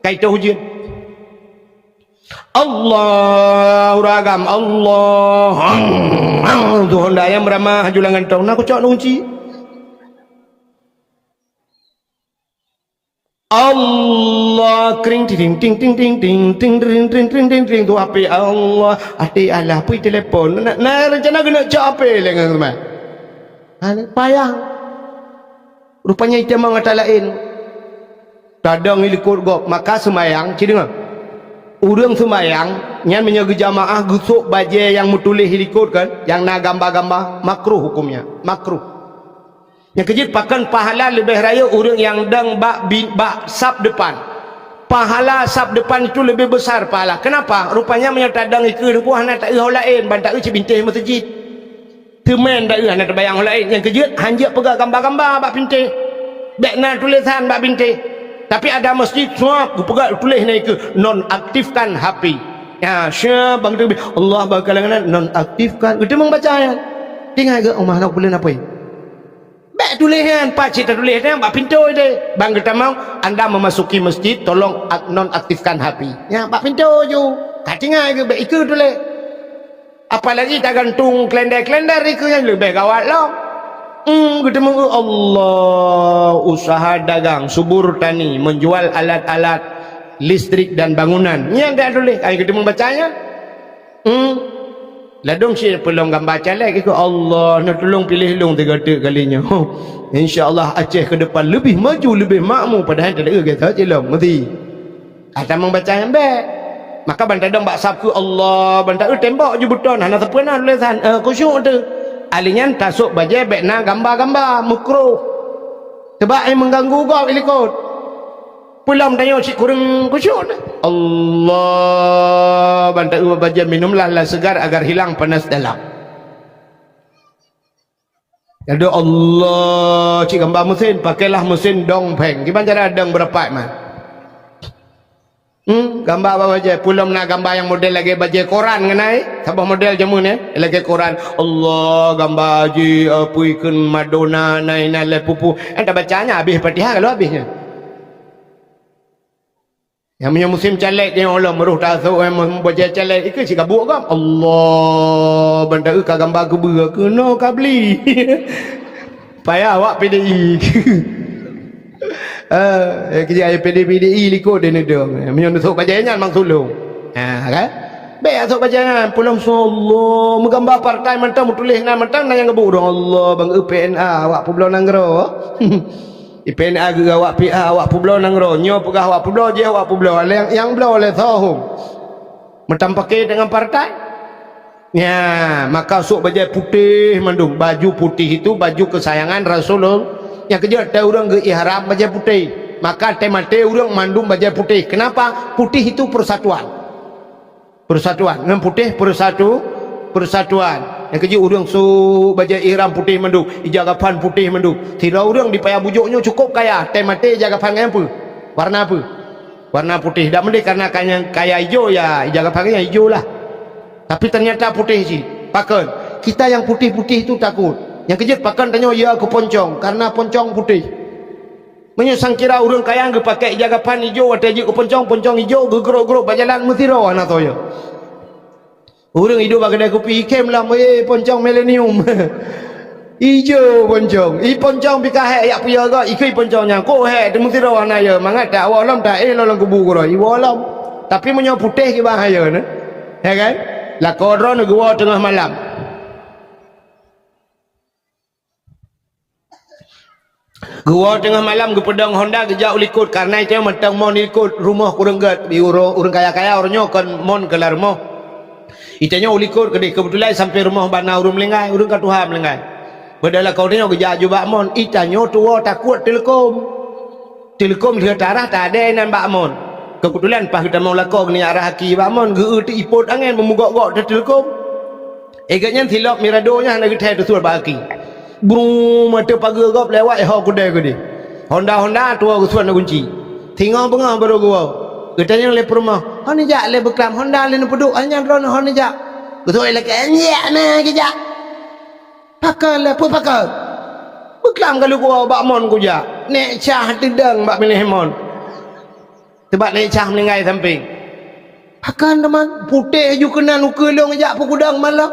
Ka itôh ujeuen. Allah, uragam, Allah. Tu honda nyang meuramah haju lam gantong. Na kucok, na kunci. Allah, kring, ting, ting, ting, ting, ting, ting, ting, ting, ting, ting, tu H P Allah. Até Allah, pui telepon. Na, na rencana keuneuk cok H P lé ngon teuma. Ha, payah. Rupanya itamong ata laén. Tadong i likot gob, maka seumayang, ci deungoe. Ureuëng seumayang, nyan meunyoe geujamaah geusok bajée nyang meutuléh i likot kan, nyang na gamba-gamba, makruh hukumnya, makruh. Nyang keujeuet pakon pahala leubeh rayeuk ureuëng nyang dong bak bi-, bak saf depan. Pahala saf depan itu leubeh besar pahala. Kenapa? Rupanya meunyoe tadong ikeue teungku hana taeu ho laén, ban taeu cit bintéh meuseujid. Teumén taeu hana tabayang ho laén. Nyang keujeuet hanjeuet peugah gamba-gamba bak bintéh. Bék na tulésan bak bintéh. Tapi ada masjid suap geupeugah tuléh na ikeue nonaktifkan H P. Ya, syah bang tu Allah bak kalangan nonaktifkan. Geuteumong baca nyan. Tinggai geuh, "Oh, mah na buleuen apoi." Bék tuléh nyan, paci tatuléh nyan bak pintoe deh. Bang geutamong, anda memasuki masjid, tolong ak-, nonaktifkan H P. Nyan bak pintoe ju. Ka tinggai geuh, bék ikeue tuléh. Apalagi tagantung kalender-kalender ikeue nyan leubeh gawat lom. Hmm, geuteumong, Allah, usaha dagang, subur tani, menjual alat-alat listrik dan bangunan. Nyan dak tuléh, ai geuteumong baca nyan. Hmm. Ladôm cit peulom gamba caleg ikeue, Allah, neutulông piléh lôn tiga teuk kali nyoe. Insya Allah Aceh ke depan leubeh maju, leubeh makmu, padahai teudeue gata cilông, meuti. Ata membaca nyang bék. Maka ban tadong bak sab keu Allah, ban taeu tembok ju beuton, hana sapeue na tulésan, eh, khusyuk teuh. Ahli nyan tasok bajée bék na gamba-gamba, mukroh. Teuba ai mengganggu gob i likot. Peulom tanyoe cit kureueng khusyuk. Allah, ban taeu bajée minumlah lah segar agar hilang panas dalam. Ada Allah, cit gamba mesin, pakailah mesin dong pheng. Kiban cara dong beurapat man. Hmm, gamba bak bajée, peulom na gamba nyang model lagée bajée koran ngon ai. Saboh model jameun nyoe, lagée koran. Allah, gamba ji, apui kheun Madonna, na inan lé pupu. Nyang tabaca nyan habéh Fatihah ka lheueh habéh nyan. Nyang meunyoe musim caleg nyoe lom roh tasok, eh, bajée caleg, ikeue cit ka buet gob. Allah, ban taeu ka gamba keubeue, keunoe ka bli. Payah awak P D I. Eh, eh, keujak P D I, P D I likot deh neudong. Eh, meunyoe neusok bajée nyan mang sulong. Ha, kan? Bék sok bajée nyan, peulom su Allah, meugamba partai mantong, meutuléh nan mantong, na nyang geubôh dong Allah, bang eu P N A, awak peubloe nanggroe. Di P N A geuh awak P A, awak peubloe nanggroe. Nyoe peugah awak peubloe, jih awak peubloe. Lé nyang bloe lé soe hom. Meutam paké deungon partai. Nya, maka sok bajée putéh mandum. Baju putih itu baju kesayangan Rasulullah. Nyang keujeuet teu ureuëng geu ihram bajée putéh. Maka teu maté ureuëng mandum bajée putéh. Kenapa? Putih itu persatuan. Persatuan. Ngon putéh persatu-, persatuan. Nyang keujeuet ureuëng sok bajée ihram putéh mandum, ija gafan putéh mandum. Sidroe ureuëng di Paya Bujôk nyoe cukup kaya, teu maté ija gafan ngon peue? Warna peue? Warna putéh. Dak meudeh karena kaya, kaya ijo ya, ija gafan nyan ijo lah. Tapi ternyata putéh cit. Pakon? Kita yang putih-putih itu takut. Nyang keujeuet pakon tanyoe ya keu poncong, karena poncong putéh. Meunyoe sangkira ureuëng kaya geupaké ija gafan ijo watée jeuet keu poncong, poncong ijo geugrok-grok bak jalan meusidroe hana toh ya. Ureuëng iduek bak keudée kupi ikhém lam, "Eh, poncong milenium." Ijo poncong. I poncong pih ka hék yak peue ya ga, ikheun poncong nyan. Kok hék teu meusidroe hana ya, mangat tak awak lom tak éh lom lam kubu keudroe. Iwoe lom. Tapi meunyoe putéh kiban hana ya neh. Ya kan? Lakoe droeneuh geuwoe teungoh malam. Geuwoe teungoh malam geupeudong honda geujak u likot, karna itanyoe mantong mon i likot, rumoh kureueng gét, di uroe ureuëng kaya-kaya uroe nyoe kon mon keu lam rumoh. Itanyoe u likot keudeh, keubeutulan sampoe rumoh bak na ureuëng meuninggai, ureuëng ka tuha meuninggai. Padahai lakoe tanyoe geujak aju bak mon, itanyoe tuwoe takot teuleukom. Teuleukom lheueh tarah tadée inan bak mon. Keubeutulan paih geutamong lakoe geunyak rhah aki bak mon, geu-eu teu ipot angén meumugok-gok teuteuleukom. Igét nyan silop mirado nyan hana geuthée teusuet bak aki. Brum, ateueh pageue gob lewat, eh, ho keudée keudeh. Honda-honda tuwoe geusuet na gunci. Singoh beungoh barô geuwoe. Geutanyong lé peurumoh, "Ho neujak lé beuklam honda lé neupeuduek, hai nyan droeneuh ho neujak?" Geusuet lé keu, "Nyak na geujak." "Pakon lé, peue pakon?" "Beuklam ka lheueh kuwoe bak mon kujak. Nék cah teudong bak binéh mon." Teubat nék cah meuninggai sampéng. Pakon teuma putéh ju keunan ukeue lôn jak peugudang malam.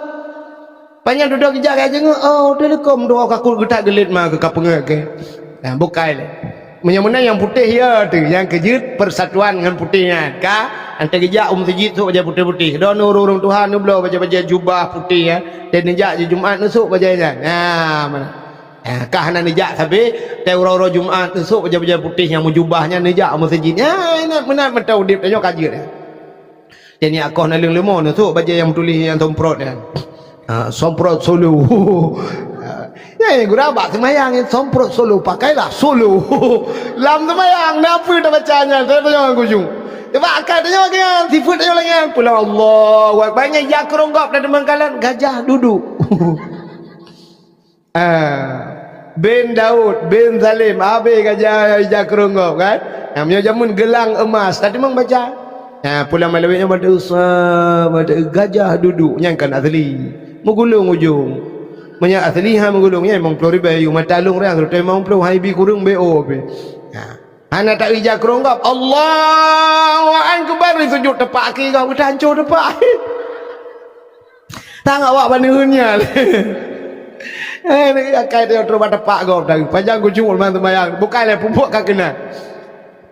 Panyang dudoe geujak ka jeuet, "Oh, telekom dua ka kut geutak geulet ma keu ka peungeuet keu." Nah, bukai lé. Meunyoe meunan nyang putéh ya tu, nyang keujeuet persatuan ngon putéh nyan. Ka, anté geujak u meuseujid sôk bajée putéh-putéh. Droeneuh ureuëng-ureuëng tuha neubloe bajée-bajée jubah putéh ya. Dan neujak ju Jumat neusôk bajée nyan. Nah, mana? Eh, ka hana neujak sabe, teuh uroe-uroe Jumat neusôk bajée-bajée putéh nyang meujubah nyan neujak u meuseujid. Ya, ingat meunan mantong udeb tanyoe ka jeuet. Jadi akoh naleueng leumo neusôk bajée nyang meutuléh nyang somprot nyan. Ha, somprot solo. Ha, ya, gura bak seumayang nyan somprot solo, pakailah solo. Lam seumayang, na peue tabaca nyan? Saya tanyong kujung. Cuba akai tanyoe nyan, sifeuet tanyoe lagée nyan. Pulang Allahu Akbar, nyan jak keurong gob dan teumangkalan, gajah duduk. Ah, bin Daud, bin Salim, habéh gajah ija keurong gob kan? Nah, meunyoe jameun geulang emas, tadi mang baca. Nah, pulang malam nyoe baca usa, baca gajah duduk, nyang kan asli. Meugulong ujong. Meunyoe asli ha meugulong, nyan limong ploh ribée, yu mata lông rang, serta limong ploh, hai bi kureueng B O pih. Nah, hana tak ija keurong gob, Allahu Akbar, di sujud tepak kaki gob, kita hancur tepak. Tang awak baneuen nyan. Eh, ni akai dia terus bak tepak gob tadi. Panjang kucuk lemah sembahyang. Bukan lé pupuk ka kena.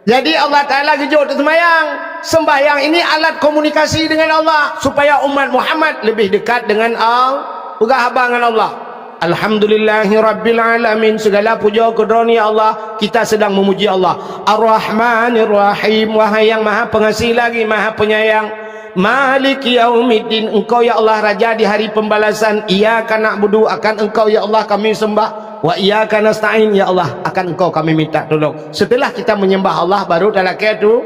Jadi Allah Taala geujok teuk sembahyang. Sembahyang ini alat komunikasi dengan Allah supaya umat Muhammad lebih dekat dengan Allah. Peugah haba ngon Allah. Alhamdulillahirabbil alamin. Segala puja keu Droeneuh ya Allah, kita sedang memuji Allah. Ar-Rahmanir Rahim. Wahai yang Maha Pengasih lagi Maha Penyayang. Maliki yaumiddin, Engkau ya Allah Raja di hari pembalasan. Iyyaka na'budu, akan Engkau ya Allah kami sembah. Wa iyyaka nasta'in, ya Allah, akan Engkau kami minta tolong. Setelah kita menyembah Allah, baru talakée tu.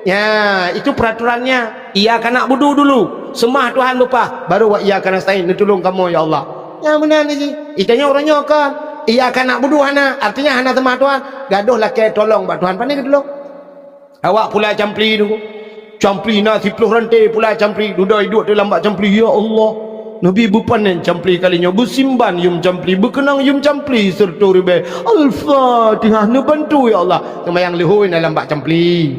Ya, itu peraturannya. Iyyaka na'budu dulu, sembah Tuhan beupah, baru wa iyyaka nasta'in, neutulông kamoe ya Allah. Ya, meunan ji. Itanyoe uroe nyoe kan. Iyyaka na'budu hana, artinya hana sembah Tuhan. Gadoh lakée tolong bak Tuhan, pane geutulông. Awak pula campli tu. Campli na siploh ranté pula campli. Dudoe iduek teuh lam bak campli, "Ya Allah, Nabi beupanen campli kali nyoe, beusimban yum campli, beukeunong yum campli, serta ribée. Al-Fatihah, neubantu ya Allah." Seumayang leuhôi na lam bak campli.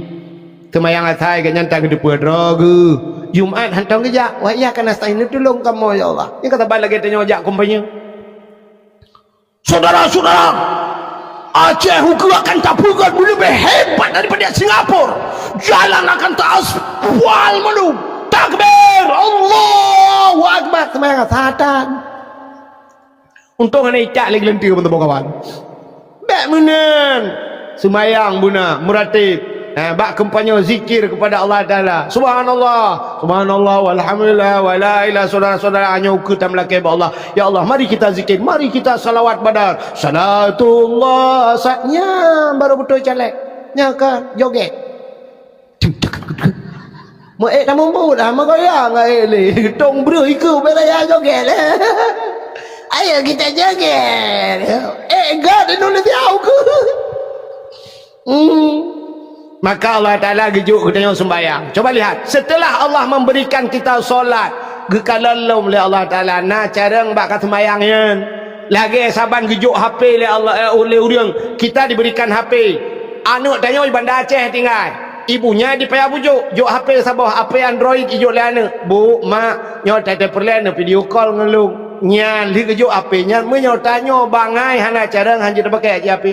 Seumayang asai gobnyan tan geuteupeue droe geuh. Jumat hantom geujak, "Wa iyyaka nasta'in, neutulông kamoe ya Allah." Nyang ka saban lagée tanyoe jak kumpanye. Saudara-saudara, Aceh ukeue akan tapeugah leubeh hebat daripada Singapura. Jalan akan taaspal mandum. Takbir, Allahu Akbar, seumayang satan. Untông hana icak lé geuleuntue, teman-teman kawan. Bék meunan. Seumayang beuna, meuratéb. Ha, bak kampanye zikir kepada Allah Taala. Subhanallah, subhanallah, walhamdulillah, wala ilaha, saudara-saudara, nyoe ukeue tameulakée bak Allah. Ya Allah, mari kita zikir, mari kita salawat badar. Salatullah, saat nyan baru beutôi caleg. Nyan kan joget. Meu ék tamumbut dah, meugoyang ngon ék lé. Tong breuh ikeue bela ya joget lé. Ayo kita joget. Ék gak di Indonesia ukeue. Hmm. Maka Allah Taala geujok geutanyoe sembahyang. Coba lihat, setelah Allah memberikan kita solat, geukalon lom lé Allah Taala na carông bak ka sembahyang nyan. Lagée saban geujok H P lé Allah, eh, lé ureuëng, kita diberikan H P. Aneuk tanyoe di Banda Aceh tinggai. Ibunya di Paya Bujok, jok H P saboh, H P Android ijok lé aneuk. "Bu, mak, nyoe teupeureulee video call ngon lôn." Nyan lheueh geujok H P nyan, meunyoe tanyoe bangai hana carông hanjeuet tabakée ji H P.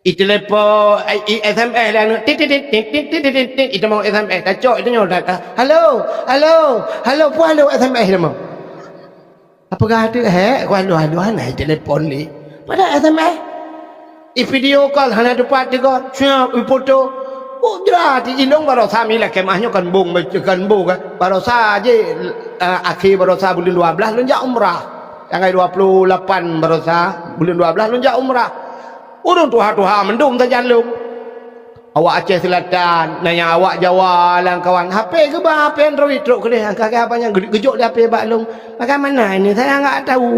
Itelepon, eh, i S M S lé aneuk. Tit, tit, tit, tit, tit, tit, tit, tit. Itamong S M S, tacok itanyoe, ta, ta, "Halo, halo, halo," peue halo S M S itamong. Apeugah teuh, "Hék, ku halo-halo hana itelepon lé." Padahai S M S. I-video call hana teupat teugon. Siap, ifoto. Oh, jrat, ilong barosa mi lakée mah nyoe kan bong, kan bong, kan. Barosa je, eh, akhé barosa buleuen dua blaih lôn jak umrah. Tanggai dua puluh lapan barosa, buleuen dua blaih lôn jak umrah. Ureuëng tuha-tuha mandum sajan lôn. Awak Aceh Selatan, na nyang awak Jawa lam kawan. H P geuba, H P Android trok keudeh. Angka keu apa nyang geu-, geujok di H P bak lôn. Bagaimana ini? Saya enggak tahu.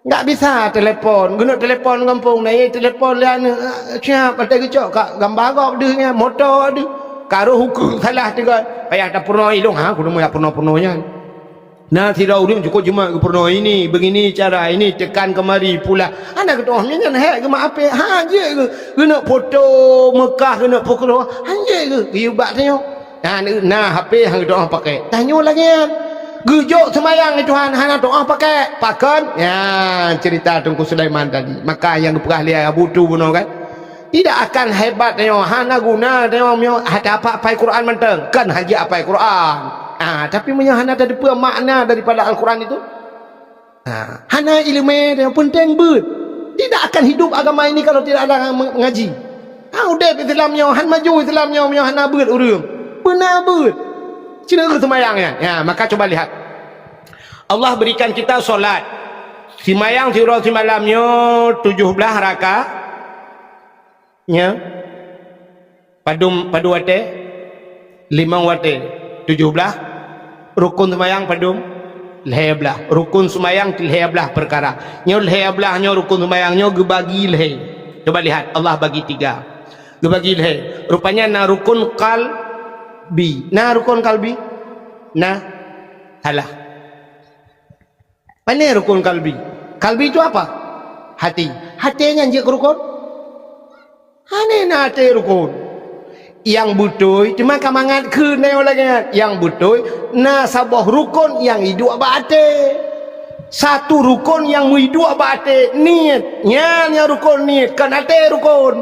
Enggak bisa telepon. Geuneuk telepon gampông, na ye telepon lé aneuk. Siap, até geucok ka gamba gob deuh nyan, moto deuh. Karoh ukeue salah teuga. Payah tapeurunoe ilong, ha, kudu meuyak peurunoe-peurunoe nyan. Na sidroe ureuëng cukôp jimat geupeurunoe ini, begini cara ini, tekan kemari, pula. Hana geutu'oh, nyan hék geumat H P, ha, jeuet geu-, geuneuk foto Meukah, geuneuk foto, ha, jeuet geu-, geuyue bak tanyoe. Na, na H P han geutu'oh pakai. Tanyoe lagèe nyan. Geujok seumayang di Tuhan hana tu'oh pakai. Pakon? Ya, cerita Teungku Sulaiman tadi. Maka nyang geupeugah lé Abu Tu bunoe kan. Tidak akan hebat tanyoe, hana guna tanyoe meunyoe hana apai Quran mantong. Kan hana apai Quran. Ah, tapi meunyoe hana tateupeue makna daripada Al-Quran itu, ha, hana ileumèe tanyoe, peunteng beuet. Tidak akan hidup agama ini kalau tidak ada me-, mengaji. Ha, udép Islam nyoe, han maju Islam nyoe meunyoe hana beuet ureueng. Beuna beuet. Cina keu seumayang nyan. Ya, maka coba lihat. Allah berikan kita solat. Seumayang siuroe simalam nyoe tujoh blaih rakaat. Nyoe. Padum, padum watèe? Limong watèe. Tujoh blaih. Rukun seumayang padum? Lhèe blaih. Rukun seumayang lhèe blaih peukara. Nyoe lhèe blaih nyoe rukun seumayang nyoe geubagi lhèe. Coba lihat, Allah bagi tiga. Geubagi lhèe. Rupanya na rukun kalbi. Na rukun kalbi? Na. Salah. Pane rukun kalbi? Kalbi itu apa? Hati. Hati nyan jeuet keu rukun? Hana na até rukun. Nyang beutôi, teuma ka mangat kheun na nyang lagèe nyan. Nyang beutôi, na saboh rukun nyang iduek bak até. Satu rukun nyang meuiduek bak até, niet. Nyan nyang rukun niet, kon até rukun.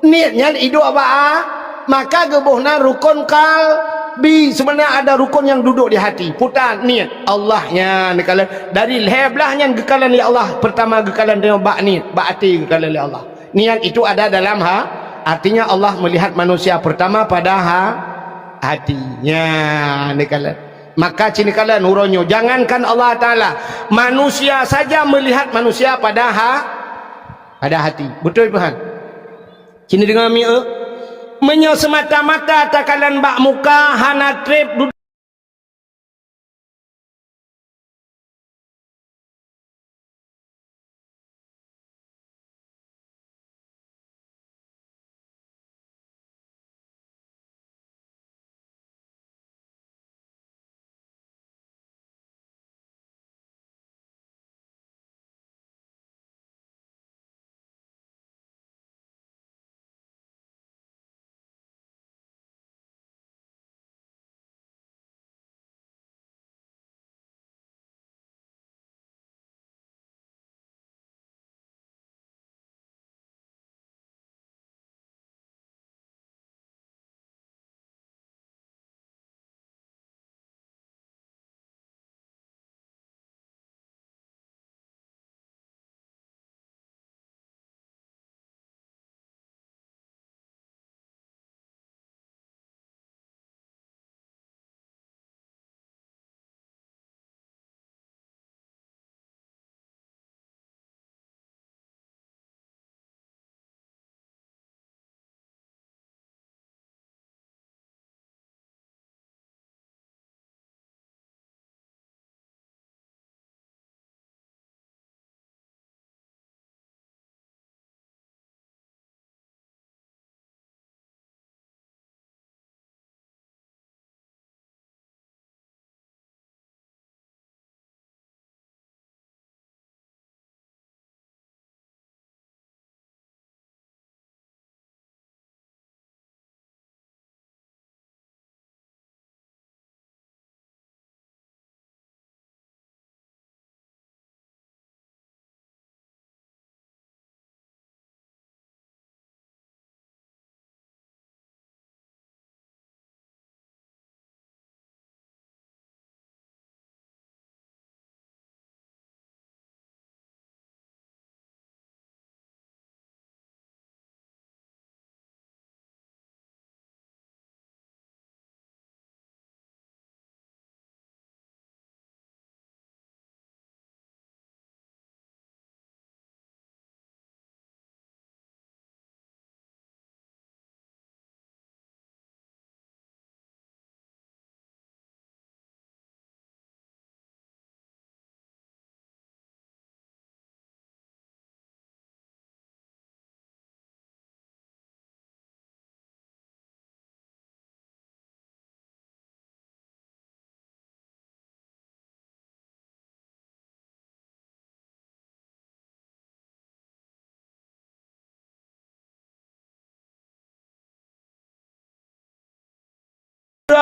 Niet nyan iduek bak a-, maka geuboh nan rukun kalbi. Sebenarnya ada rukun yang duduk di hati. Puta niet. Allah nyan geukalon. Dari lhèe blaih nyan geukalon lé Allah. Pertama geukalon bak niet, bak até geukalon lé Allah. Niat itu ada dalam ha-, artinya Allah melihat manusia pertama pada ha-, hati. Nyan neukalon. Maka ci neukalon uroe nyoe, jangankan Allah Taala, manusia saja melihat manusia pada ha-, pada hati. Beutôi peuhan? Ci neudeungoe mieu, meunyoe seumata-mata takalon bak muka hana treb du-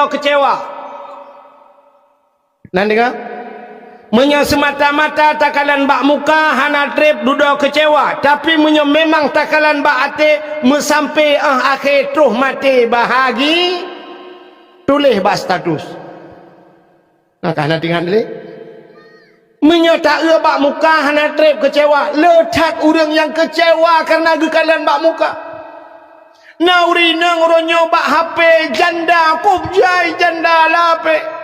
keucewa. Nan deungoe? Meunyoe seumata-mata takalon bak muka hana treb dudoe keucewa, tapi meunyoe memang takalon bak até meusampé 'oh akhé troh maté bahagi, tuléh bak status. Nah, ka hana teuingat lé. Meunyoe taeu bak muka hana treb keucewa, le that ureuëng nyang keucewa kareuna geukalon bak muka. Na ureuëng inong uroe nyoe bak hapé janda kôb jai janda lapék.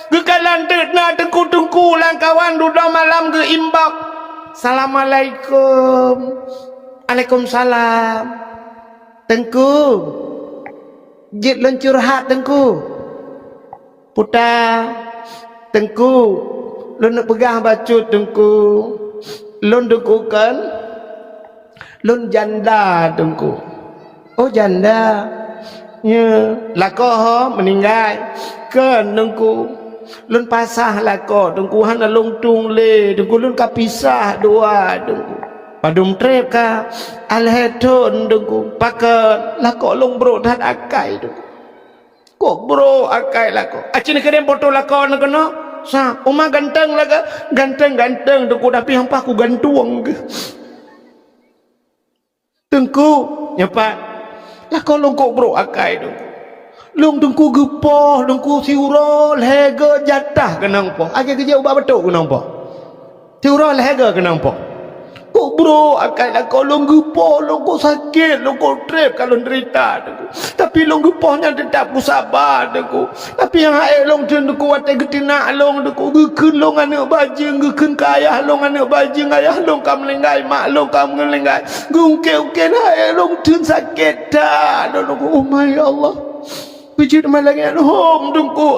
Geukalon teuk na teungku-teungku lam kawan dudoe malam geuimbak. "Assalamualaikum." "Alaikumsalam." "Teungku, jeuet lôn curhat, Teungku." "Puta, Teungku, lôn neupeugah bacut, Teungku. Lôn, Teungku, kon lôn janda, Teungku." "Oh, janda. Nyo, lakoe ho meuninggai?" "Kon, Teungku. Lôn pasah lakoe, Teungku, hana lôn tueng lé, Teungku, lôn ka pisah dua, Teungku." "Padum treb ka?" "Alhèe thon, Teungku." "Pakon?" "Lakoe lôn brok that akai, Teungku." "Kok brok akai lakoe?" "Aci neukirim foto lakoe neuh keunoe." "Sa, uma ganteng lakoe?" "Ganteng-ganteng, Teungku, tapi hampa kugantueng geuh." "Teungku," "Nyo pat?" "Lakoe lôn kok brok akai, Teungku. Lôn, Teungku, geupoh, Teungku, siuroe lhèe go jatah keunong poh. Akhé geujak ubak batok keunong poh. Siuroe lhèe go keunong poh. Kok brok akai lakoe lôn geupoh, lôn kok sakét, lôn kok treb ka lôn deurita, Teungku. Tapi lôn geupoh nyan teutap kusaba, Teungku. Tapi nyang ha'ék lôn theun, Teungku, watèe geuteunak lôn, Teungku, geukheun lôn aneuk bajeueng, geukheun keu ayah lôn aneuk bajeueng, ayah lôn ka meuninggai, mak lôn ka meuninggai. Geuungkét-ungkét ha'ék lôn theun sakét that, Teungku. Oh my Allah. Beujeuet malangét hom, Teungku.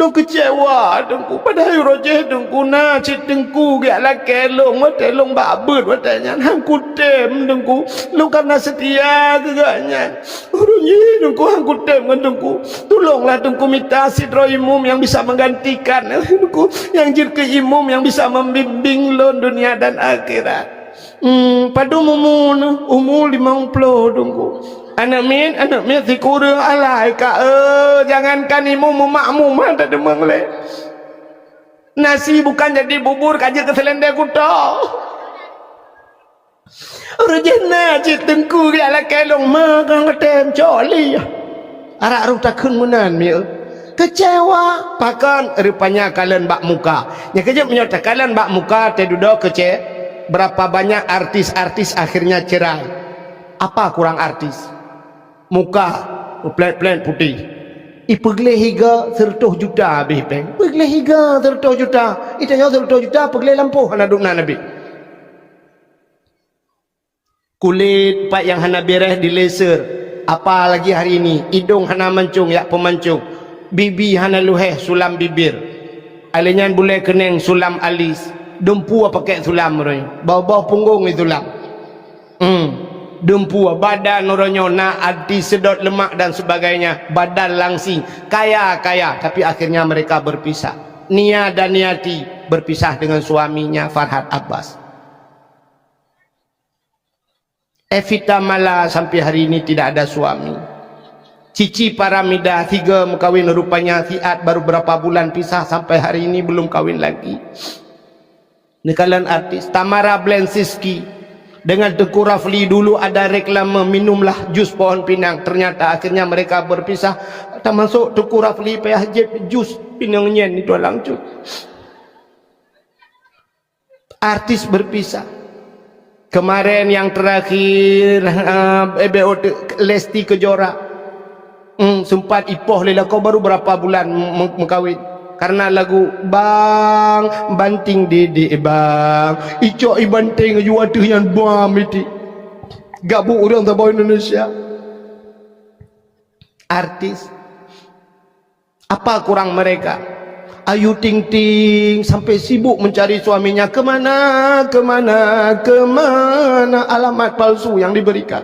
Lôn keucewa, Teungku. Padahai uroe jéh, Teungku, na cit Teungku geujak lakèe lôn, watèe lôn bak beuet watèe nyan. Han kutem, Teungku. Lôn ka na seutia keu gobnyan. Uroe jéh, Teungku, han kutem ngon Teungku. Tulonglah Teungku mita sidroe imum nyang bisa menggantikan, Teungku. Nyang jeuet keu imum nyang bisa membimbing lôn dunia dan akhirat. Hmm, padum umu neuh? Umu limong ploh, Teungku. Aneuk miet, aneuk miet sikureueng alai ka, eh, jangankan imum, makmum han tadeumeung lé. Nasi bukan jadi bubur, ka jeuet keu seulendé kuto. Uroe jéh na cit Teungku geujak lakèe lôn, ma kang tem cok lé. Arak roh takheun meunan mieu. Keucewa, pakon rupanya kalon bak muka. Nyang keujeuet meunyoe takalon bak muka, teududoe keuce-, berapa banyak artis-artis akhirnya cerai. Apa kurang artis? Muka plet-plet putéh. Ipeugleh higa seureutôh juta habéh péng. Peugleh higa seureutôh juta. Itanyoe seureutôh juta peugleh lampôh hana dum na Nabi. Kulét pat nyang hana beureh di laser, apalagi hari ini, idong hana mancong jak peumancong, bibi hana luheh sulam bibir. Alèh nyan bulèe keuneng sulam alis, dumpeue pakèk sulam uroe nyoe, boh-boh punggong isulam. Hmm, dumpeue, badan uroe nyoe na anti sedot lemak dan sebagainya, badan langsing, kaya-kaya, tapi akhirnya mereka berpisah. Nia dan Niati berpisah dengan suaminya Farhad Abbas. Evita Mala sampai hari ini tidak ada suami. Cici Paramida tiga mengkawin rupanya siat baru berapa bulan pisah sampai hari ini belum kawin lagi. Neukalon artis Tamara Blensinski dengan Teuku Rafli dulu ada reklame minumlah jus pohon pinang. Ternyata akhirnya mereka berpisah. Termasuk Teuku Rafli payah jép jus pinang nyan itu langsung. Artis berpisah. Kemarin yang terakhir, eh, B O T, Lesti Kejora. Hmm, sempat ipoh lé lakoe baru berapa bulan me-, mengkawin. Karena lagu Bang Banting Didik Bang. Icok i banting aju ateuh nyan bam iti. Gabuk ureueng saboh Indonesia. Artis. Apa kurang mereka? Ayu Ting Ting sampai sibuk mencari suaminya. Kemana, kemana, kemana alamat palsu yang diberikan?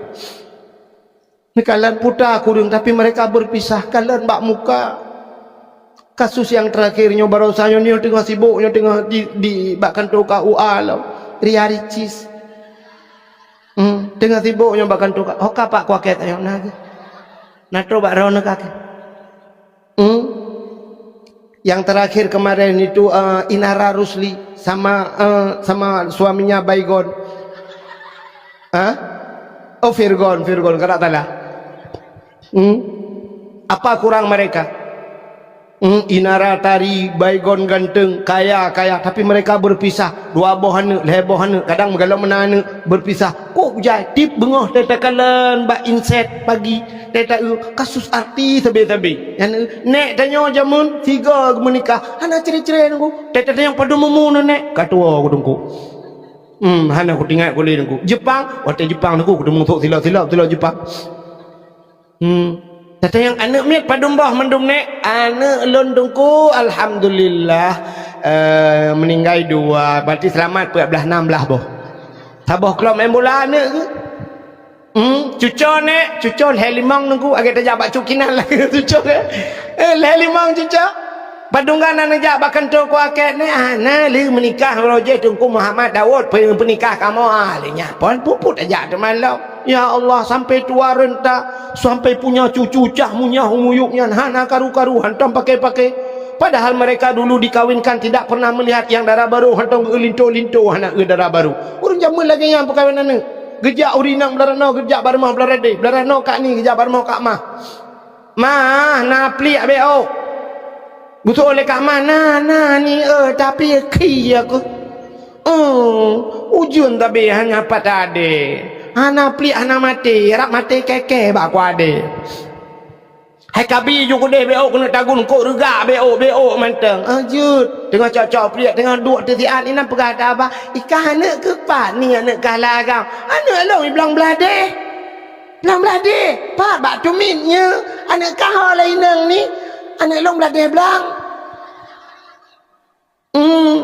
Neukalon puta kureueng, tapi mereka berpisah, kalon bak muka. Kasus yang terakhir nyoe baroesa nyoe, nyoe teungoh sibuk, nyoe teungoh di, di bak kantô K U A lom. Ria Ricis. Hmm, teungoh sibuk nyoe bak kantô K U A. Ho ka Pak Kuakét nyoe na geuh. Na trok bak droeneuh ka keuh. Yang terakhir kemarin itu, eh, Inara Rusli sama, eh, sama suaminya Baygon. Hah? Oh, Virgon, Virgon, kada salah. Hmm? Apa kurang mereka? Hmm, Inara tari, Baygon ganteng, kaya, kaya, tapi mereka berpisah. Dua boh aneuk, lhèe boh aneuk, kadang meugalom meunan aneuk, berpisah. Kok jai, tiep beungoh teuh takalon bak inset pagi, teuh taeu kasus artis sabe-sabe. Nyan, nèk tanyoe jameun tiga meunikah, hana cre-cre Teungku. Teuh tatanyong padum umu nèk, ka tuwo ku Teungku. Hmm, hana kutingat ku lé Teungku. Jepang, watèe Jepang Teungku, kuteumèe sôk silop-silop, silop Jepang. Hmm. Tatanyong aneuk miet padum boh mandum nèk? Aneuk lôn Teungku, alhamdulillah, eh, meuninggai dua, berarti seulamat peuet blah, nam blah boh. Saboh klub main bola aneuk keuh. Hmm, cuco nèk, cuco lhèe limong Teungku, agak tajak bak Cut Kinan lagèe cuco, eh. Eh, lhèe limong cuco. Padum gan aneuk jak bak kantô ku akét nèk, ah, na lheueh meunikah uroe jih Teungku Muhammad Daud, pe-, peunikah kamoe, ah, lheueh nyan. Pon puput tajak teuma lom. Ya Allah, sampai tua renta, sampai punya cucu cah munyah umuyup nyan hana karu-karu, hantom pakai-pakai. Padahal mereka dulu dikawinkan tidak pernah melihat yang dara barô, hantom geulinto-linto hana eu dara barô. Ureueng jameun lagèe nyan peukawen aneuk. Geujak ureueng inong blah rot noe, geujak bak rumoh blah rot deh, blah rot noe kak ni, geujak bak rumoh kak mah. Mah, na pliek beuôk. Geusoe lé kak mah, na, na ni, eh, tapi khi aku. Hmm, ujeuen tabi hana pat adé. Hana pliek, hana maté, rab maté kèe-kèe bak kuadé. Hai kabi ju keudeh beuôk keuneuk tagun kok reugak beuôk, beuôk mantong. Ah, jeuet. Teungoh cok-cok pliek, teungoh duek teusiat, inan peugah ata abah, "Ikah aneuk keuh pat ni aneuk kah lagam?" "Aneuk lôn i blang blah deh." "Blang blah deh? Pat bak tumit nyoe? Aneuk kah ho lé inong ni? Aneuk lôn blah deh blang." Hmm.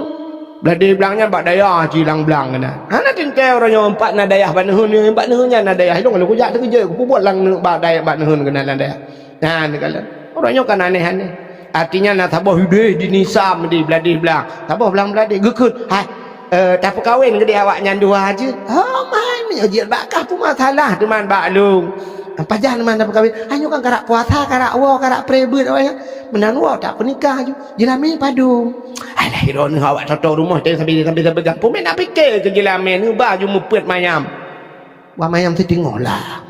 Blah deh blang nyan bak dayah ci lam blang keunan. Hana teuntèe uroe nyoe pat na dayah bak neuheun, nyoe bak neuheun nyan na dayah. Ilôn lôn kujak teukeujot, kupeubuet lam neuk bak dayah, bak neuheun keunan lam dayah. Nyan kalon. Uroe nyoe kan aneh-aneh. Artinya na saboh udeh di nisam di blah deh blang. Saboh blang blah deh geukheun. Hai, eh, tapeukawen keudeh awak nyan dua jeuet. Oh, man, meunyoe jeuet bak kah peue masalah teuma bak lôn. Pajan teuma tapeukawen. Hai nyoe kan karak puasa, karak woe, karak preh beuet awak nyan. Meunan woe tapeunikah ju. Jeulamé padum. Alah, droeneuh awak toto rumoh teuh sambil, sambil, sambil gampông. Meunan pike keu jeulamé neuba ju meupeuet mayam. Wah, mayam siteungoh lah.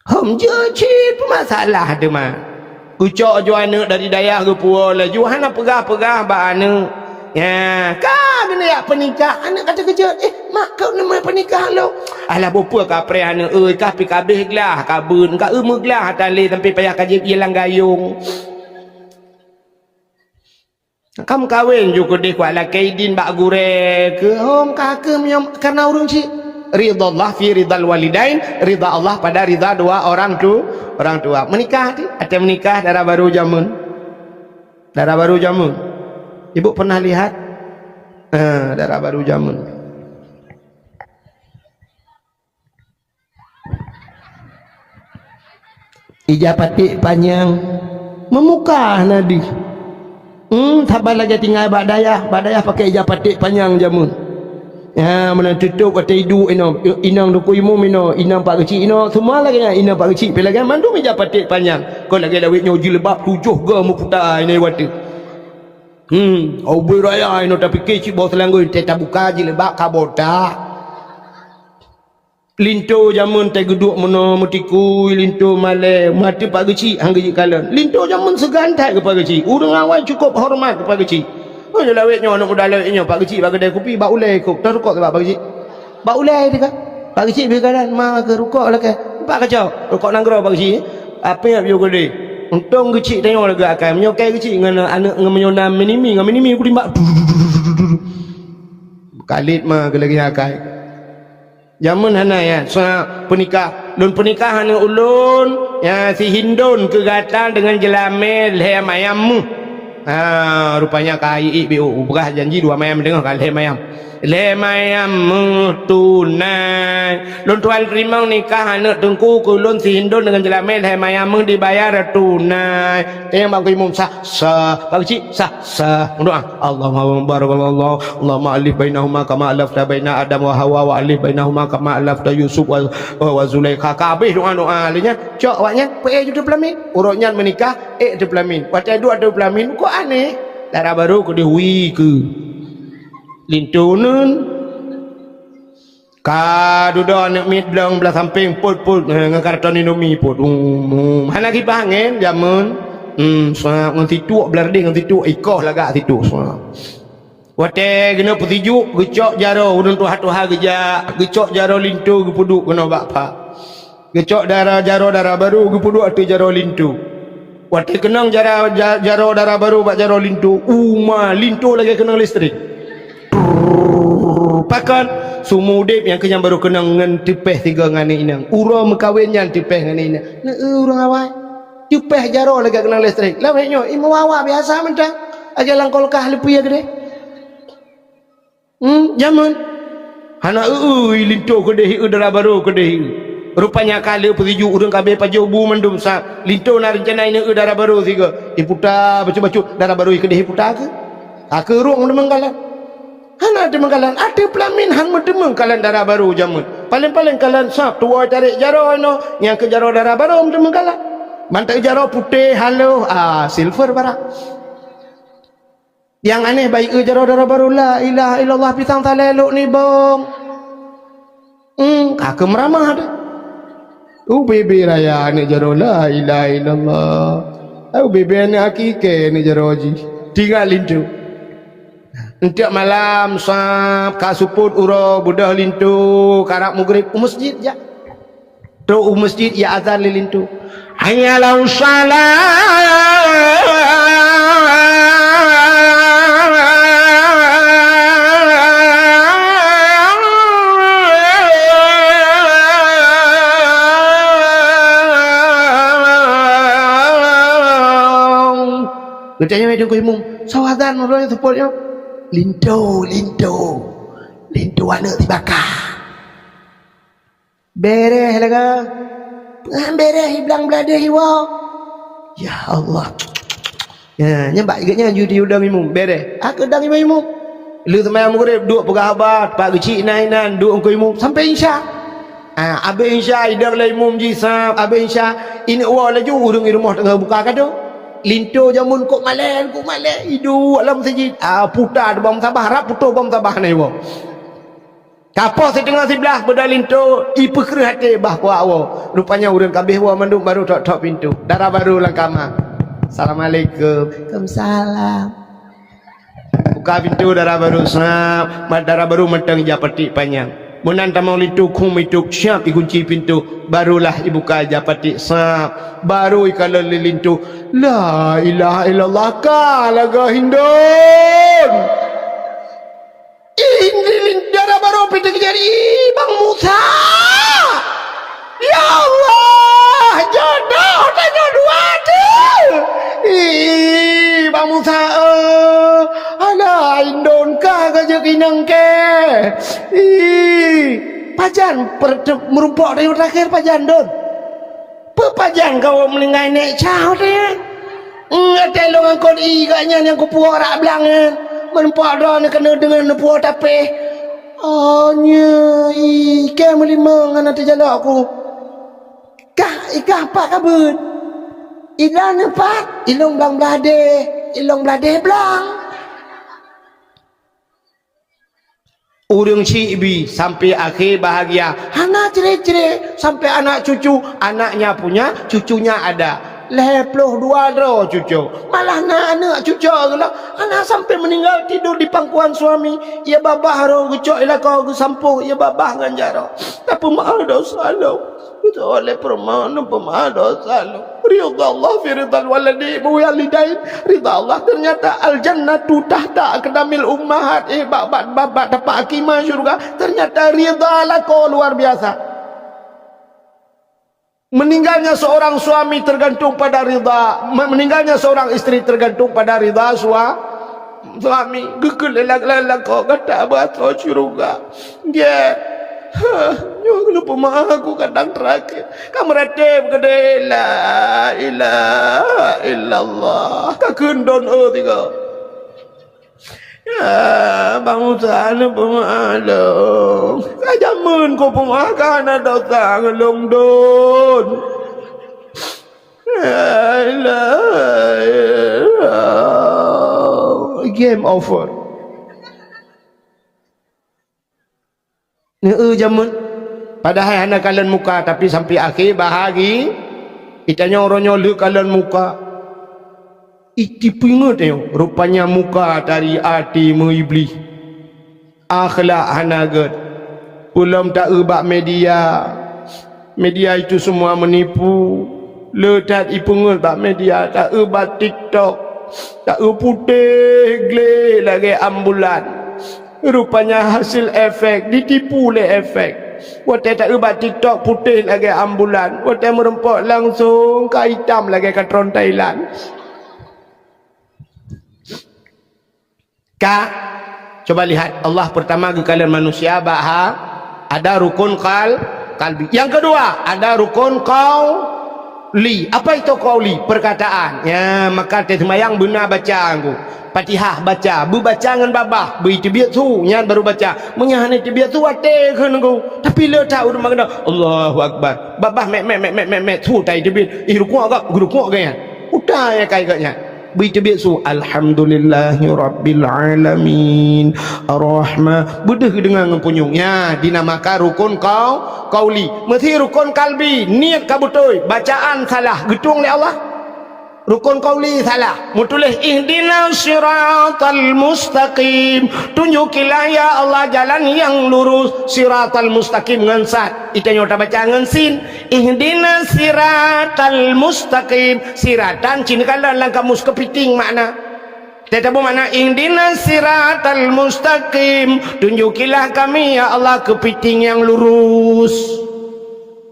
Hom jeuet cit peumasalah teuma. Geucok ju aneuk dari dayah geupuwoe laju hana peugah-peugah bak aneuk. Ya, ka geuneuk peunikah, aneuk ka teukeujot, "Eh, mak, keuneuk peunikah lom?" Alah, bukon ka preh aneuk, euy, ka pi kabeh glah, ka beuet, ka eu meuglah, ata lé sampai payah ka jieb ie lam gayong. Ka meukawen ju keudeh kuat lakèe idin bak gurèe keuh, hom ka keuh meunyoe kareuna ureueng chik. Ridha Allah fi ridhal walidain, ridha Allah pada ridha dua orang tu, orang tua. Meunikah ti, até meunikah dara barô jameun. Dara barô jameun. Ibu pernah lihat? Eh, dara barô jameun. Ija paték panyang, meumukah na deuh. Hmm, saban lagèe tinggai bak dayah, bak dayah pakai ija paték panyang jameun. Ya, meunan tutôp watèe iduek inoe, inong Teungku Imum inoe, inong Pak Geuchik inoe, seumua lagèe nyan, inong Pak Geuchik pih lagèe mandum ija paték panyang. Kon lagèe lawét nyoe jilbab tujoh goe meuputa inoe watèe. Hmm, ubé raya inoe tapike cit boh seulanggoe, teuh tabuka jilbab ka botak. Linto jameun teuh geuduek meunoe meutikui, linto malèe, meuateueh Pak Geuchik han geujeuet kalon. Linto jameun seugan that keu Pak Geuchik. Ureueng awai cukôp horeumat keu Pak Geuchik. Oh, nyoe lawét nyoe, aneuk muda lawét nyoe, Pak Geuchik bak keudè kupi, bak ulèe kôp, tarukok bak Pak Geuchik. Bak ulèe teuh ka. Pak Geuchik beukalon, "Ma, keu rukok lakèe." Bak kacok, rukok nanggroe Pak Geuchik. Apé nyan piôh keudè. Untông Geuchik tanyoe lagèe akai. Meunyoe kèe Geuchik ngon aneuk, ngon meunyoe na minimi, ngon minimi kutimbak. Kalét ma keu lagèe akai. Jameun hana ya, sa peunikah. Lôn peunikah aneuk ulôn, ya, si Hindon keu gata deungon jeulamé lhèe mayam meuh. Ha, rupanya ka iék B O. Peugah janji dua mayam teungoh ka lhèe mayam. Lhèe mayam meutunai. Lôn tuan teurimong nikah aneuk teungku keu lôn si Hindon deungon Jeulamèe lhèe mayam meudibayar tunai. Teurimong bak imum sah, sah. Bak keuchik sah, sah. Meudoa. Allahumma barik Allah. Allahumma alif bainahuma kama alafta baina Adam wa Hawa wa alif bainahuma kama alafta Yusuf wa, wa, wa Zulaikha. Ka habéh doa-doa lé nyan. Cok awak nyan, peuék ju teupeulamin. Uroe nyan meunikah, ék teupeulamin. Watèe duek teupeulamin, kok aneh. Dara barô keudéh wie keu linto neun. Ka dudoe aneuk miet blong blah sampéng pôt-pôt, eh, ngon karton Indomie pôt. Um, um. Hana kipas angén jameun. Hmm, sap ngon situek blah reudéh ngon situek ikoh lagak situek. Sap. Watèe geuneuk peusijuek, geucok jaroe, ureueng tuha-tuha geujak, geucok jaroe linto geupeuduek keunoe bak pha. Geucok dara, jaroe dara barô geupeuduek ateueh jaroe linto. Watèe keunong jara-, ja-, jaroe dara barô bak jaroe linto, uma linto lagèe keunong listrik. Trrrr, pakon? Seumeu udép nyang keu nyan barô keunong ngon teupèh sigoe ngon aneuk inong. Uroe meukawen nyan teupèh ngon aneuk inong. Neu-eu ureueng awai. Teupèh jaroe lagèe keunong listrik. Lawét nyoe, imeum awak biasa mantong. Lagèe lam kulkas leupie keudéh. Hmm, jameun. Hana eu-eu linto keudéh, eu dara barô keudéh. Rupanya ka lheueh peusijuek ureueng ka abéh pajoh bu mandum sap. Linto na reuncana ineu eu dara barô sigoe. Iputa bacut-bacut, dara barô keudéh iputa keu. Ka keu rhueng teumeung kalon. Hana teumeung kalon, ateueh peulamin han meuteumeung kalon dara barô jameun. Paléng-paléng kalon sap tuwoe tarek jaroe inoe, nyang keu jaroe dara barô meuteumeung kalon. Mantong jaroe putéh haloh, ah, silver barak. Nyang aneh bak ié jaroe dara barô, la ilaha illallah, pisang salée lok nibong. Hmm, ka keu meuramah deh. Ubé-bé raya aneuk jaroe, la ilaha illallah. Ubé-bé aneuk akikée aneuk jaroe jih. Tinggai linto. Enteuk malam, sab, ka seupôt uroe, beudôh linto, karab meugrib, u meuseujid jak. Trok u meuseujid, ya azan lé linto. Hayya 'alas shalah. Geutanyong lé teungku imum, "Soe azan uroe nyoe seupôt nyoe?" "Linto, linto. Linto aneuk sibaka." Bereh lagèe. Peue han bereh, iblang bladeh iwoe. Ya Allah. Ya, nyan bak geuh nyan ju diudong imum, bereh. Aku dong imum-imum. Lheueh seumayang Maghrib, duek peugah haba, teumpat geuchik inan-inan, duek ngon imum sampai Isya. Ah, abéh Isya, idong lé imum jih sab, abéh Isya, ineuk woe laju ureueng i rumoh teungoh buka kado. Linto jameun kok malèe, kok malèe, iduek lam meuseujid. Ah, puta bom sabah, rab putôh bom sabah na iwoe. Ka poh siteungoh siblaih beudôh linto, ipeukreueh até bah kuak woe. Rupanya ureueng ka abéh woe mandum barô thok-thok pintoe. Dara barô lam kama. "Assalamualaikum." "Waalaikumsalam." Buka pintoe dara barô, sab, ma-, dara barô mantong ija patik panyang. Meunan tamong linto khum itôb siab ikunci pintoe, barolah ibuka ija patik, sab, barô ikalon lé linto. La ilaha illallah, ka lagèe Hindon. Ih, indri lin-, dara barô pih teukejari, "Ih, Bang Musa! Ya Allah, jodoh tanyoe dua tu! Ih, Bang Musa, eh, alah, indon ka ka jeuet inong kèe. Ih, pajan per-, te-, meurumpok tanyoe teurakhé pajan, Don?" "Peue pajan kawoe meuninggai nèk cah watèe nyan? Watèe lôn angkot ié geuh nyan nyang kupuwoe rak blang nyan, meurumpok droeneuh keuneuk deungon neupuwoe tapéh." "Oh, nyoe, i kèe meulimong hana teujalok ku." "Kah, i kah pat ka beuet?" "I droeneuh pat, i lôn blang bladeh, i lôn bladeh blang." Ureueng syiek bi sampai akhé bahagia, hana cre-cre, sampai anak cucu, anaknya punya, cucunya ada. Lhèe ploh dua droe cucu, malah na aneuk cucu geuh lom, hana sampai meninggal tidur di pangkuan suami. Ia babah roh geucok i lakoe geusampôh, ia babah ngon jaroe. Tapeumaaf dosa lom. Beutôi lé peurumoh, neupeuma dosa lom. Ridha Allah fi ridhal waladi-, walidain. Ridha Allah, ternyata al-jannatu tahta aqdamil ummahat. Eh, bak, bak, bak, bak tapak kaki ma syurga. Ternyata ridha lakoe luar biasa. Meninggalnya seorang suami tergantung pada ridha, me-, meninggalnya seorang istri tergantung pada ridha sua-, suami. Geukheun lé lak-, lak-, lakoe gata beuasoe syeuruga. Gét. Hah, nyoe keuneuk peumeu'ah aku kadang terakhir. Ka meuratéb keudéh, la ilaha illallah. Ka kheun don, eh, tiga. Ya, Bang Musa, neupeumeu'ah lôn. Ka jameun kupeumeu'ah, ka hana dosa ngon lôn dun. La ilaha illallah. Game over. Neu jameun. Padahai hana kalon muka, tapi sampai akhé bahagi, itanyoe uroe nyoe le kalon muka. Itipeungeut nyoe, rupanya muka dari até meuiblih. Akhlak hana gét. Peulom taeu bak media. Media itu semua menipu. Le that ipeungeut bak media, taeu bak TikTok. Taeu putéh gleh lagée ambulan. Rupanya hasil efek, ditipu lé efek. Watée taeu bak TikTok putéh lagée ambulan, watée meureumpok langsong ka itam lagée katron Thailand. Ka, coba lihat, Allah pertama geukalon manusia bak ha, ada rukun qal-, qalbi. Yang kedua, ada rukun qauli. Apa itu qauli? Perkataan. Ya, maka teuh seumayang beuna baca anggu. Fatihah baca, beubaca ngon babah, beuiteubiet su, nyan baru baca. Meunyo hana iteubiet su, até kheun anggu. Tapi le that ureuëng meukeuna, Allahu Akbar. Babah mek, mek, mek, su tai teubiet. Ih, rukuk gak, rukuk gak nyan. Utai ya kai gak nyan. Beuteubiet su, "Alhamdulillahirabbil alamin. Arrahma-," beudeuh geudeungoe ngon punyueng. Nya, dinamakan rukun qau-, qauli. Meusi rukun qalbi, niet ka beutôi, bacaan salah, geutueng lé Allah. Rukun qauli salah, meutuléh, "Ihdinas siratal mustaqim." Tunjukilah, ya Allah, jalan yang lurus, siratal mustaqim ngon sad. Itanyoe tabaca ngon sin. Ihdinas siratal mustaqim. Siratan cit neukalon lam kamus keupiting makna. Teutabeueng makna, "Ihdinas siratal mustaqim." Tunjukilah kami, ya Allah, keupiting nyang lurus.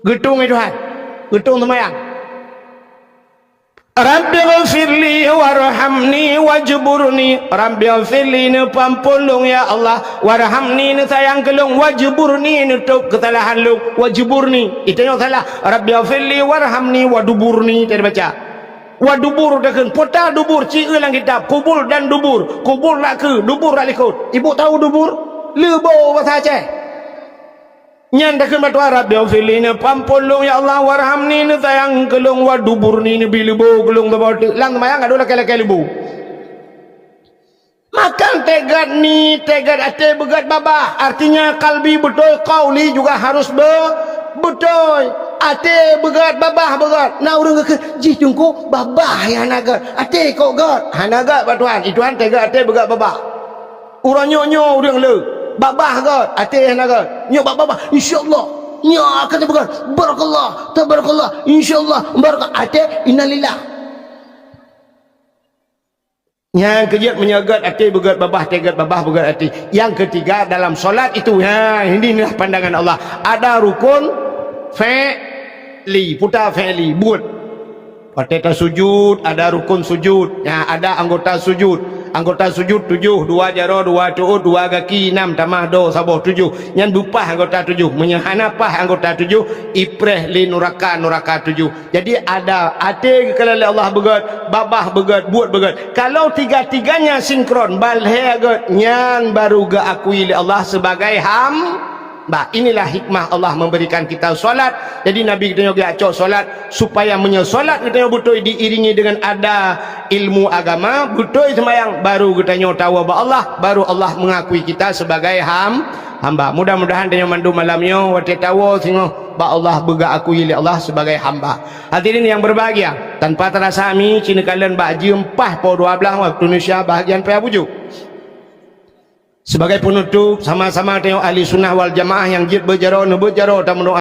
Geutueng, ya Tuhan. Geutueng seumayang. "Rabbighfirli warhamni wajburni." Rabbighfirli, neupeuampôn lôn, ya Allah. Warhamni, neusayang keu lôn. Wajburni, neutôb keusalahan lôn. Wajburni. Itanyoe salah. "Rabbighfirli warhamni waduburni." Teubaca. Wadubur takheun. Pota dubur, ci eu lam kitab. Kubul dan dubur. Kubul rak keue, dubur rak likot. Ibu tahu dubur? Leubo bahasa Aceh. Nyan takheun bak Tuhan, "Rabbighfirli," neupeuampôn lôn, ya Allah, "warhamni," neusayang keu lôn, "waduburni," neubi leubo keu lôn saboh teuk. Lam seumayang ka dua lakée-lakée leubo. Maka teugat ni, teugat até beugét babah. Artinya qalbi beutôi, qauli juga harus be-, beutôi. Até beugét, babah beugét. Na ureuëng geukheun, "Jih teungku, babah nyang hana gét. Até kok gét?" Hana gét bak Tuhan. I Tuhan teugat até beugét babah. Uroe nyoe, nyoe ureuëng le, babah gét, até hana gét. Nyoe bak babah, insya Allah. Nyoe akan tapeugah, barakallah, tabarakallah, insya Allah, barakallah, até, innalillah. Nyang keujeuet meunyoe gét até beugét babah, até gét babah beugét até. Yang ketiga dalam solat itu, ha, inilah pandangan Allah. Ada rukun fi'li, puta fi'li, buet. Watée tasujud, ada rukun sujud. Nya, ada anggota sujud. Anggota sujud tujoh, dua jaroe, dua tuôt, dua gaki, nam tamah do saboh tujoh. Nyan beupah anggota tujoh. Meunyoe hana pah anggota tujoh, ipreh lé nuraka, nuraka tujoh. Jadi, ada até geukalon lé Allah beugét, babah beugét, buet beugét. Kalau tiga-tiganya sinkron, balhée gét, nyan baru geuakui lé Allah sebagai ham-, Bah, inilah hikmah Allah memberikan kita salat. Jadi, Nabi geutanyoe geujak cok salat, supaya meunyoe salat geutanyoe beutôi diiringi dengan ada ilmu agama, beutôi seumayang, baru geutanyoe tawoe bak Allah, baru Allah mengakui kita sebagai ham-, hamba. Mudah-mudahan tanyoe mandum malam nyoe watée tawoe singoh bak Allah beugeuakui lé Allah sebagai hamba. Hadirin yang berbahagia, tanpa terasa ami, ci neukalon bak jeuem paih poh dua blaih waktu Indonesia bahagian paya bujuk. Sebagai penutup, sama-sama tanyoe ahli sunnah wal jamaah nyang jeuet beujaroe, neubeuet jaroe tameudoá.